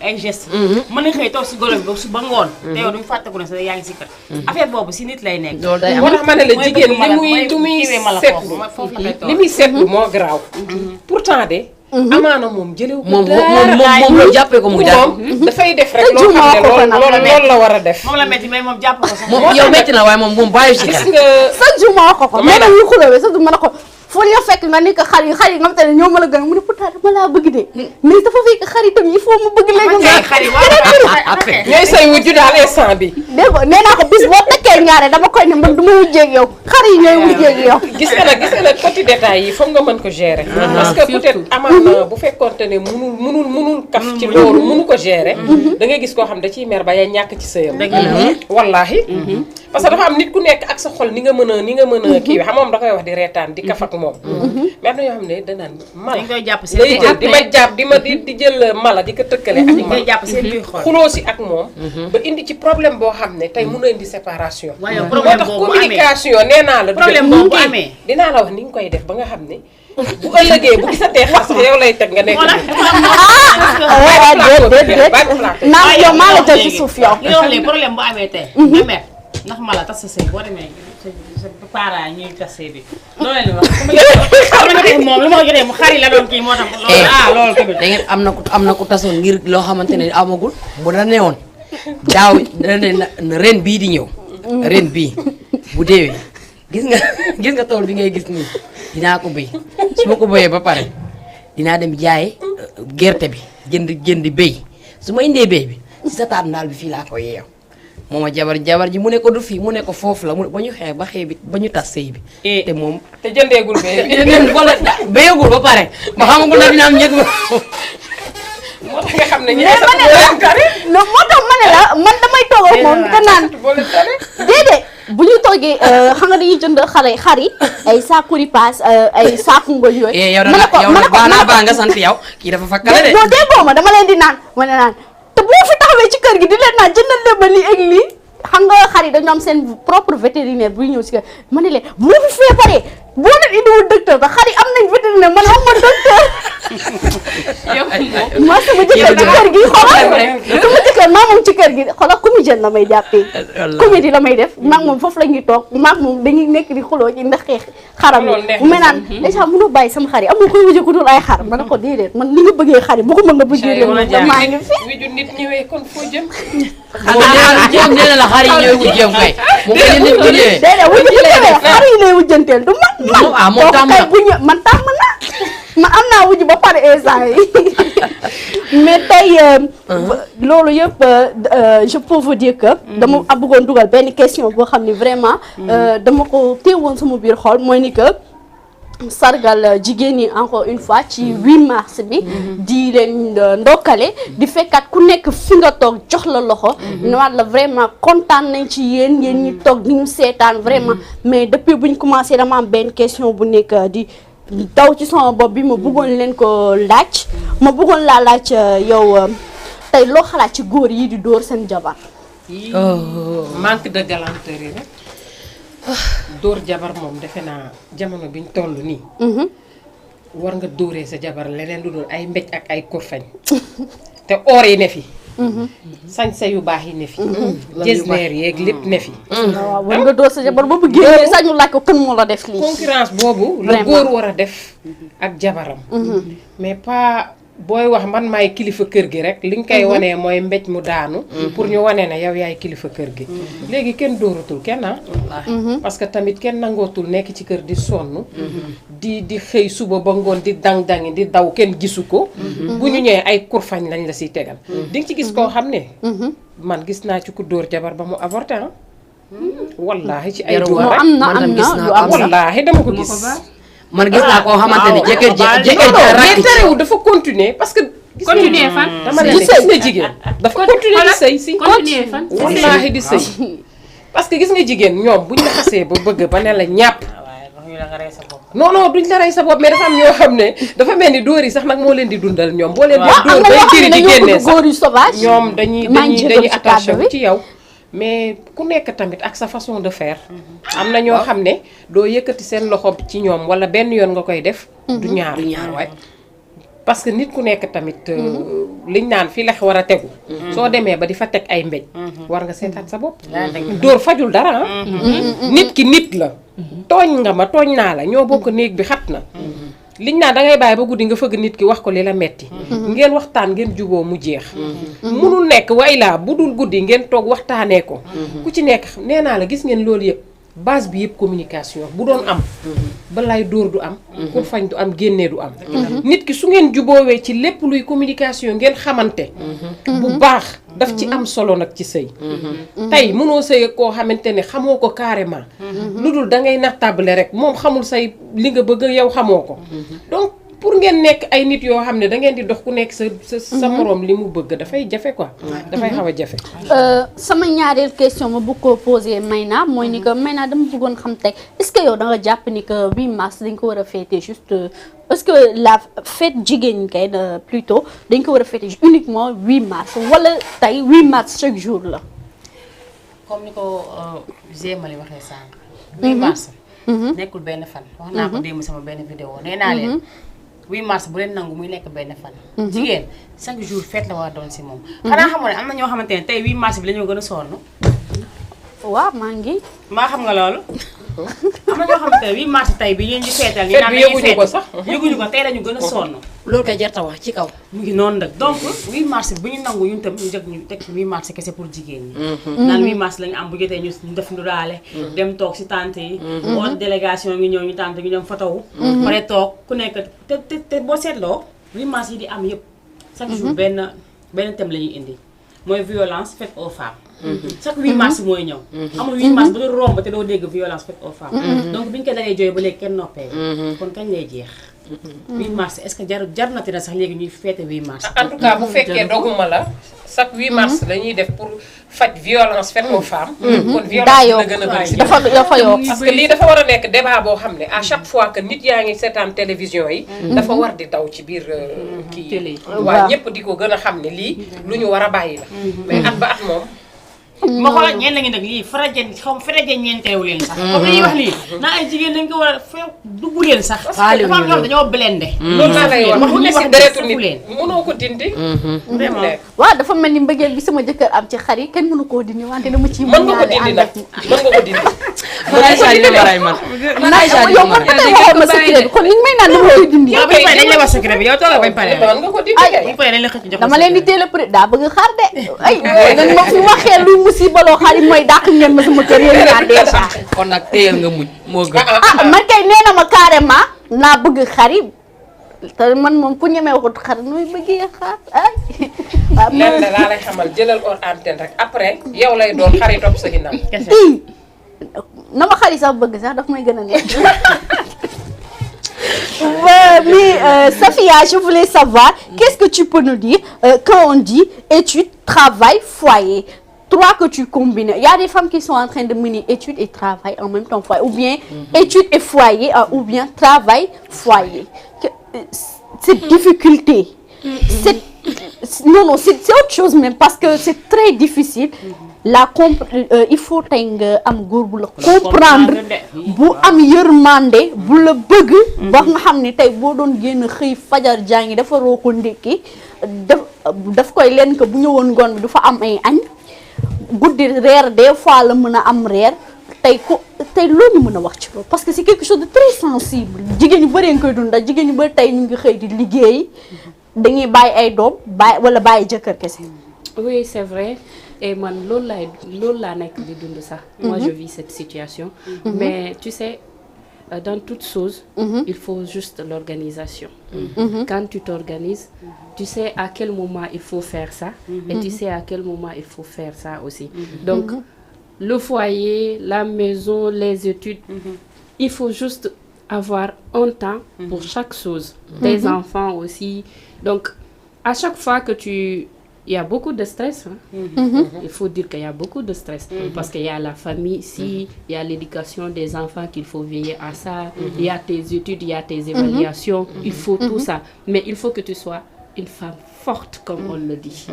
ay gestes mën nañ xëy toog si golo bi ba su ba ngoon te yow duñu fàtteku ne sa yaa ngi si kër affaire boobu si nit lay nekk loolu day am moo tax ma ne la jigéen li muy seetlu moo garaaw pourtant de amaana moom jëlew ko moom jàppee ko mu jàpp moom dafay def rek loo xam ne loolu la war a def moom la metti mais moom jàpp ko sax moom yow metti na waaye moom bàyyi ci gis xel nga chaque jour ma wax ko mais nag ñu xulóowee chaque jour ma ne ko foo ñu fekk nga ni ko xar yi nga xam te ne ñoo ma la gën mu ne pourtant dama laa bëgg de mais dafa fekk xar yi tam il faut mu bëgg léegi ñooy say wujju daal instant bi dégg nga nee naa ko bis boo tekkee ñaare dama koy ne man du ma wujjeeg yow xar yi ñooy wujjeeg yow gis nga nag petit détail yi foog nga mën ko gérer parce que peut-être amaana bu fekkoonte ne munul kaf ci loolu munu ko gérer da ngay gis koo xam da ciy mer ba ya ñàkk ci sëyam wallaahi parce que dafa am nit ku nekk ak sa xol ni nga mën a kii xam moom da koy wax di reetaan di kaf ak moom mais am na ñoo xam ne danaan mala dañ koy jàpp seen lay jël di ma jàpp di jël mala di ko tëkkale ak dañ koy jàpp seen biir xol xuloo si ak moom ba indi ci problème boo xam ne tey mun a indi séparation waaye moo problème tax boobu bu communication nee naa la problème boobu bu amee dinaa la wax ni nga koy def ba nga xam ne bu ëllëgee bu gisatee xar sax yow lay teg nga nekk naan yow maa la jël ci suuf yow. li nga wax léegi problème bu amee tey nga mer ndax mala tas sa sëy boo demee sa parents ñuy tas sëy bi loolu leen wax moom lu ma ko jotee mu xari la doon kii moo tax loolu tamit da ngeen am na ku tasoon ngir loo xamante ne amagul bu da newoon daaw na ren bii di ñëw ren bii bu deewee gis nga tool bi ngay gis nii dinaa ko béy su ma ko béyee ba pare dinaa dem jaay gerte bi jënd béy su ma indee béy bi si sa taat ndaal bi fii laa ko yeew mooma jabar ji mu ne ko du fii mu ne ko foofu la ba ñu xeex ba xëy bi ba ñu tas sëy bi te moom te jëndeegul béy wala béyagul ba pare ma xamagul na dina am njëg ba moo tax nga xam ne mais ma ne la moo tax ma ne la man damay toog ak moom di ko naan déedéet bu ñu toogee xam nga dañuy jënd xar yi ay saaku ripaas ay saaku ngooñ yooyu. yow da baa nga sant yow kii dafa fakkale de. non déggoo ma dama leen di naan ma ne naan te bu ma fi taxawee ci kër gi di leen naan jëndal leen ba lii ak lii xam nga xar yi dañoo am seen propre vétérinaire buy ñëw si kër ma ne leen bu ma fi feebaree boo leen indiwul docteur ba xar yi am nañ vétérinaire man am ma docteur. ma sama jëkkër ci kër gi xoolal sama jëkkër maa moom ci kër gi xoolal comédien la may jàppee comédie la may def maag moom foofu la ñuy toog maag moom dañuy nekk di xuloo ci ndax xeex xaram yi mu mel naan déjà mënoo bàyyi sama xar yi amul koy wujje ku dul ay xar ma ne ko déedéet man li nga bëggee xar yi bu ko mën nga bëggee leen da maa ngi fi wiju nit ñëwee kon foo jëm moom nee na la xar yi ñooy wujjeem kay moom kay nit ñi ñëwee déedéet wujj ñëwee xar yi lay wujjanteel du man moom tàmm na bu ñu man tàmm na man am naa wujj ba pare instant yi mais tey loolu yëpp je peux vous dire que dama bëggoon dugal benn question boo xam ne vraiment dama ko teewoon sama biir xol mooy ni que sargal jigéen ñi encore une fois ci 8 mars bi di leen ndokkale di fekkaat ku nekk fi nga toog jox la loxo nowaat la vraiment kontaan nañ ci yéen ñi toog di ñu seetaan vraiment mais depuis bu ñu commencé dama am benn question bu nekk di daw ci sama bopp bi ma bëggoon leen ko laaj ma bëggoon laa laaj yow tey loo xalaat ci góor yi di dóor seen jabar manque de galanterie yi rek dóor jabar moom defe naa jamono biñ toll nii war nga dóoree sa jabar leneen lu dul ay mbéj ak ay kurfañ te oor yi ne fi sañse yu baax yi ne fi jesneer yeeg lépp ne fi waaw war nga dóor sa jabar ba bu génnee sañu laaj ko kan moo la def lii concurrence boobu la góor war a def ak jabaram mais pas booy wax man maay kilifa kër gi rek liñ koy wanee mooy mbéj mu daanu pour ñu wane ne yow yaay kilifa kër gi léegi kenn dóoratul kenn parce que tamit kenn nangootul nekk ci kër di sonn di xëy suba ba ngoon di dang-dangi di daw kenn gisu ko bu ñu ñëwee ay kurfañ lañ la siy tegal di nga ci gis koo xam ne man gis naa ci ku dóor jabar ba mu avorté wallaahi ci ay dóor rek wallaahi dama ko gis man gis naa koo xamante ne jëkkër ji mais terewul dafa continuer parce que continuer fan dama ne gis nga jigéen dafa continuer di sëy si continuer fan wallaahi di sëy parce que gis nga jigéen ñoom buñ la xasee ba bëgg ba ne la ñàpp non duñ la rey sa bopp mais dafa am ñoo xam ne dafa mel ni dóor yi sax nag moo leen di dundal ñoom boo leen di dóor bay jëri di génnee sax ñoom dañuy attaché wu ci yow mais ku nekk tamit ak sa façon de faire am na ñoo xam ne doo yëkkati seen loxo ci ñoom wala benn yoon nga koy def du ñaar waay parce que nit ku nekk tamit liñ naan fii la war a tegu soo demee ba di fa teg ay mbéj war nga seetaat sa bopp dóor fajul dara nit ki nit la tooñ nga ma tooñ naa la ñoo bokk néeg bi xat na liñ naan dangay bàyyi ba guddi nga fëgg nit ki wax ko li la metti ngeen waxtaan ngeen juboo mu jeex munul nekk way laa bu dul guddi ngeen toog waxtaanee ko ku ci nekk nee naa la gis ngeen loolu yëpp base bi yëpp communication bu doon am balaay dóor du am ku fañ du am génnee du am nit ki su ngeen juboowee ci lépp luy communication ngeen xamante bu baax daf ci am solo nag ci sëy tey mënoo sëy ak koo xamante ne xamoo ko carrément lu dul da ngay nattable rek moom xamul say li nga bëgg yow xamoo ko donc pour ngeen nekk ay nit yoo xam ne da ngeen di dox ku nekk sa moroom li mu bëgg dafay jafe quoi. dafay xaw a jafe. sama ñaareel question ma bëgg koo poser Mayna mooy ni que Mayna dama bëggoon xam tey est-ce que yow da nga jàpp ni que 8 mars dañ ko war a fêter juste est-ce que la fête jigéen ñi kay plutôt dañ ko war a fêter uniquement 8 mars wala tey 8 mars chaque jour la. comme ni ko Zémali waxee sànq. 8 mars. nekkul benn fan. wax naa ko démb sama benn vidéo nee naa leen. 8 mars bu leen nangu muy nekk benn fan. jigéen chaque jour fête la war a doon si moom. xanaa xamoo ne am na ñoo xamante ne tey 8 mars bi la ñoo gën a sonn. waaw maa ngi. maa xam nga loolu. am na ñoo xamante ne 8 mars tey bi ngeen di feetal. fête bi yëguñu ko sax yëguñu ko tey lañu gën a sonn. loolu kay jarta wax ci kaw. mu ngi noonu nag donc 8 mars bu ñu nangu ñun tam ñu jot ñu teg 8 mars kese pour jigéen ñi. naan 8 mars lañu am bu jotee ñu def nduraale. dem toog si tante yi. woo délégation ngi ñëw ñu tante ñu dem photo wu. pare toog ku nekk te boo seetloo 8 mars yi di am yëpp. chaque jour benn thème la ñuy indi mooy violence faite aux femmes. chaque 8 mars mooy ñëw. amul 8 mars bu dul romb te doo dégg violence faite aux femmes. donc biñ ko dalee jooy ba léegi kenn noppee. kon kañ lay jeex. 8 mars est-ce que jar na sax léegi ñuy fête 8 mars. en tout cas bu fekkee doguma la chaque 8 mars la ñuy def pour faj violence faite aux femmes. kon violence dina gën a bëri dafa yokk parce que lii dafa war a nekk débat boo xam ne à chaque fois que nit yaa ngi seetaan télévision yi. dafa war di daw ci biir kii yi. waaw ñëpp di ko gën a xam ne lii lu ñu war a bàyyi la. mais at ba at moom. ma xoolal ñeen la ngi nag lii faraje ñeenteewu leen sax comme li ñuy wax lii naa ay jigéen dañ ko war a feew dugg leen sax dafa am ñoom dañoo blendé loolu laa lay wax lu ne si deretu nit mënoo ko dindi vraiment waaw dafa mel ni mbëggeel bi sama jëkkër am ci xar yi kenn mënu koo dindi wante dama ci mën nga ko dindi nag mën nga ko dindi yow man tey waxoon ma secret bi kon ni may naan dama koy dindi yow bañ pare dañ la wax secret bi yow tooga bañ pare mën nga ko dindi bañ pare dañ la xëcc jox dama leen di teel a pré daa bëgg xar de ay nan ma fi waxee luy musiba loo xar yi mooy dàq ngeen ma sama kër yéen ñaar déjà kon nag téyel nga muñ moo gën. man kay nee na ma carrément naa bëgg xar yi te man moom ku ñemee waxut xar nooy bëggee xar ay waaw lenn laa lay xamal jëlal hors antenne rek après yow lay doon xar yi topp sa ginnaaw na ma xar yi sax bëgg sax daf may gën a neex mais Safia, je voulais savoir, qu'est-ce que tu peux nous dire quand on dit études, travail, foyer? Trois que tu combines. Il y a des femmes qui sont en train de mener études et travail en même temps, foyer. Ou bien études et foyer, ou bien travail, foyer. Cette difficulté, non, c'est autre chose même, parce que c'est très difficile. Il faut am góor bu la comprendre bu am yërmande bu la bëgg ba nga xam ne tey boo doon génn xëy fajar jàngi dafa roo ko ndékki daf koy leen que bu ñëwoon ngoon bi du fa am ay añ guddi reer des fois la mën a am reer tey loolu ñu mën a wax ci loolu parce que c'est quelque chose de très sensible jigéen ñu bëree nga koy dund ndax jigéen ñu bëri tey ñu ngi xëy di liggéey dañuy bàyyi ay doom wala bàyyi jëkkër kese. Oui, c'est vrai. Et moi, moi je vis cette situation. Mais tu sais, dans toute chose, il faut juste l'organisation. Quand tu t'organises, tu sais à quel moment il faut faire ça et tu sais à quel moment il faut faire ça aussi. Donc, le foyer, la maison, les études, il faut juste avoir un temps pour chaque chose. Tes enfants aussi. Donc, à chaque fois que il y a beaucoup de stress. Il faut dire qu'il y a beaucoup de stress. Parce qu'il y a la famille ici, il y a l'éducation des enfants qu'il faut veiller à ça. Il y a tes études, il y a tes évaluations. Il faut tout ça. Mais il faut que tu sois une femme forte, comme on le dit,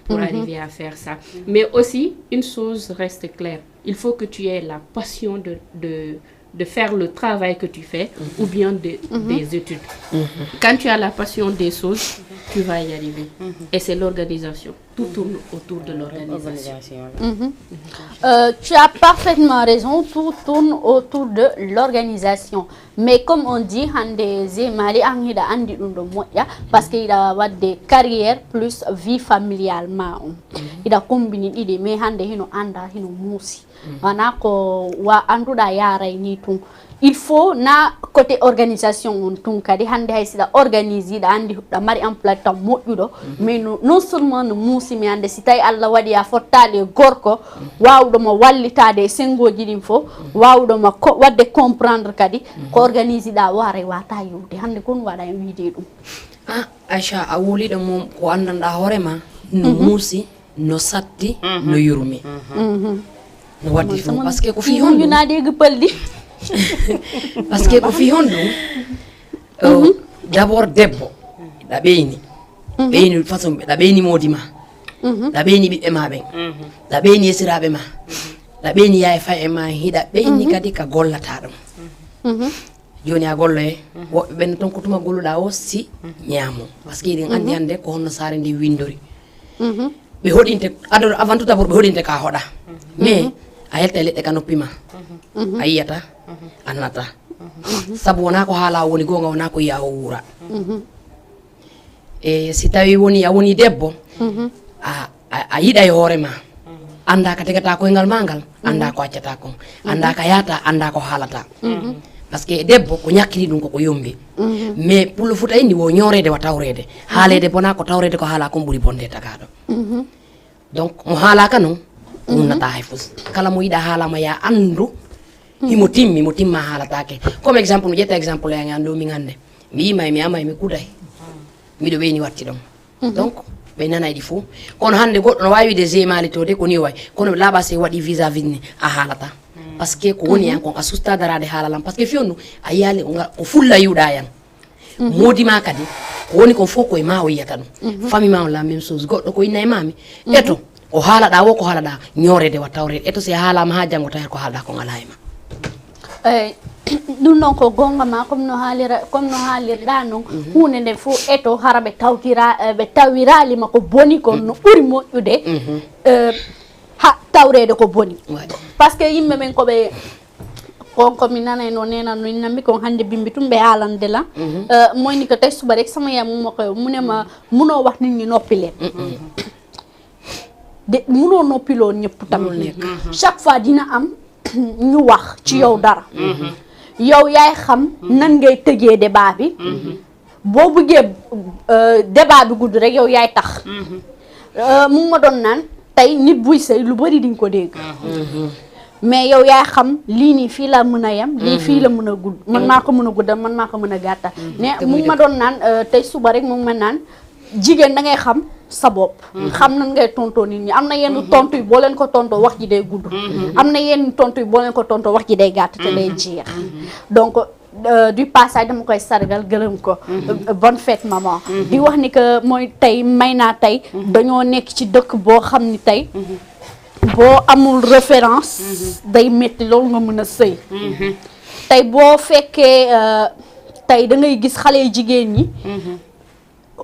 pour arriver à faire ça. Mais aussi, une chose reste claire. Il faut que tu aies la passion de faire le travail que tu fais ou bien des études. Quand tu as la passion des choses, tu vas y arriver. Et c'est l'organisation. Tout tourne autour de l'organisation. Tu as parfaitement raison, tout tourne autour de l'organisation. Mais comme on dit, parce qu'il a des carrières plus vie familiale. Il a combiné l'idée, mais il a wana ko wa anduɗa yaray ni tun il faut na côté organisation on tun kadi hande hay siɗa organise ɗa andi ɗa mari emploi tan moƴƴuɗo mais non seulement no muusimi hande si tawi Allah waɗi a fottade gorko wawɗoma wallitade e sengoji ɗin fof wawɗoma wadde comprendre kadi ko organise ɗa waray wata yewde hande kon waɗa en wiide ɗum Aisha a woliɗo mom ko andanɗa hoorema no muusi no satti no yurmi no waddi fof par ce que ko fi hon yunadegi pelɗi par ce que ko fi hon ɗum d' abord debbo ɗa ɓeyni façon ɗa ɓeyni moodi ma ɗa ɓeyni ɓiɓɓe ma ɓen ɗa ɓeyni yesiraɓe ma ɗa ɓeyni yaye fay e ma hiɗa ɓeyni kadi ka gollata ɗum joni a golloye woɓɓe ɓen ton ko tuma golluɗa o si ñaamo par ce que eɗen andi hande ko honno saare nde windori ɓe hoɗinte avant tout d'abord ɓe hoɗinte ka hoɗa mais a yalta e leɗɗe ka noppi ma a yiyata annata saabu wona ko haala woni gonga wona ko yiya o wuura e si tawi a woni debbo a yiɗa e hoore ma anda ka tegata koyngal ma ngal anda ko accata kon anda ka yata anda ko haalata par ce que debbo ko ñakkini ɗum koko yombi mais pullo futa indi wo ñorede wa tawrede haalede bona ko tawrede ko haala kon ɓuuri bonde tagaɗo donc mo haalaka noon unnata hay fus kala mo yiɗa haalama ya andu himo timma haalatake comme exemple mi ƴetta exemple e an ɗo min hande mi yimay mi amay mi kuuday miɗo ɓeyni watti ɗon donc ɓe nanayɗi fo kono hande goɗɗo no wawi wide gemali to de koni way kono ɓe laaɓa se waɗi vis à vis ni a haalata par ce que ko woni yan kon a susta darade haalalam par ce que fiyonnu a yiyali ko fulla yiwɗa yan modima kadi ko woni kon fof koye ma o yiyata ɗum famille ma on la même chose goɗɗo ko inna e mami eto o haalaɗa wo ko haalaɗa ñorede wa tawrede eto si haalama ha janggo tawi ko haalɗa ko ngala e ma ɗum noon ko gonga ma comme no haalirɗa noon hunde nde fof eto hara ɓe tawiralima ko boni kon no ɓuuri moƴƴude ha tawrede ko boni par ce que yimɓe ɓen koɓe konko mi nanay no nenanno nambi kon hande bimbi tum ɓe haalande la moyni ko tawi suba rek sama yaay mum ko munema muno wax nit ñi noppi leen de munoo noppiloo ñëpp tamit chaque fois dina am ñu wax ci yow dara yow yaay xam nan ngay tëjee débat bi boo bëggee débat bi gudd rek yow yaay tax mu ma doon naan tey nit buy sëy lu bari diñ ko dégg mais yow yaay xam lii nii fii la mën a yem lii fii la mën a gudd man maa ko mën a guddal man maa ko mën a gàttal mais mu ma doon naan tey suba rek mu ma naan jigéen da ngay xam sa bopp xam nan ngay tontoo nit ñi am na yenn tontu yi boo leen ko tontoo wax ji day gudd am na yenn tontu yi boo leen ko tontoo wax ji day gàtt te day jeex donc du passage dama koy sargal gërëm ko bonne fête maman di wax ni que mooy tey may naa tey dañoo nekk ci dëkk boo xam ni tey boo amul référence day métti loolu nga mën a sëy tey boo fekkee tey da ngay gis xale jigéen ñi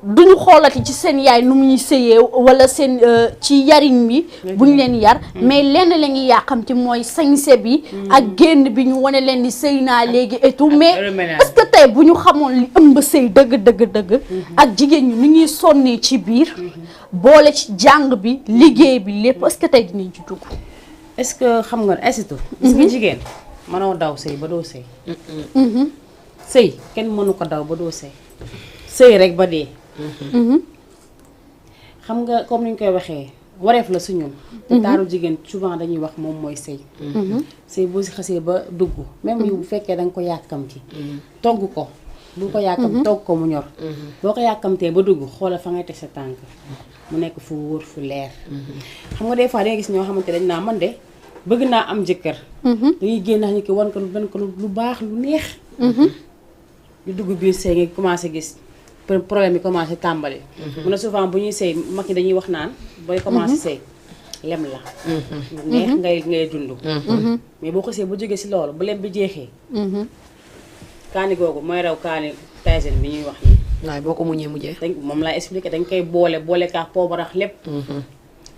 duñu xoolati ci seen yaay nu muy sëyee wala seen ci yariñ bi buñ leen yar mais lenn la ngi yàqamti mooy sañse bi ak génn bi ñu wane leen ni sëy naa léegi et tout mais est-ce que tey bu ñu xamoon li ëmb sëy dëgg ak jigéen ñi ni ñuy sonnee ci biir boole ci jàng bi liggéey bi lépp est-ce que tey dinañ ci dugg est-ce que xam nga asitu gis nga jigéen mënoo daw sëy ba doo sëy sëy kenn mënu ko daw ba doo sëy sëy rek ba dee xam nga comme ni ñu koy waxee wareef la su ñun te taaru jigéen souvent dañuy wax moom mooy sëy sëy boo si xasee ba dugg même yu bu fekkee da nga ko yàkkamti togg ko bu ko yàkkam togg ko mu ñor boo ko yàkkamtee ba dugg xoolal fa ngay teg sa tànk mu nekk fu wóor fu leer xam nga des fois dangay gis ñoo xamante dañ naa man de bëgg naa am jëkkër dañuy génn nax ni ki wan ko lu baax lu neex lu dugg biir sëy nga commencé gis problème yi commencé tàmbali mu ne souvent bu ñuy sëy mag ñi dañuy wax naan booy commencé sëy lem la neex ngay dund mais boo xasee bu jógee si loolu bu lem bi jeexee kaani googu mooy raw kaani Tyson bi ñuy wax nii waaye boo ko muñee mu jeex moom laa expliqué dañ koy boole kaa poobarax lépp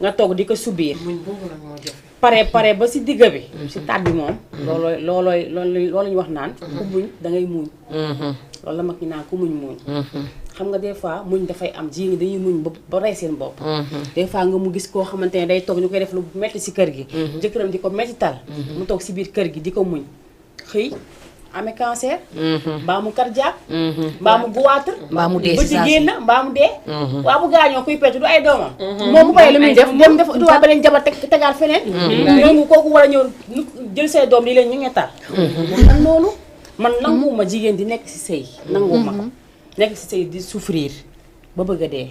nga toog di ko subiir pare ba si digga bi si taat bi moom loolu ñu wax naan ku muñ da ngay muñ loolu la mag ñi naan ku muñ xam nga des fois muñ dafay am jigéen ñi dañuy muñ ba rey seen bopp. des fois nga mu gis koo xamante ne day toog ñu koy def lu metti si kër gi. jëkkëram di ko mettital. mu toog si biir kër gi di ko muñ xëy amee cancer. mbaa mu cardiaque. mbaa mu goitre. mbaa mu dee ba si ci saa si. génn mbaa mu dee. waa bu gaañoo kuy pecc du ay doomam. moom bu paree lu muy def dem def du waa beneen jabar tegaat feneen. ñooñu kooku war a ñëw jël say doom di leen ñu ngetal. man noonu man nanguwuma jigéen di nekk si sëy nanguwuma ko. nekk si sëy di souffrir ba bëgg a dee.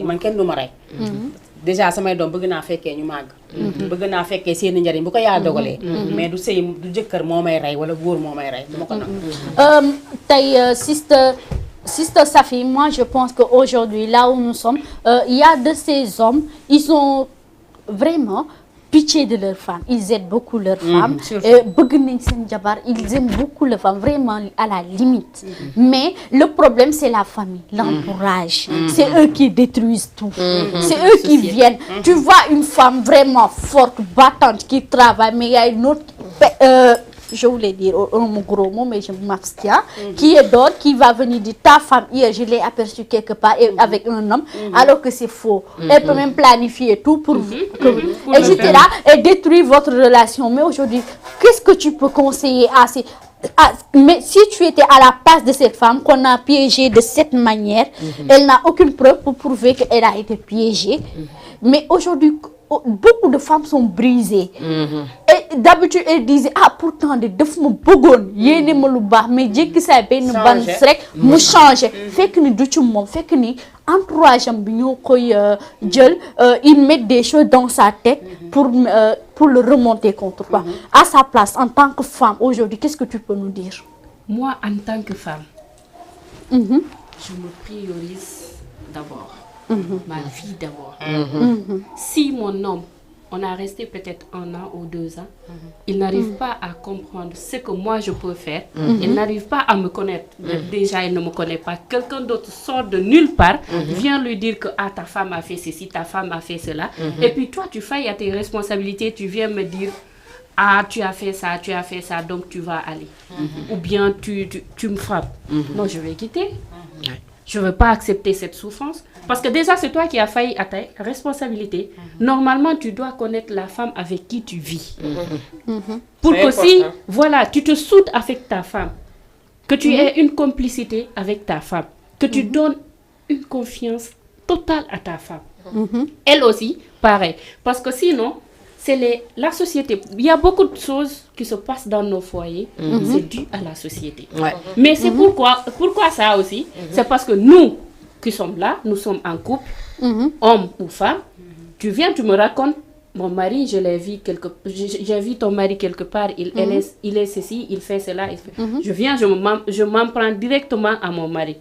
man kenn du ma rey. déjà samay doom bëgg naa fekkee ñu màgg. bëgg naa fekkee seeni njariñ bu ko yaa dogalee. mais du sëy du jëkkër moo may rey wala góor moo may rey du ma ko nangu. tey Sister Safi, moi je pense qu'aujourd'hui, là où nous sommes, il y a de ces hommes, ils ont vraiment pitié de leurs femmes. Ils aident beaucoup leurs femmes. Ils aiment beaucoup leurs femmes, vraiment à la limite. Mais le problème, c'est la famille, l'entourage. C'est eux qui détruisent tout. C'est eux qui viennent. Tu vois une femme vraiment forte, battante, qui travaille, mais il y a une autre... je voulais dire un gros mot, mais je m'abstiens, qui est d'autre, qui va venir dire ta femme, hier je l'ai aperçue quelque part avec un homme, alors que c'est faux. Elle peut même planifier tout pour etc. et détruire votre relation. Mais aujourd'hui, qu'est-ce que tu peux conseiller à ces... mais si tu étais à la place de cette femme qu'on a piégée de cette manière, elle n'a aucune preuve pour prouver qu'elle a été piégée. Mais aujourd'hui, beaucoup de femmes sont brisées. Et d'habitude, elles disaient, pourtant, de def ma bëggoon yéene ma lu baax mais jékki saa benn ban rek mu changé. Fekk ni du ci moom, fekk ni entourage am bi ñoo koy jël, ils mettent des choses dans sa tête pour le remonter contre toi. À sa place, en tant que femme, aujourd'hui, qu'est-ce que tu peux nous dire? Moi, en tant que femme, je me priorise d'abord. Ma vie d'abord. Si mon homme, on a resté peut-être 1 an ou 2 ans, il n'arrive pas à comprendre ce que moi je peux faire, il n'arrive pas à me connaître, déjà il ne me connaît pas, quelqu'un d'autre sort de nulle part, vient lui dire que ta femme a fait ceci, ta femme a fait cela, et puis toi tu failles à tes responsabilités, tu viens me dire tu as fait ça, donc tu vas aller. Ou bien tu me frappes. Non, je vais quitter. Je ne veux pas accepter cette souffrance. Parce que déjà, c'est toi qui as failli à ta responsabilité. Normalement, tu dois connaître la femme avec qui tu vis. Pour que si, voilà, tu te soudes avec ta femme, que tu aies une complicité avec ta femme, que tu donnes une confiance totale à ta femme. Elle aussi, pareil. Parce que sinon, c'est la société. Il y a beaucoup de choses qui se passent dans nos foyers. C'est dû à la société. Mais c'est pourquoi ça aussi? C'est parce que nous qui sommes là, nous sommes en couple, homme ou femme. Tu viens, tu me racontes, mon mari, je l'ai vu j'ai vu ton mari quelque part, il est ceci, il fait cela. Je viens, je m'en prends directement à mon mari.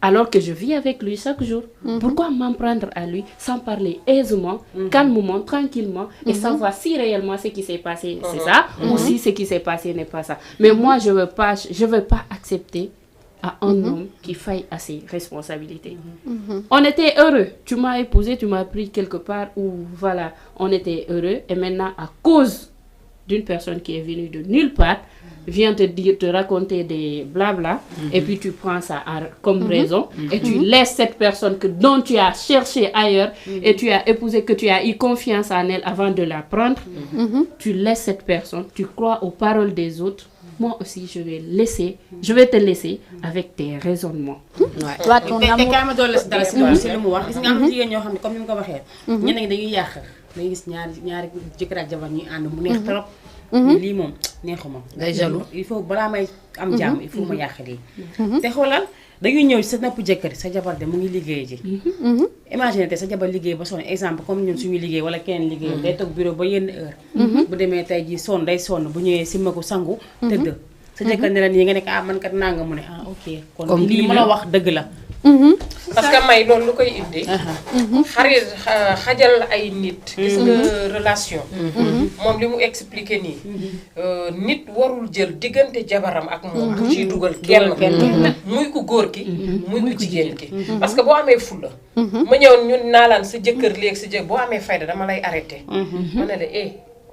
Alors que je vis avec lui chaque jour. Pourquoi m'en prendre à lui sans parler aisément, calmement, tranquillement et savoir si réellement ce qui s'est passé c'est ça ou si ce qui s'est passé n'est pas ça. Mais moi, je veux pas accepter à un homme qui faille à ses responsabilités. On était heureux. Tu m'as épousé, tu m'as pris quelque part où, voilà, on était heureux. Et maintenant, à cause d'une personne qui est venue de nulle part, vient te raconter des blabla, et puis tu prends ça comme raison, et tu laisses cette personne dont tu as cherché ailleurs, et tu as épousé, que tu as eu confiance en elle avant de la prendre, tu laisses cette personne, tu crois aux paroles des autres. Moi aussi, je vais te laisser avec tes raisonnements. Toi, ton amour... si lu mu wax gis nga am jigéen ñoo xam ne comme ni mu ko waxee ñeneen ñi dañuy yàq dañuy gis ñaari jëkkër ak jabar ñuy ànd mu neex trop lii moom neexuma day jaloux il faut balaa may am jàmm il faut ma yàq lii te xoolal dañuy ñëw sa napp jëkkër sa jabar de mu ngi liggéey ji imagine te sa jabar liggéey ba sonn exemple comme ñun suñuy liggéey wala keneen liggéey day toog bureau ba yenn heure bu demee tey ji sonn day sonn bu ñëwee simma ko sangu tëdd sa jëkkër ne la nii nga nekk man kat nanga mu ne ok kon lii ma la wax dëgg la parce que may loolu lu koy indi xajal ay nit gis nga relation moom li mu expliqué nii nit warul jël diggante jabaram ak moom du ciy dugal kenn muy ku góor ki muy ku jigéen ki parce que boo amee fulla ma ñëw ñun naa laan sa jëkkër léegi sa jëkkër boo amee fayda dama lay arrêté ma ne la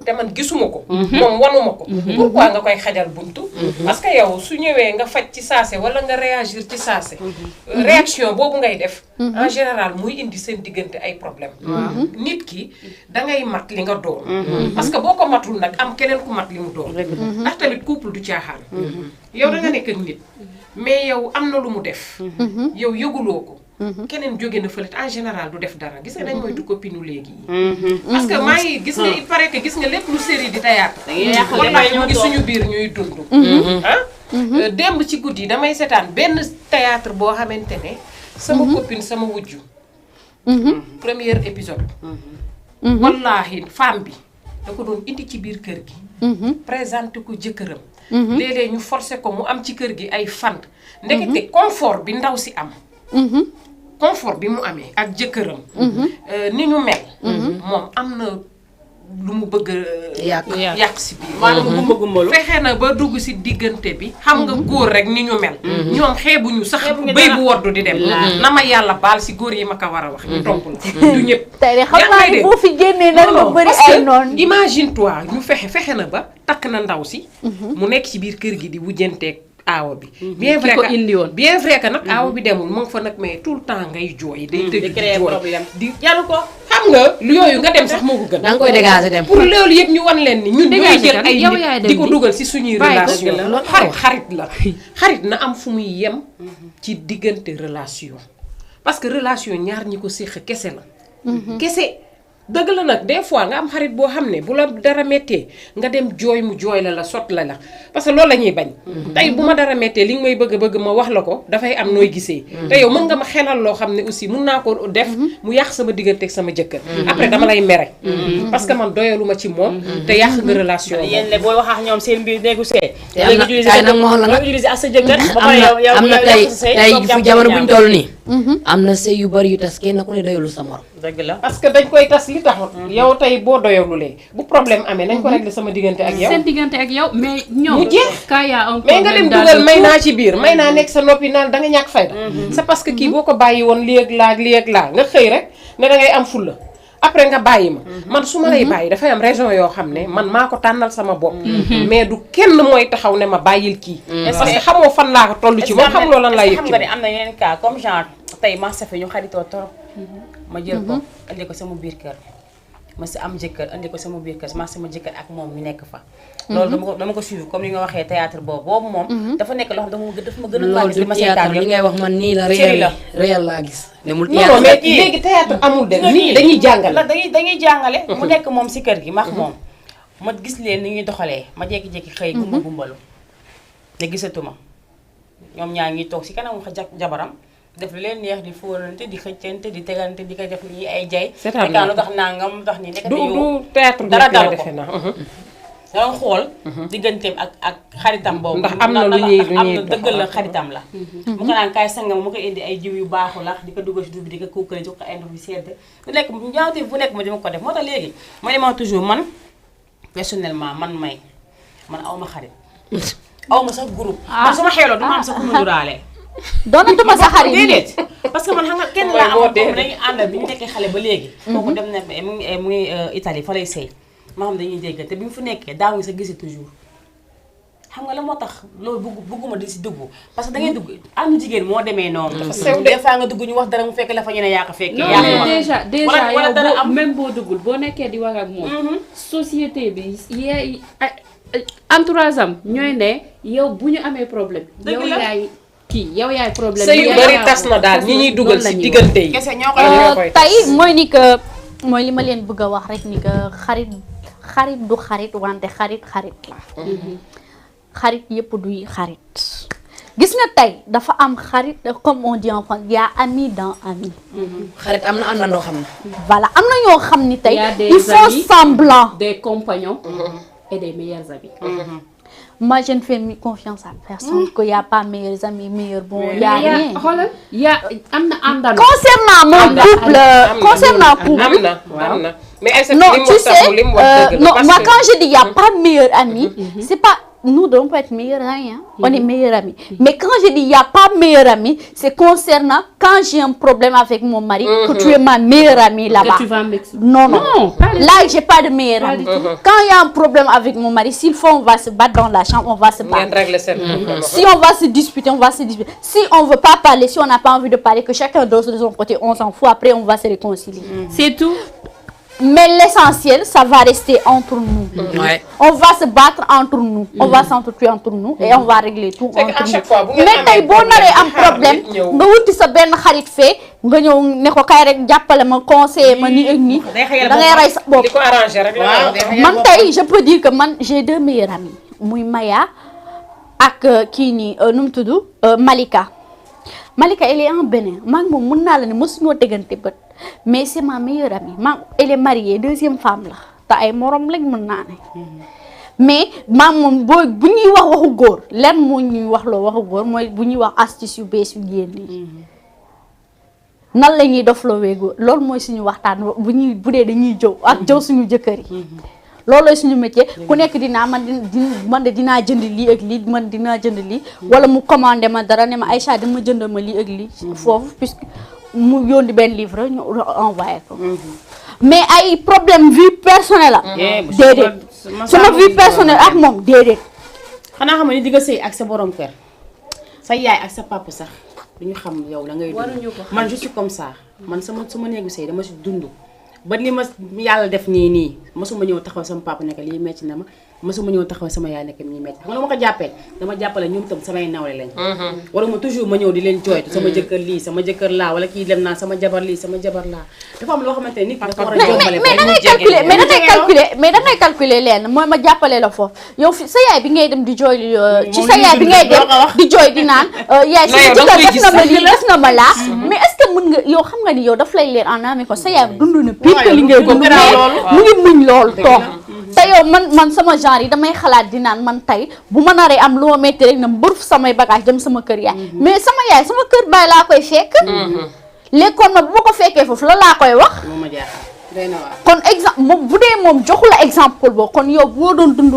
te man gisuma ko moom wanuma ko pourquoi nga koy xajal buntu parce que yow su ñëwee nga faj ci saase wala nga réagir ci saase réaction boobu ngay def en général muy indi seen diggante ay problème nit ki dangay mat li nga doon parce que boo ko matul nag am keneen ku mat li mu doon ndax tamit couple du caaxaan yow da nga nekk ak nit mais yow am na lu mu def yow yëguloo ko keneen jóge na fële en général du def dara gis nga dañ moytu copine léegi yi parce que maa ngi gis nga il paraît que gis nga lépp lu série di théâtre wallaay ñu ngi suñu biir ñuy dund démb ci guddi yi damay seetaan benn théâtre boo xamante ne sama copine sama wujju premier épisode wallaahi femme bi da ko doon indi ci biir kër gi présenté ko jëkkëram léeg-léeg ñu forcé ko mu am ci kër gi ay fan ndekete confort bi ndaw si am confort bi mu amee ak jëkkëram ni ñu mel moom am na lu mu bëgg yàq si biir maanaam gumbalu fexe na ba dugg si diggante bi xam nga góor rek ni ñu mel ñoom xeebuñu sax béy bu woddu di dem na ma yàlla baal si góor yi ma ko war a wax ñu tontu la du ñëpp tey de xam naa ni boo fi génnee nar nga bëri ay noonu imagine toi ñu fexe na ba takk na ndaw si mu nekk ci biir kër gi di wujjanteeg aawa bi bien vrai que nag aawa bi demul mu ngi fa nag mais tout le temps ngay jooy day tëj di jooy di jaru ko xam nga yooyu nga dem sax moo ko gën da nga koy dégager dem pour loolu yëpp ñu wan leen ni ñun ñooy jël ay nit di ko dugal ci suñuy relation xarit na am fu muy yem ci diggante relation parce que relation ñaar ñi ko séq kese la kese dëgg la nag des fois nga am xarit boo xam ne bu la dara méttee nga dem jooy mu jooy la sot la parce que loolu la ñuy bañ tey bu ma dara méttee li nga may bëgg ma wax la ko dafay am nooy gisee te yow mën nga ma xelal loo xam ne aussi mun naa ko def mu yàq sama diggante ak sama jëkkër après dama lay mere parce que man doyaluma ci moom te yàq nga relation yéen le booy wax ak ñoom seen biir négocier nga utiliser ak sa jëkkër am na tey fu jamono buñ toll nii am na sëy yu bari yu tas kenn ku ne doyalu sa morom dëgg la parce que dañ koy tas li tax yow tey boo doyalulee bu problème amee nañ ko régler sama diggante ak yow seen diggante ak yow mais ñoom mu jeex quand y a un mais nga dem dugal may naa ci biir may naa nekk sa noppi naan da nga ñàkk fayda c'est parce que kii boo ko bàyyi woon lii ak laa nga xëy rek ne da ngay am fulla après nga bàyyi ma man su ma lay bàyyi dafay am raison yoo xam ne man maa ko tànnal sama bopp mais du kenn mooy taxaw ne ma bàyyil kii parce que xamoo fan laa ko toll ci moom xam loo lan laa yëg ci xam nga ne am na yeneen cas comme genre tey ma safe ñu xaritoo trop ma jël ko indi ko sama biir kër ma si am jëkkër indi ko sama biir kër ma sama jëkkër ak moom ñu nekk fa loolu dama ko suivre comme li nga waxee théâtre boobu moom dafa nekk loo xam dafa ma gën a loolu du théâtre li ngay wax man nii la réel laa gis demul non mais léegi théâtre amul de nii dañuy jàngale dañuy jàngale mu nekk moom si kër gi max moom ma gis leen ni ñuy doxalee ma jékki-jékki xëy gumbalu ne gisatuma ñoom ñaar ngi toog si kanam jabaram def lu leen neex di fóorante di xëccante di tegante di ko def nii ay jay tekaan lu tax nangam lu tax nii nekk du théâtre dara dal ko danga xool digganteem ak xaritam boobu ndax am na lu ñuy dëggal la xaritam la mu ko naan kaay sangam mu ko indi ay jiw yu baaxu la di ko dugal si duuf bi di ko kuukale jox ko ay ndox yu sedd bu nekk ñaawte bu nekk ma dima ko def moo tax léegi ma ne ma toujours man personnellement man awma xarit awma sax groupe man su ma xeeloo duma am sax ku ma duraale doonatuma sa xarit déedéet parce que man xam nga kenn laa amoon boobu dañuy àndal bi ñu nekkee xale ba léegi kooku dem na mu ngi Italie fa lay sëy ma xam dañuy dégg te bi mu fi nekkee daawuñu sa gisi toujours xam nga la moo tax loolu bëgguma di si dugg parce que da ngay dugg àndu jigéen moo demee noonu des fois nga dugg ñu wax dara mu fekk la fa ñene yaa ko fekkee non mais déjà yow même boo duggul boo nekkee di wax ak moom société bi yaay entourage am ñooy ne yow bu ñu amee problème yow yaay yow yaay problème sëy yu bari tas na daal ñi ñuy dugal si diggante yi kese ñoo koy tey mooy ni que mooy li ma leen bëgg a wax rek ni que xarit du xarit wante xarit la xarit yëpp duy xarit gis nga tey dafa am xarit comme on dit en France y a ami dans ami xarit am na àndandoo xam na voilà am na ñoo xam ni tey il faut semblant des compagnons et des meilleurs amis moi je ne fais confiance à personne qu'il y a pas meilleurs amis meilleurs bons il y a rien xoolal am na àndandoo concernant mon couple am na mais non tu sais non moi quand je dis il y a pas meilleur ami c'est pas nous devons pas être meilleurs amis, hein. On est meilleurs amis. Mais quand je dis il n'y a pas meilleur ami, c'est concernant quand j'ai un problème avec mon mari, que tu es ma meilleure amie là-bas. Que tu vas m'expliquer. Non. pas du Là, j'ai pas de meilleur ami. Quand il y a un problème avec mon mari, s'il faut, on va se battre dans la chambre, on va se battre. Si on va se disputer, on va se disputer. Si on veut pas parler, si on n'a pas envie de parler, que chacun dose de son côté, on s'en fout. Après, on va se réconcilier. C'est tout. Mais l'essentiel, ça va rester entre nous. Ouais. On va se battre entre nous. On va s'entretuer entre nous et on va régler tout C'est entre qu'à nous. chaque fois, bu ngeen Mais tey amee boo naree am problème, problème nga wuti sa benn xarit fee nga ñëw ne ko kay rek jàppale ma conseiller ma nii ak nii da ngay rey sa bopp. li ko arrangé rek la. Man tey je peux dire que man j'ai 2 meilleurs amis muy Maya ak kii nii nu mu tudd Malika. Malika elle est en Bénin maa ngi moom mën naa la ne mosuñoo tegante bët mais c'est ma meilleure amie elle est mariée 2e femme la te ay morom lañ mën naa ne. mais moom bu ñuy wax waxu góor lenn moo ñuy wax loo waxu góor mooy bu ñuy wax astuce yu bees yu génn nan la ñuy dofloowee góor loolu mooy suñu waxtaan bu dee dañuy jëw ak jëw suñu jëkkër yi. loolu suñu métier ku nekk dinaa man de dinaa jënd lii ak lii man dinaa jënd lii wala mu commandé ma dara ne ma Aïcha dama jënd ma lii ak lii foofu puisque mu yónni benn livre ñu envoyé ko mais ay problème vie personnelle la déedéet sama vie personnelle ak moom déedéet. xanaa xam ne di nga sëy ak sa borom kër sa yaay ak sa papa sax duñu xam yow la ngay dund man je suis comme ça man sama néegu sëy dama si dund ba li ma yàlla def nii masuma ñëw taxaw sama papa nekk lii metti na ma masuma ñëw taxaw sama yaay nekk nii metti xam nga ma ko jàppee dama jàppale ñoom tam samay nawle lañ wala ma toujours ma ñëw di leen jooytu sama jëkkër lii sama jëkkër laa wala kii dem naa sama jabar lii sama jabar laa dafa am loo xamante ne nit dafa war a jombale mais da ngay calculer leen mooy ma jàppale la foofu yow fi sa yaay bi ngay dem di jooy ci sa yaay bi ngay dem di jooy di naan yaay sama jëkkër def na ma lii def na ma laa mais est-ce que mën nga yow xam nga ni yow daf lay leer en ami ko sa yaay dund na pire que li ngay dund mu ngi muñ loolu toog te yow man sama genre yi damay xalaat di naan man tey bu ma naree am lu ma metti rek na mbërf samay bagage dem sama kër yaay mais sama yaay sama kër baay laa koy fekk léegi kon ma bu ma ko fekkee foofu la laa koy wax kon exemple moom bu dee moom joxu la exemple boobu kon yow boo doon dund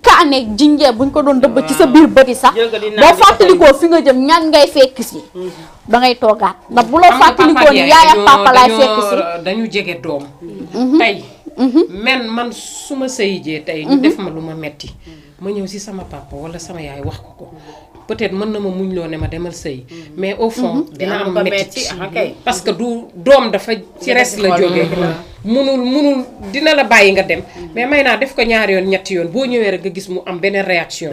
kaaneeg jinjeer buñ ko doon dëbb ci sa biir bëri sax boo fàttalikoo fi nga jëm ñaan ngay fekk si da ngay toogaat ndax bu loo fàttalikoo ni yaay ak papa laay fekk si dañu jege doom tey man su ma sëy jee tey ñu def ma lu ma metti ma ñëw si sama papa wala sama yaay wax ko peut-être mën na ma muñ loo ne ma demal sëy mais au fond dina am metti parce que du doom dafa ci res la jógee munul dina la bàyyi nga dem mais may naa def ko ñaari yoon ñetti yoon boo ñëwee rek nga gis mu am beneen réaction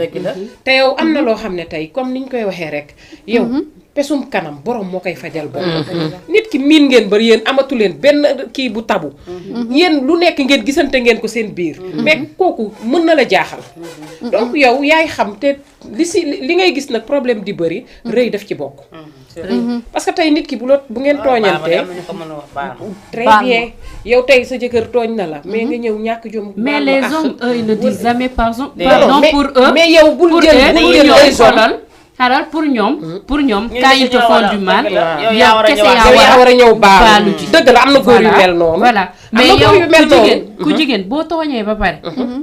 te yow am na loo xam ne tey comme niñ koy waxee rek yow pesum kanam borom moo koy fajal borom nit ki miin ngeen bari yéen amatu leen benn kii bu tabu yéen lu nekk ngeen gisante ngeen ko seen biir mais kooku mën na la jaaxal donc yow yaay xam te li ngay gis nag problème di bëri rëy daf ci bokk parce que tey nit ki bu ngeen tooñantee très bien yow tey sa jëkkër tooñ na la mais nga ñëw ñàkk jom mais les hommes eux ils ne disent jamais pardon pour eux mais yow bul jël les hommes alors pour ñoom quand ils te font du mal yow kese yaa war a ñëw baalu dëgg la am na góor yu mel noonu voilà mais yow ku jigéen boo tooñee ba pare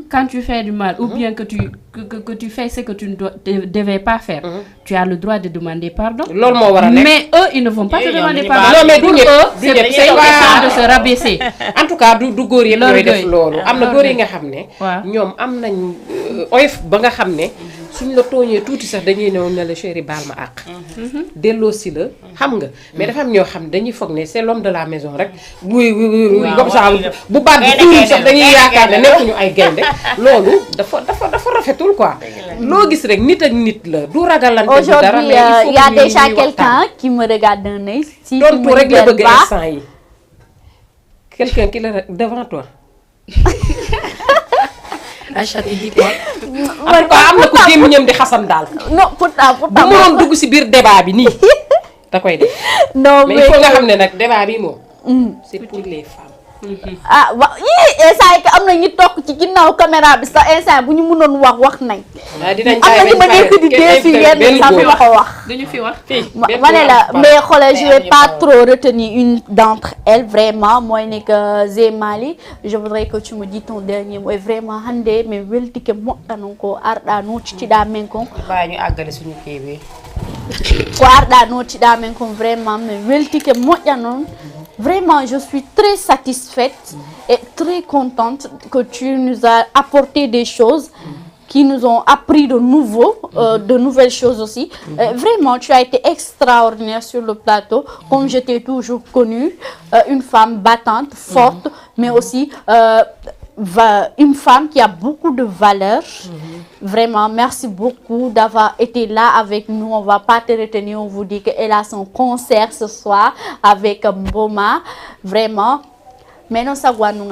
quand tu fais du mal ou bien que tu fais ce que tu ne devais pas faire tu as le droit de demander pardon loolu moo war a nekk mais eux ils ne vont pas te demander pardon non mais du ñëpp c'est une question de se rabaisser en tout cas du góor yëpp ñooy def loolu am na góor yi nga xam ne ñoom am nañ oyof ba nga xam ne suñ la tooñee tuuti sax dañuy ñëw ne la chéri baal ma àq delloo si la xam nga mais dafa am ñoo xam dañuy foog ne c'est l'homme de la maison rek comme ça bu baat bi tuuru sax dañuy yaakaar ne nekkuñu ay gaynde loolu dafa rafetul quoi loo gis rek nit ak nit la du ragalante du dara mais il y a déjà quelqu'un qui me regarde d'un œil si tontu rek la bëgg instant yi quelqu'un qui la devant toi Aïcha tu dis quoi en tout cas am na ku gémmiñam di xasan daal non pourtant bu mënoon dugg si biir débat bi nii da koy def non mais il faut nga xam ne nag débat bi moom c'est pour les femmes ah wa yii instant yi am na ñu toog ci ginnaaw caméra bi sax instant bu ñu mënoon wax nañ. dinañ am na ñu ma nekk di défi yenn sax bi ma ko wax. duñu fi wax fii. ma ne la mais xoolal je vais pas trop retenir une d'entre elles vraiment mooy ne que Zé Mali je voudrais que tu me dis ton dernier mot vraiment hande mais weltike moƴƴanon ko arɗa nottiɗa men kon. bàyyi ñu àggale suñu kii bi. ko arɗa nottiɗa men kon vraiment mais weltike moƴƴanon. Vraiment, je suis très satisfaite et très contente que tu nous as apporté des choses qui nous ont appris de nouveau, de nouvelles choses aussi. Vraiment, tu as été extraordinaire sur le plateau, comme je t'ai toujours connue, une femme battante, forte, mais aussi une femme qui a beaucoup de valeurs. Vraiment, merci beaucoup d'avoir été là avec nous. On va pas te retenir, on vous dit qu'elle a son concert ce soir avec Mboma. Vraiment. Mais non, ça va nous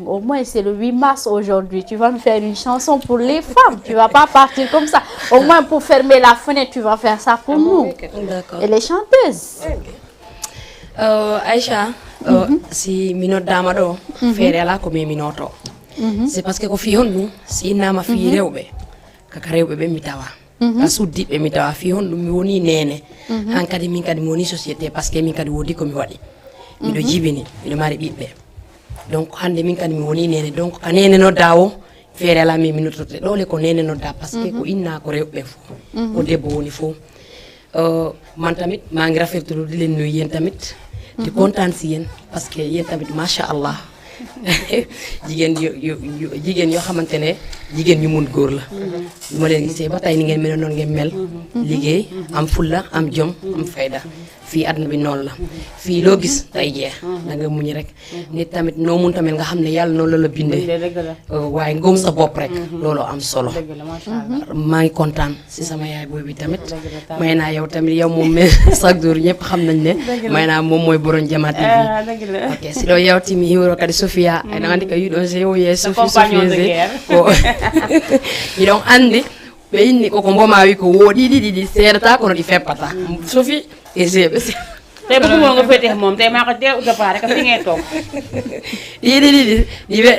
au moins c'est le 8 mars aujourd'hui. Tu vas nous faire une chanson pour les femmes. Tu vas pas partir comme ça. Au moins pour fermer la fenêtre, tu vas faire ça pour nous. D'accord. Elle est chanteuse. Aïcha, si minot dama do fere ala ko minoto. C'est parce que ko fi hondu si nama fi rewbe kaka rewbe be mitawa. Asuddi be mitawa fi hondu mi woni nene. Hankadi min kadi mi woni société parce que min kadi wodi ko mi wadi. Mido jibini mido mari bibbe. Donc hande min kadi mi woni nene donc ka nene no dawo fere ala mi minotote dole ko nene no da parce que ko inna ko rewbe fu. Ko debbo woni fu. Man tamit maa ngi rafetlu di leen nuyu yéen tamit di kontaan si yéen parce que yéen tamit macha allah jigéen yoo xamante ne jigéen ñu mun góor la. lu ma leen gisee ba tey ni ngeen mel noonu ngeen mel. liggéey am fulla am jom am fayda fii àdduna bi noonu la fii loo gis tey jeex da nga muñ rek nit tamit noo mun tamit nga xam ne yàlla noonu la bindee waaye ngëm sa bopp rek loolu am solo maa ngi kontaan si sama yaay boobu tamit may naa yow tamit yow moom chaque jour ñëpp xam nañ ne may naa moom mooy borom Jama TV ok si loolu yow timi hiwro kadi Sofia ay da andi ka yiɗon jewo ye Sofia ko yiɗon andi ɓe inni koko mboma wi ko woɗi ɗiɗi seedata kono ɗi feppata Sophie e jeɓe tey bëgguma nga féete moom tey maa ko teew préparé ka fi ngay toog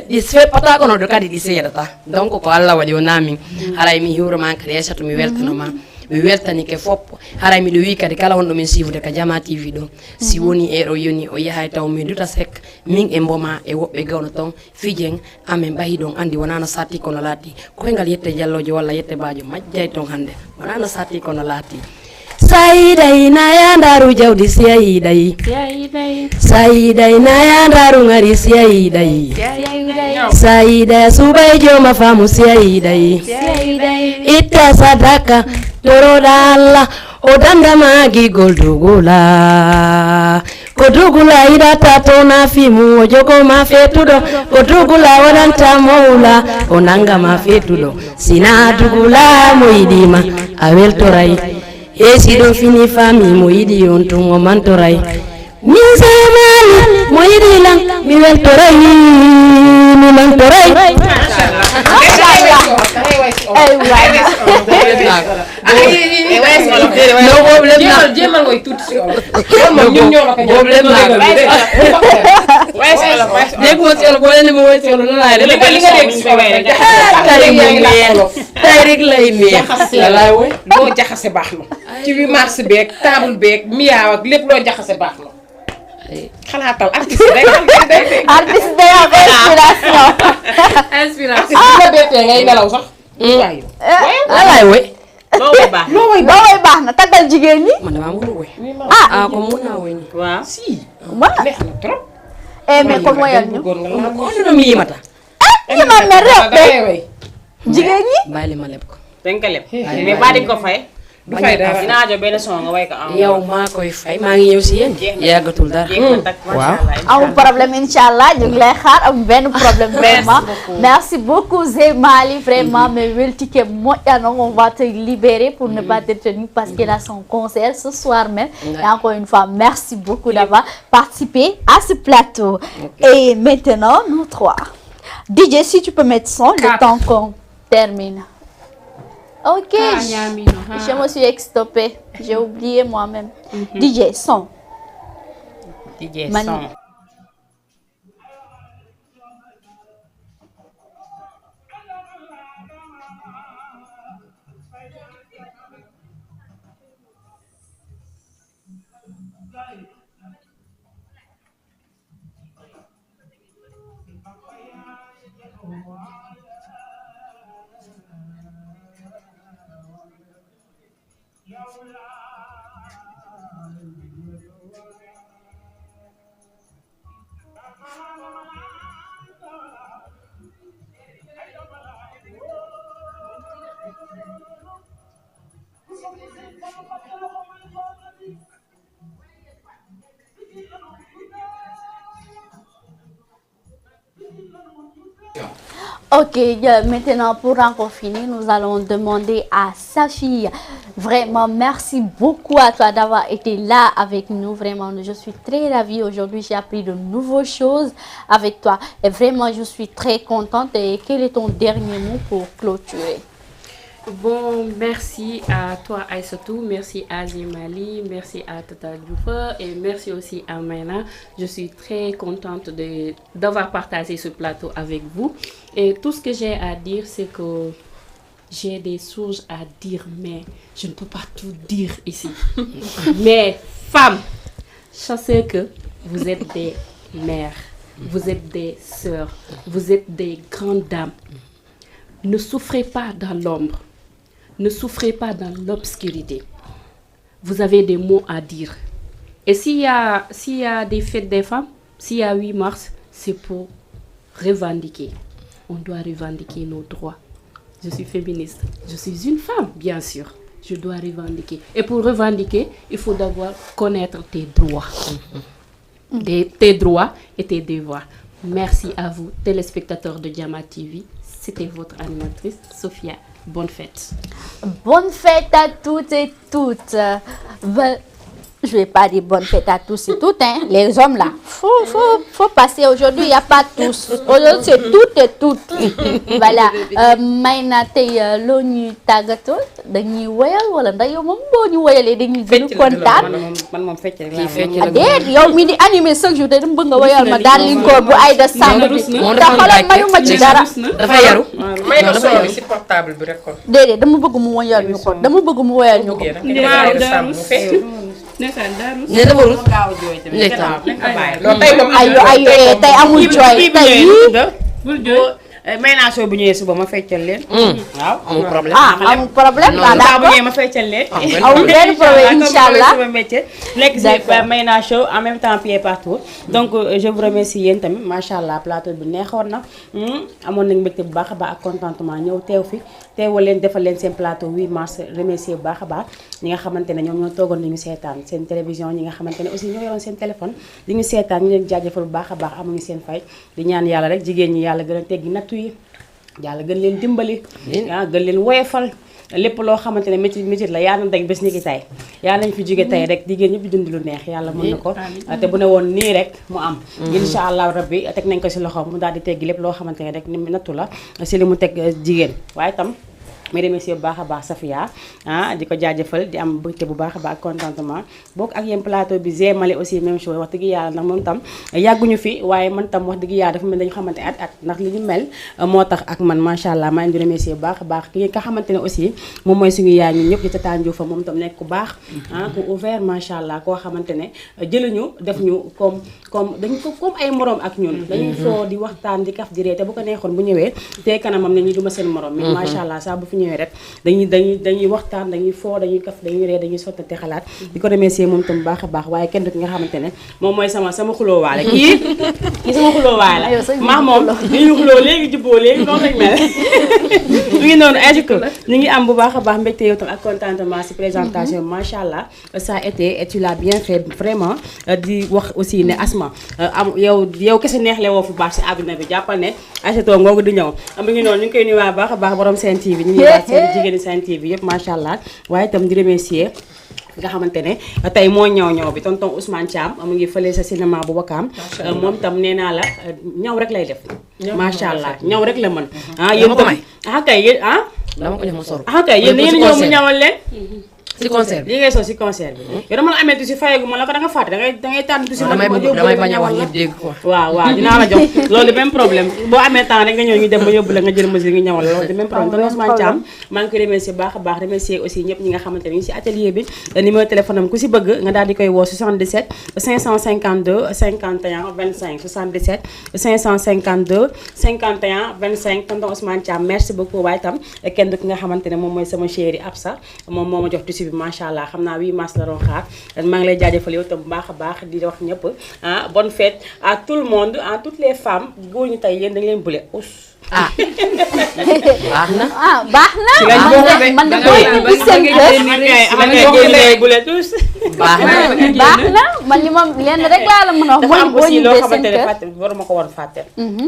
ɗi feppata kono ɗo kadi ɗi seedata donc ko Allah waɗi o namin haray mi hiwroma kadi Aissatou mi weltanoma mi weltanike foppo haray miɗo wi kadi kala wonɗo min suivre ka Jama TV ɗo si woni e ɗo yoni o yahay taw min duta sek min e mboma e woɓɓe gawno ton fijen amen mbahi ɗon andi wonano sati kono laati koyngal yette jallojo walla yette bajo majjay ton hande wonano sati kono laati Sayiday naya ndaru jawdi siyayiday Sayiday naya ndaru ngari siyayiday Sayiday subay joma famu siyayiday Itta sadaka toroda Allah o dandamagi goldugula ko dugula idata to na fimu o jogo ma fetudo ko dugula wadanta mawla o nanga ma fetudo sina dugula mo yidima a weltoray esi do fini fami mo yidi on tun o mantoray min zamani mo yidi lan mi weltoray mi mantoray loo jaxase baax na ci 8 mars beeg table beeg miyaaw ak lépp loo jaxase baax na xalaatal artiste day artiste day am inspiration. su la bettee ngay nelaw sax waaye alay woy loo way baax loo way loo way baax na taggal jigéen ñi. man dama mënu woy ko mun naa woy ni waaw si waaw neex na trop mais ko moyal ñu. góor nga la ko no mi yimata yi ma mel rek de dangay way jigéen ñi. bàyyi ma leb ko dañ ko leb mais ba di ko fay du fay dara dinaa jox benn son nga way ko am yow maa koy fay maa ngi ñëw si yéen yàggatul dara waaw amul problème inchallah ñu ngi lay xaar amul benn problème vraiment merci beaucoup Zé Mali vraiment mais weltike moƴƴano on va te libérer pour ne pas te tenir parce qu'il a son concert ce soir même et encore une fois merci beaucoup d'avoir participé à ce plateau et maintenant nous trois DJ si tu peux mettre son le temps qu'on termine. Ok, je me suis extopée, j'ai oublié moi-même. DJ son. DJ Mani. son Ok, maintenant pour encore finir, nous allons demander à Safi. Vraiment, merci beaucoup à toi d'avoir été là avec nous. Vraiment, je suis très ravie. Aujourd'hui, j'ai appris de nouvelles choses avec toi. Et vraiment, je suis très contente. Et quel est ton dernier mot pour clôturer? Bon, merci à toi Aïssatou, merci à Zimali, merci à Tata Djoufa et merci aussi à Maina. Je suis très contente d'avoir partagé ce plateau avec vous. Et tout ce que j'ai à dire, c'est que j'ai des choses à dire, mais je ne peux pas tout dire ici. Mais femmes, je sais que vous êtes des mères, vous êtes des sœurs, vous êtes des grandes dames. Ne souffrez pas dans l'ombre. Ne souffrez pas dans l'obscurité. Vous avez des mots à dire. Et s'il y a des fêtes des femmes, s'il y a 8 mars, c'est pour revendiquer. On doit revendiquer nos droits. Je suis féministe. Je suis une femme, bien sûr. Je dois revendiquer. Et pour revendiquer, il faut d'abord connaître tes droits. Tes droits et tes devoirs. Merci à vous, téléspectateurs de Jama TV. C'était votre animatrice, Sophia. Bonne fête. Bonne fête à toutes et toutes. Je vais pas dire bonne fête à tous et toutes, hein. Les hommes là, faut passer aujourd'hui, il n'y a pas tous. Aujourd'hui c'est toutes et toutes. Voilà. Maina tey loo ñuy tàggatoo dañuy woyal wala ndax yow moom boo ñu woyalee dañuy gën a kontaan. man moom fecc rek déet yow mi di animé chaque jour te dama bëgg nga woyal ma daal liñ ko bu Aïda Samb bi. te xoolal mayuma ci dara. dafa yaru. may na soo ci portable bi rek kon. déedéet dama bëgg mu woyal ñu ko dama bëgg mu woyal ñu ko. ne dama rus gaaw jooy tamit tey amul jooy tey bul jooy may naa soo bu ñëwee suba ma feccal leen. waaw amul problème. amul problème. bu ñëwee ma feccal leen. amul benn problème inchallah. nekk si may naa show en même temps pied partout. donc je vous remercie yéen tamit macha allah plateau bi neexoon na. amoon nañu mbégte bu baax a baax ak contentement ñëw teew fi. teewal leen defal leen seen plateau 8 mars remercier bu baax a baax ñi nga xamante ne ñoom ñoo toogoon nañu seetaan seen télévision ñi nga xamante ne aussi ñoo yoroon seen téléphone di ñu seetaan ñu leen jaajëfal bu baax a baax amuñu seen fay di ñaan yàlla rek jigéen ñi yàlla gën a teggi nattu yi yàlla gën leen dimbali gën leen woyefal lépp loo xamante ne métit la yaa na dañ bés ni ki tey yaa nañ fi jóge tey rek jigéen ñëpp di dund lu neex yàlla mën na ko te bu ne woon nii rek mu am insha allah rabbi teg nañ ko si loxo mu daal di teggi lépp loo xamante ne rek ni nattu la si li mu teg jigéen waaye tam may remercier bu baax a baax Safia di ko jaajëfal di am bëgte bu baax a baax contentement bokk ak yéen plateau bi Zmali aussi même chose wax dëgg yàlla ndax moom tam yàgguñu fi waaye man tam wax dëgg yàlla dafa mel dañu xamante at ndax li ñu mel moo tax ak man macha allah maa ngi di remercier bu baax a baax ki nga xamante ne aussi moom mooy suñu yaay ñun ñëpp di Tata Ndiouf moom tam nekk ku baax ku ouvert macha allah koo xamante ne jëluñu def ñu comme dañu ko comme ay morom ak ñun dañuy foo di waxtaan di kaf di ree te bu ko neexoon bu ñëwee te kanamam ne ñi duma seen morom mais macha allah saa bu fi ñëwee rek dañuy waxtaan dañuy foo dañuy kaf dañuy ree dañuy sottante xalaat di ko remercier moom tam baax a baax waaye kenn du ki nga xamante ne moom mooy sama xuloowaale kii sama xuloowaale maax moom dañuy xuloo léegi jubboo léegi noonu lañ mel ñu ngi noonu ajiko ñu ngi am bu baax a baax mbégte yow tam ak contentement si présentation macha allah ça a été et tu l'as bien fait vraiment di wax aussi ne Asma am yow kese neex le woo fu baax si àdduna bi jàppal ne Aïssatou ngoogu di ñëw am ngi noonu ñu ngi koy nuyuwaat baax a baax borom Sen TV ñu ngi waat seen jigéeni Sen TV yëpp macha allah waaye itam di remercier nga xamante ne tey moo ñëw bi tonton Ousmane Thiam mu ngi fële sa cinéma bu Wakaam moom tam nee naa la ñaw rek lay def macha allah ñaw rek la mën yéen tam kay yéen dama ko jox ma sor kay yéen ñëw mu ñawal leen si concert bi li ngay sol si concert bi yow dama la amee tuuti fayagu ma la ko da nga fàtte dangay tànn tuuti damay bañ a wax ñëpp dégg ko waaw dinaa la jox loolu même problème boo amee temps rek nga ñëw ñu dem ba yóbbu la nga jël mesure nga ñawal loolu même problème te Ousmane Thiam maa ngi koy remercier baax a baax remercier aussi ñëpp ñi nga xamante ne ñu si atelier bi numéro téléphone am ku si bëgg nga daal di koy woo 77 552 51 25 77 552 51 25 tonton Ousmane Thiam merci beaucoup waaye itam kenn du ki nga xamante ne moom mooy sama chéri Absa moom moo ma jox tissu bi macha allah xam naa 8 mars la doon xaar maa ngi lay jaajëfal yow tam bu baax a baax di wax ñëpp bonne fête à tout le monde à toutes les femmes góor ñi tey yéen da ngeen bule baax na baax na man de booy ñibbi seen baax na man li moom lenn rek laa la mën a wax mooy boo ñibbee seen kër dafa am aussi loo xamante ne waruma ko woon fàtte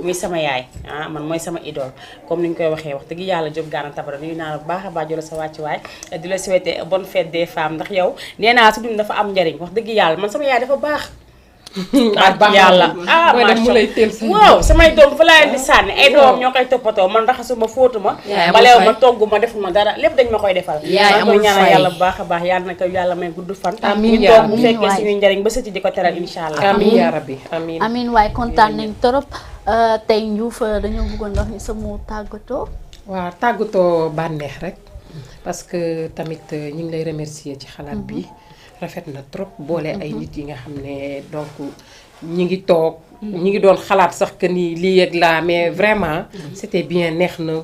muy sama yaay man mooy sama idole comme ni ñu koy waxee wax dëgg yàlla Diop Gana Tabara nuyu naa la bu baax a baax jëla sa wàccuwaay di la souhaiter bonne fête des femmes ndax yow nee naa su dund dafa am njariñ wax dëgg yàlla man sama yaay dafa baax yàlla waaw samay doom fa laa leen di sànni ay doom ñoo koy toppatoo man raxasuma fóotuma baleew ma togguma defuma dara lépp dañ ma koy defal maa koy ñaanal yàlla bu baax a baax yàlla na ko yàlla may gudd fan ñu toog bu fekkee suñuy njariñ ba sëti di ko teral insha allah amiin yaa rabbi amiin waaye kontaan nañ trop tey Ndiouf dañoo bëggoon wax ni sama tàggatoo waaw tàggatoo bànneex rek parce que tamit ñu ngi lay remercier ci xalaat bi rafet na trop boole ay nit yi nga xam ne donc ñi ngi toog ñi ngi doon xalaat sax que ni lii ak laa mais vraiment c'était bien neex na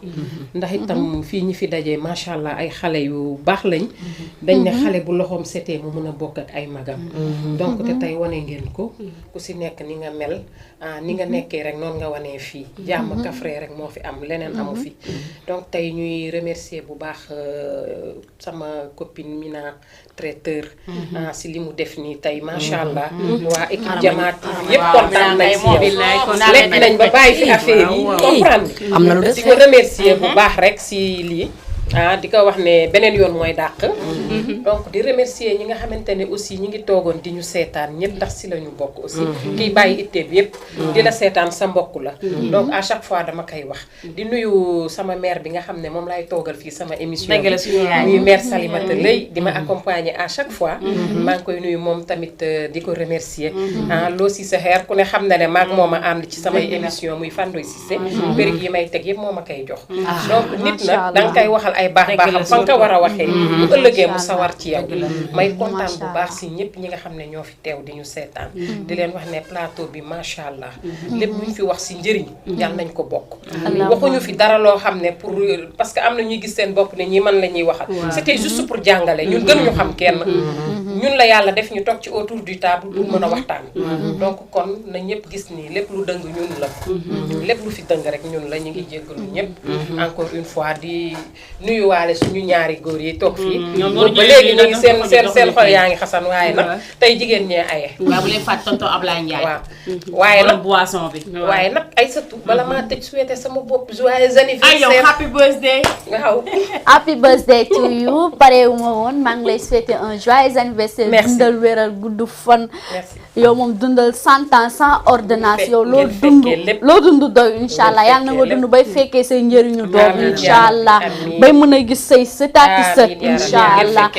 ndax itam fii ñi fi dajee macha allah ay xale yu baax lañ dañ ne xale bu loxoom setee mu mën a bokk ak ay magam donc te tey wane ngeen ko ku si nekk ni nga mel ni nga nekkee rek noonu nga wanee fii jàmm kafre rek moo fi am leneen amu fi donc tey ñuy remercier bu baax sama copine Mina traiteur si li mu def nii tey macha allah waa équipe Jama TV yëpp kontaan nañ si yow lekk nañ ba bàyyi fi affaire yi comprendre am na lu des di ko remercier bu baax rek si lii di ko wax ne beneen yoon mooy dàq donc di remercier ñi nga xamante ne aussi ñi ngi toogoon di ñu seetaan ñëpp ndax si la ñu bokk aussi kiy bàyyi itteeb yëpp di la seetaan sa mbokk la donc à chaque fois dama koy wax di nuyu sama mère bi nga xam ne moom lay toogal fii sama émission muy mère Salimata Lay di ma accompagner à chaque fois maa ngi koy nuyu moom tamit di ko remercier loo si sa xeer ku ne xam na ne maag moom a ànd ci samay émission muy Fandoy Cissé périg yi may teg yëpp moo ma koy jox donc nit nag danga koy waxal ay baax-baaxam fa nga ko war a waxee bu ëllëgee mu sawar ci yow may kontaan bu baax si ñëpp ñi nga xam ne ñoo fi teew di ñu seetaan di leen wax ne plateau bi macha allah lépp lu ñu fi wax si njëriñ yal nañ ko bokk waxuñu fi dara loo xam ne pour parce que am na ñuy gis seen bopp ne ñi man la ñuy waxal c'était juste pour jàngale ñun gënuñu xam kenn ñun la yàlla def ñu toog ci autour du table pour mën a waxtaan donc kon na ñëpp gis nii lépp lu dëng ñun la lépp lu fi dëng rek ñun la ñu ngi jéggalu ñëpp encore une fois di nuyuwaale suñu ñaari góor yi toog fii ba léegi ñu ngi seen xol yaa ngi xasan waaye nag tey jigéen ñee aye waaw bu leen fàtte tonton Ablaye Ndiaye waaw waaye nag boisson bi waaye nag ay satu bala maa tëj souhaité sama bopp joyeux anniversaire yow happy birthday waaw happy birthday to you parewuma woon maa ngi lay souhaiter un joyeux anniversaire dundal wéral gudd fan yow moom dundal 100 ans sans ordonnance yow loo dund doy incha allah yàlla na nga dund bay fekkee say njëriñu doom incha allah bay mën a gis say sëtaati sët incha allah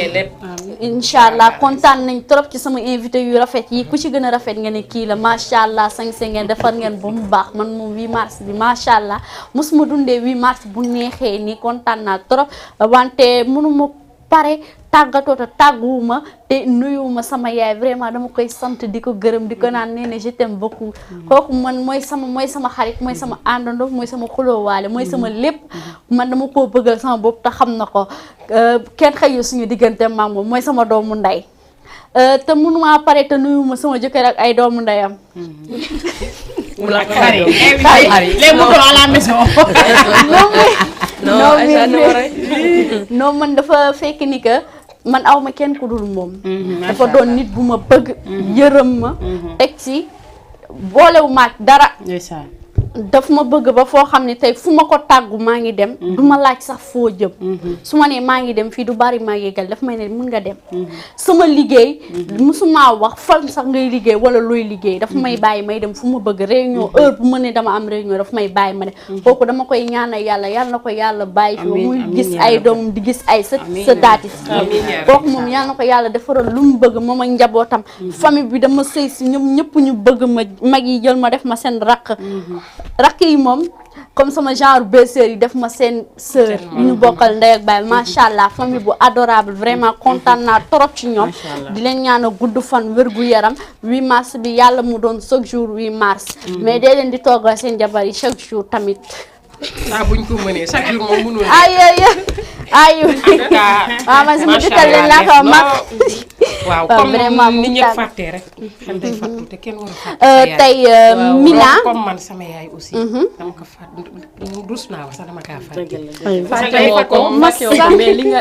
incha allah kontaan nañ trop ci sama invité yu rafet yi ku ci gën a rafet nga ne kii la macha allah sañse ngeen defar ngeen ba mu baax man moom 8 mars bi macha allah mosuma dundee 8 mars bu neexee nii kontaan naa trop wante mënuma pare tàggatoo te tàgguwuma te nuyuwuma sama yaay vraiment dama koy sant di ko gërëm di ko naan nee na je t'aime beaucoup kooku man mooy sama xarit mooy sama àndandoo mooy sama xuloowaale mooy sama lépp man dama koo bëggal sama bopp te xam na ko kenn xëyu suñu diggante maam moom mooy sama doomu ndey te mënuma pare te nuyuwuma sama jëkkër ak ay doomu ndeyam non man dafa fekk ni que man aw ma kenn ku dul moom dafa doon nit bu ma bëgg yërëm ma teg ci boolewu maag dara daf ma bëgg ba foo xam ne tey fu ma ko tàggu maa ngi dem du ma laaj sax foo jëm su ma nee maa ngi dem fii du bari maa yégal daf may ne mën nga dem sama liggéey musuma wax fan sax ngay liggéey wala looy liggéey daf may bàyyi may dem fu ma bëgg réunion heure bu ma ne dama am réunion daf may bàyyi ma ne kooku dama koy ñaanal yàlla yàlla na ko yàlla bàyyi fi muy gis ay doomam di gis ay sa daati kooku moom yàlla na ko yàlla defaral lu mu bëgg moom ak njabootam famille bi dama sëy si ñoom ñëpp ñu bëgg ma mag yi jël ma def ma seen rakk yi moom comme sama genre belle-sœur yi def ma seen sœur yu ñu bokkal ndey ak baay macha allah famille bu adorable vraiment kontaan naa trop ci ñoom di leen ñaanal gudd fan wér gu yaram 8 mars bi yàlla mu doon chaque jour 8 mars mais dee leen di toggal seen jabar yi chaque jour tamit buñ ko mënee chaque jour moom mënul ay waaw man sama dëkkal leen laa ko mag waaw comme ni ñëpp fàttee rek xel day fàttu te kenn war a fàtte tey Mina comme man sama yaay aussi dama ko fàtte dus naa wax sax dama kaa fàtte ko mais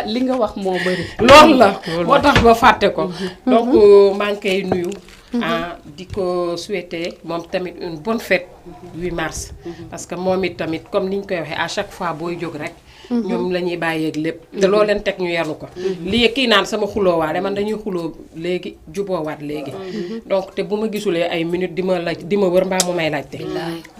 li nga wax moo bëri loolu la moo tax ba fàtte ko donc maa ngi koy nuyu di ko souhaiter moom tamit une bonne fête 8 mars parce que moom it tamit comme niñ koy waxee à chaque fois booy jóg rek ñoom la ñuy bàyyeeg lépp te loo leen teg ñu yanu ko lii kii naan sama xuloowaale man dañuy xuloo léegi juboowaat léegi donc te bu ma gisulee ay minutes di ma wër mbaa mu may laajte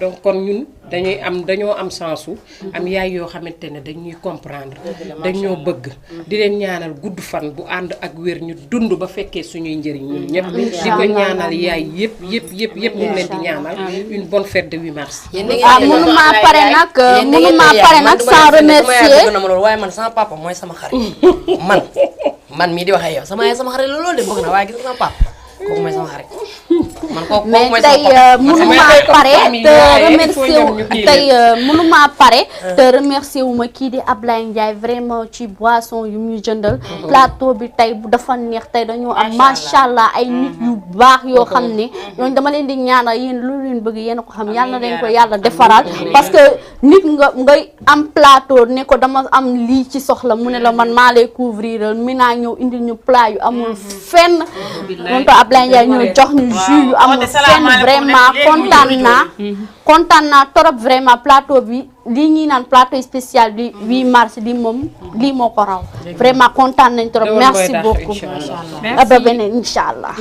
donc kon ñun dañoo am sensu am yaay yoo xamante ne dañuy comprendre dañoo bëgg di leen ñaanal gudd fan bu ànd ak wér ñu dund ba fekkee suñuy njëriñ ñun ñëpp di ko ñaanal yaay yëpp ñu ngi leen di ñaanal une bonne fête de 8 mars mënuma pare nag sans remercier bëgg na ma loolu waaye man sama papa mooy sama xarit man mii di waxee yow sama yaay sama xarit la loolu de bëgg na waaye gis nga sama papa kooku mooy sama xarit man kooku mooy sama papa mënuma pare te remercier wu ma kii di Ablaye Ndiaye vraiment ci boisson yu ñu jëndal plateau bi tey dafa neex tey dañoo am macha allah ay nit yu baax yoo xam ne ñooñu dama leen di ñaanal yéen lu leen bëgg yéen a ko xam yàlla na leen ko yàlla defaral parce que nit ngay am plateau ne ko dama am lii ci soxla mu ne la man maa lay couvrir Mina ñëw indil ñu plat yu amul fenn moom to Ablaye Ndiaye ñëw jox ñu jus yu amul fenn vraiment kontaan naa trop vraiment plateau bi lii ñuy naan plateau spécial bi 8 mars lii lii moo ko raw vraiment kontaan nañ trop merci beaucoup ba beneen incha allah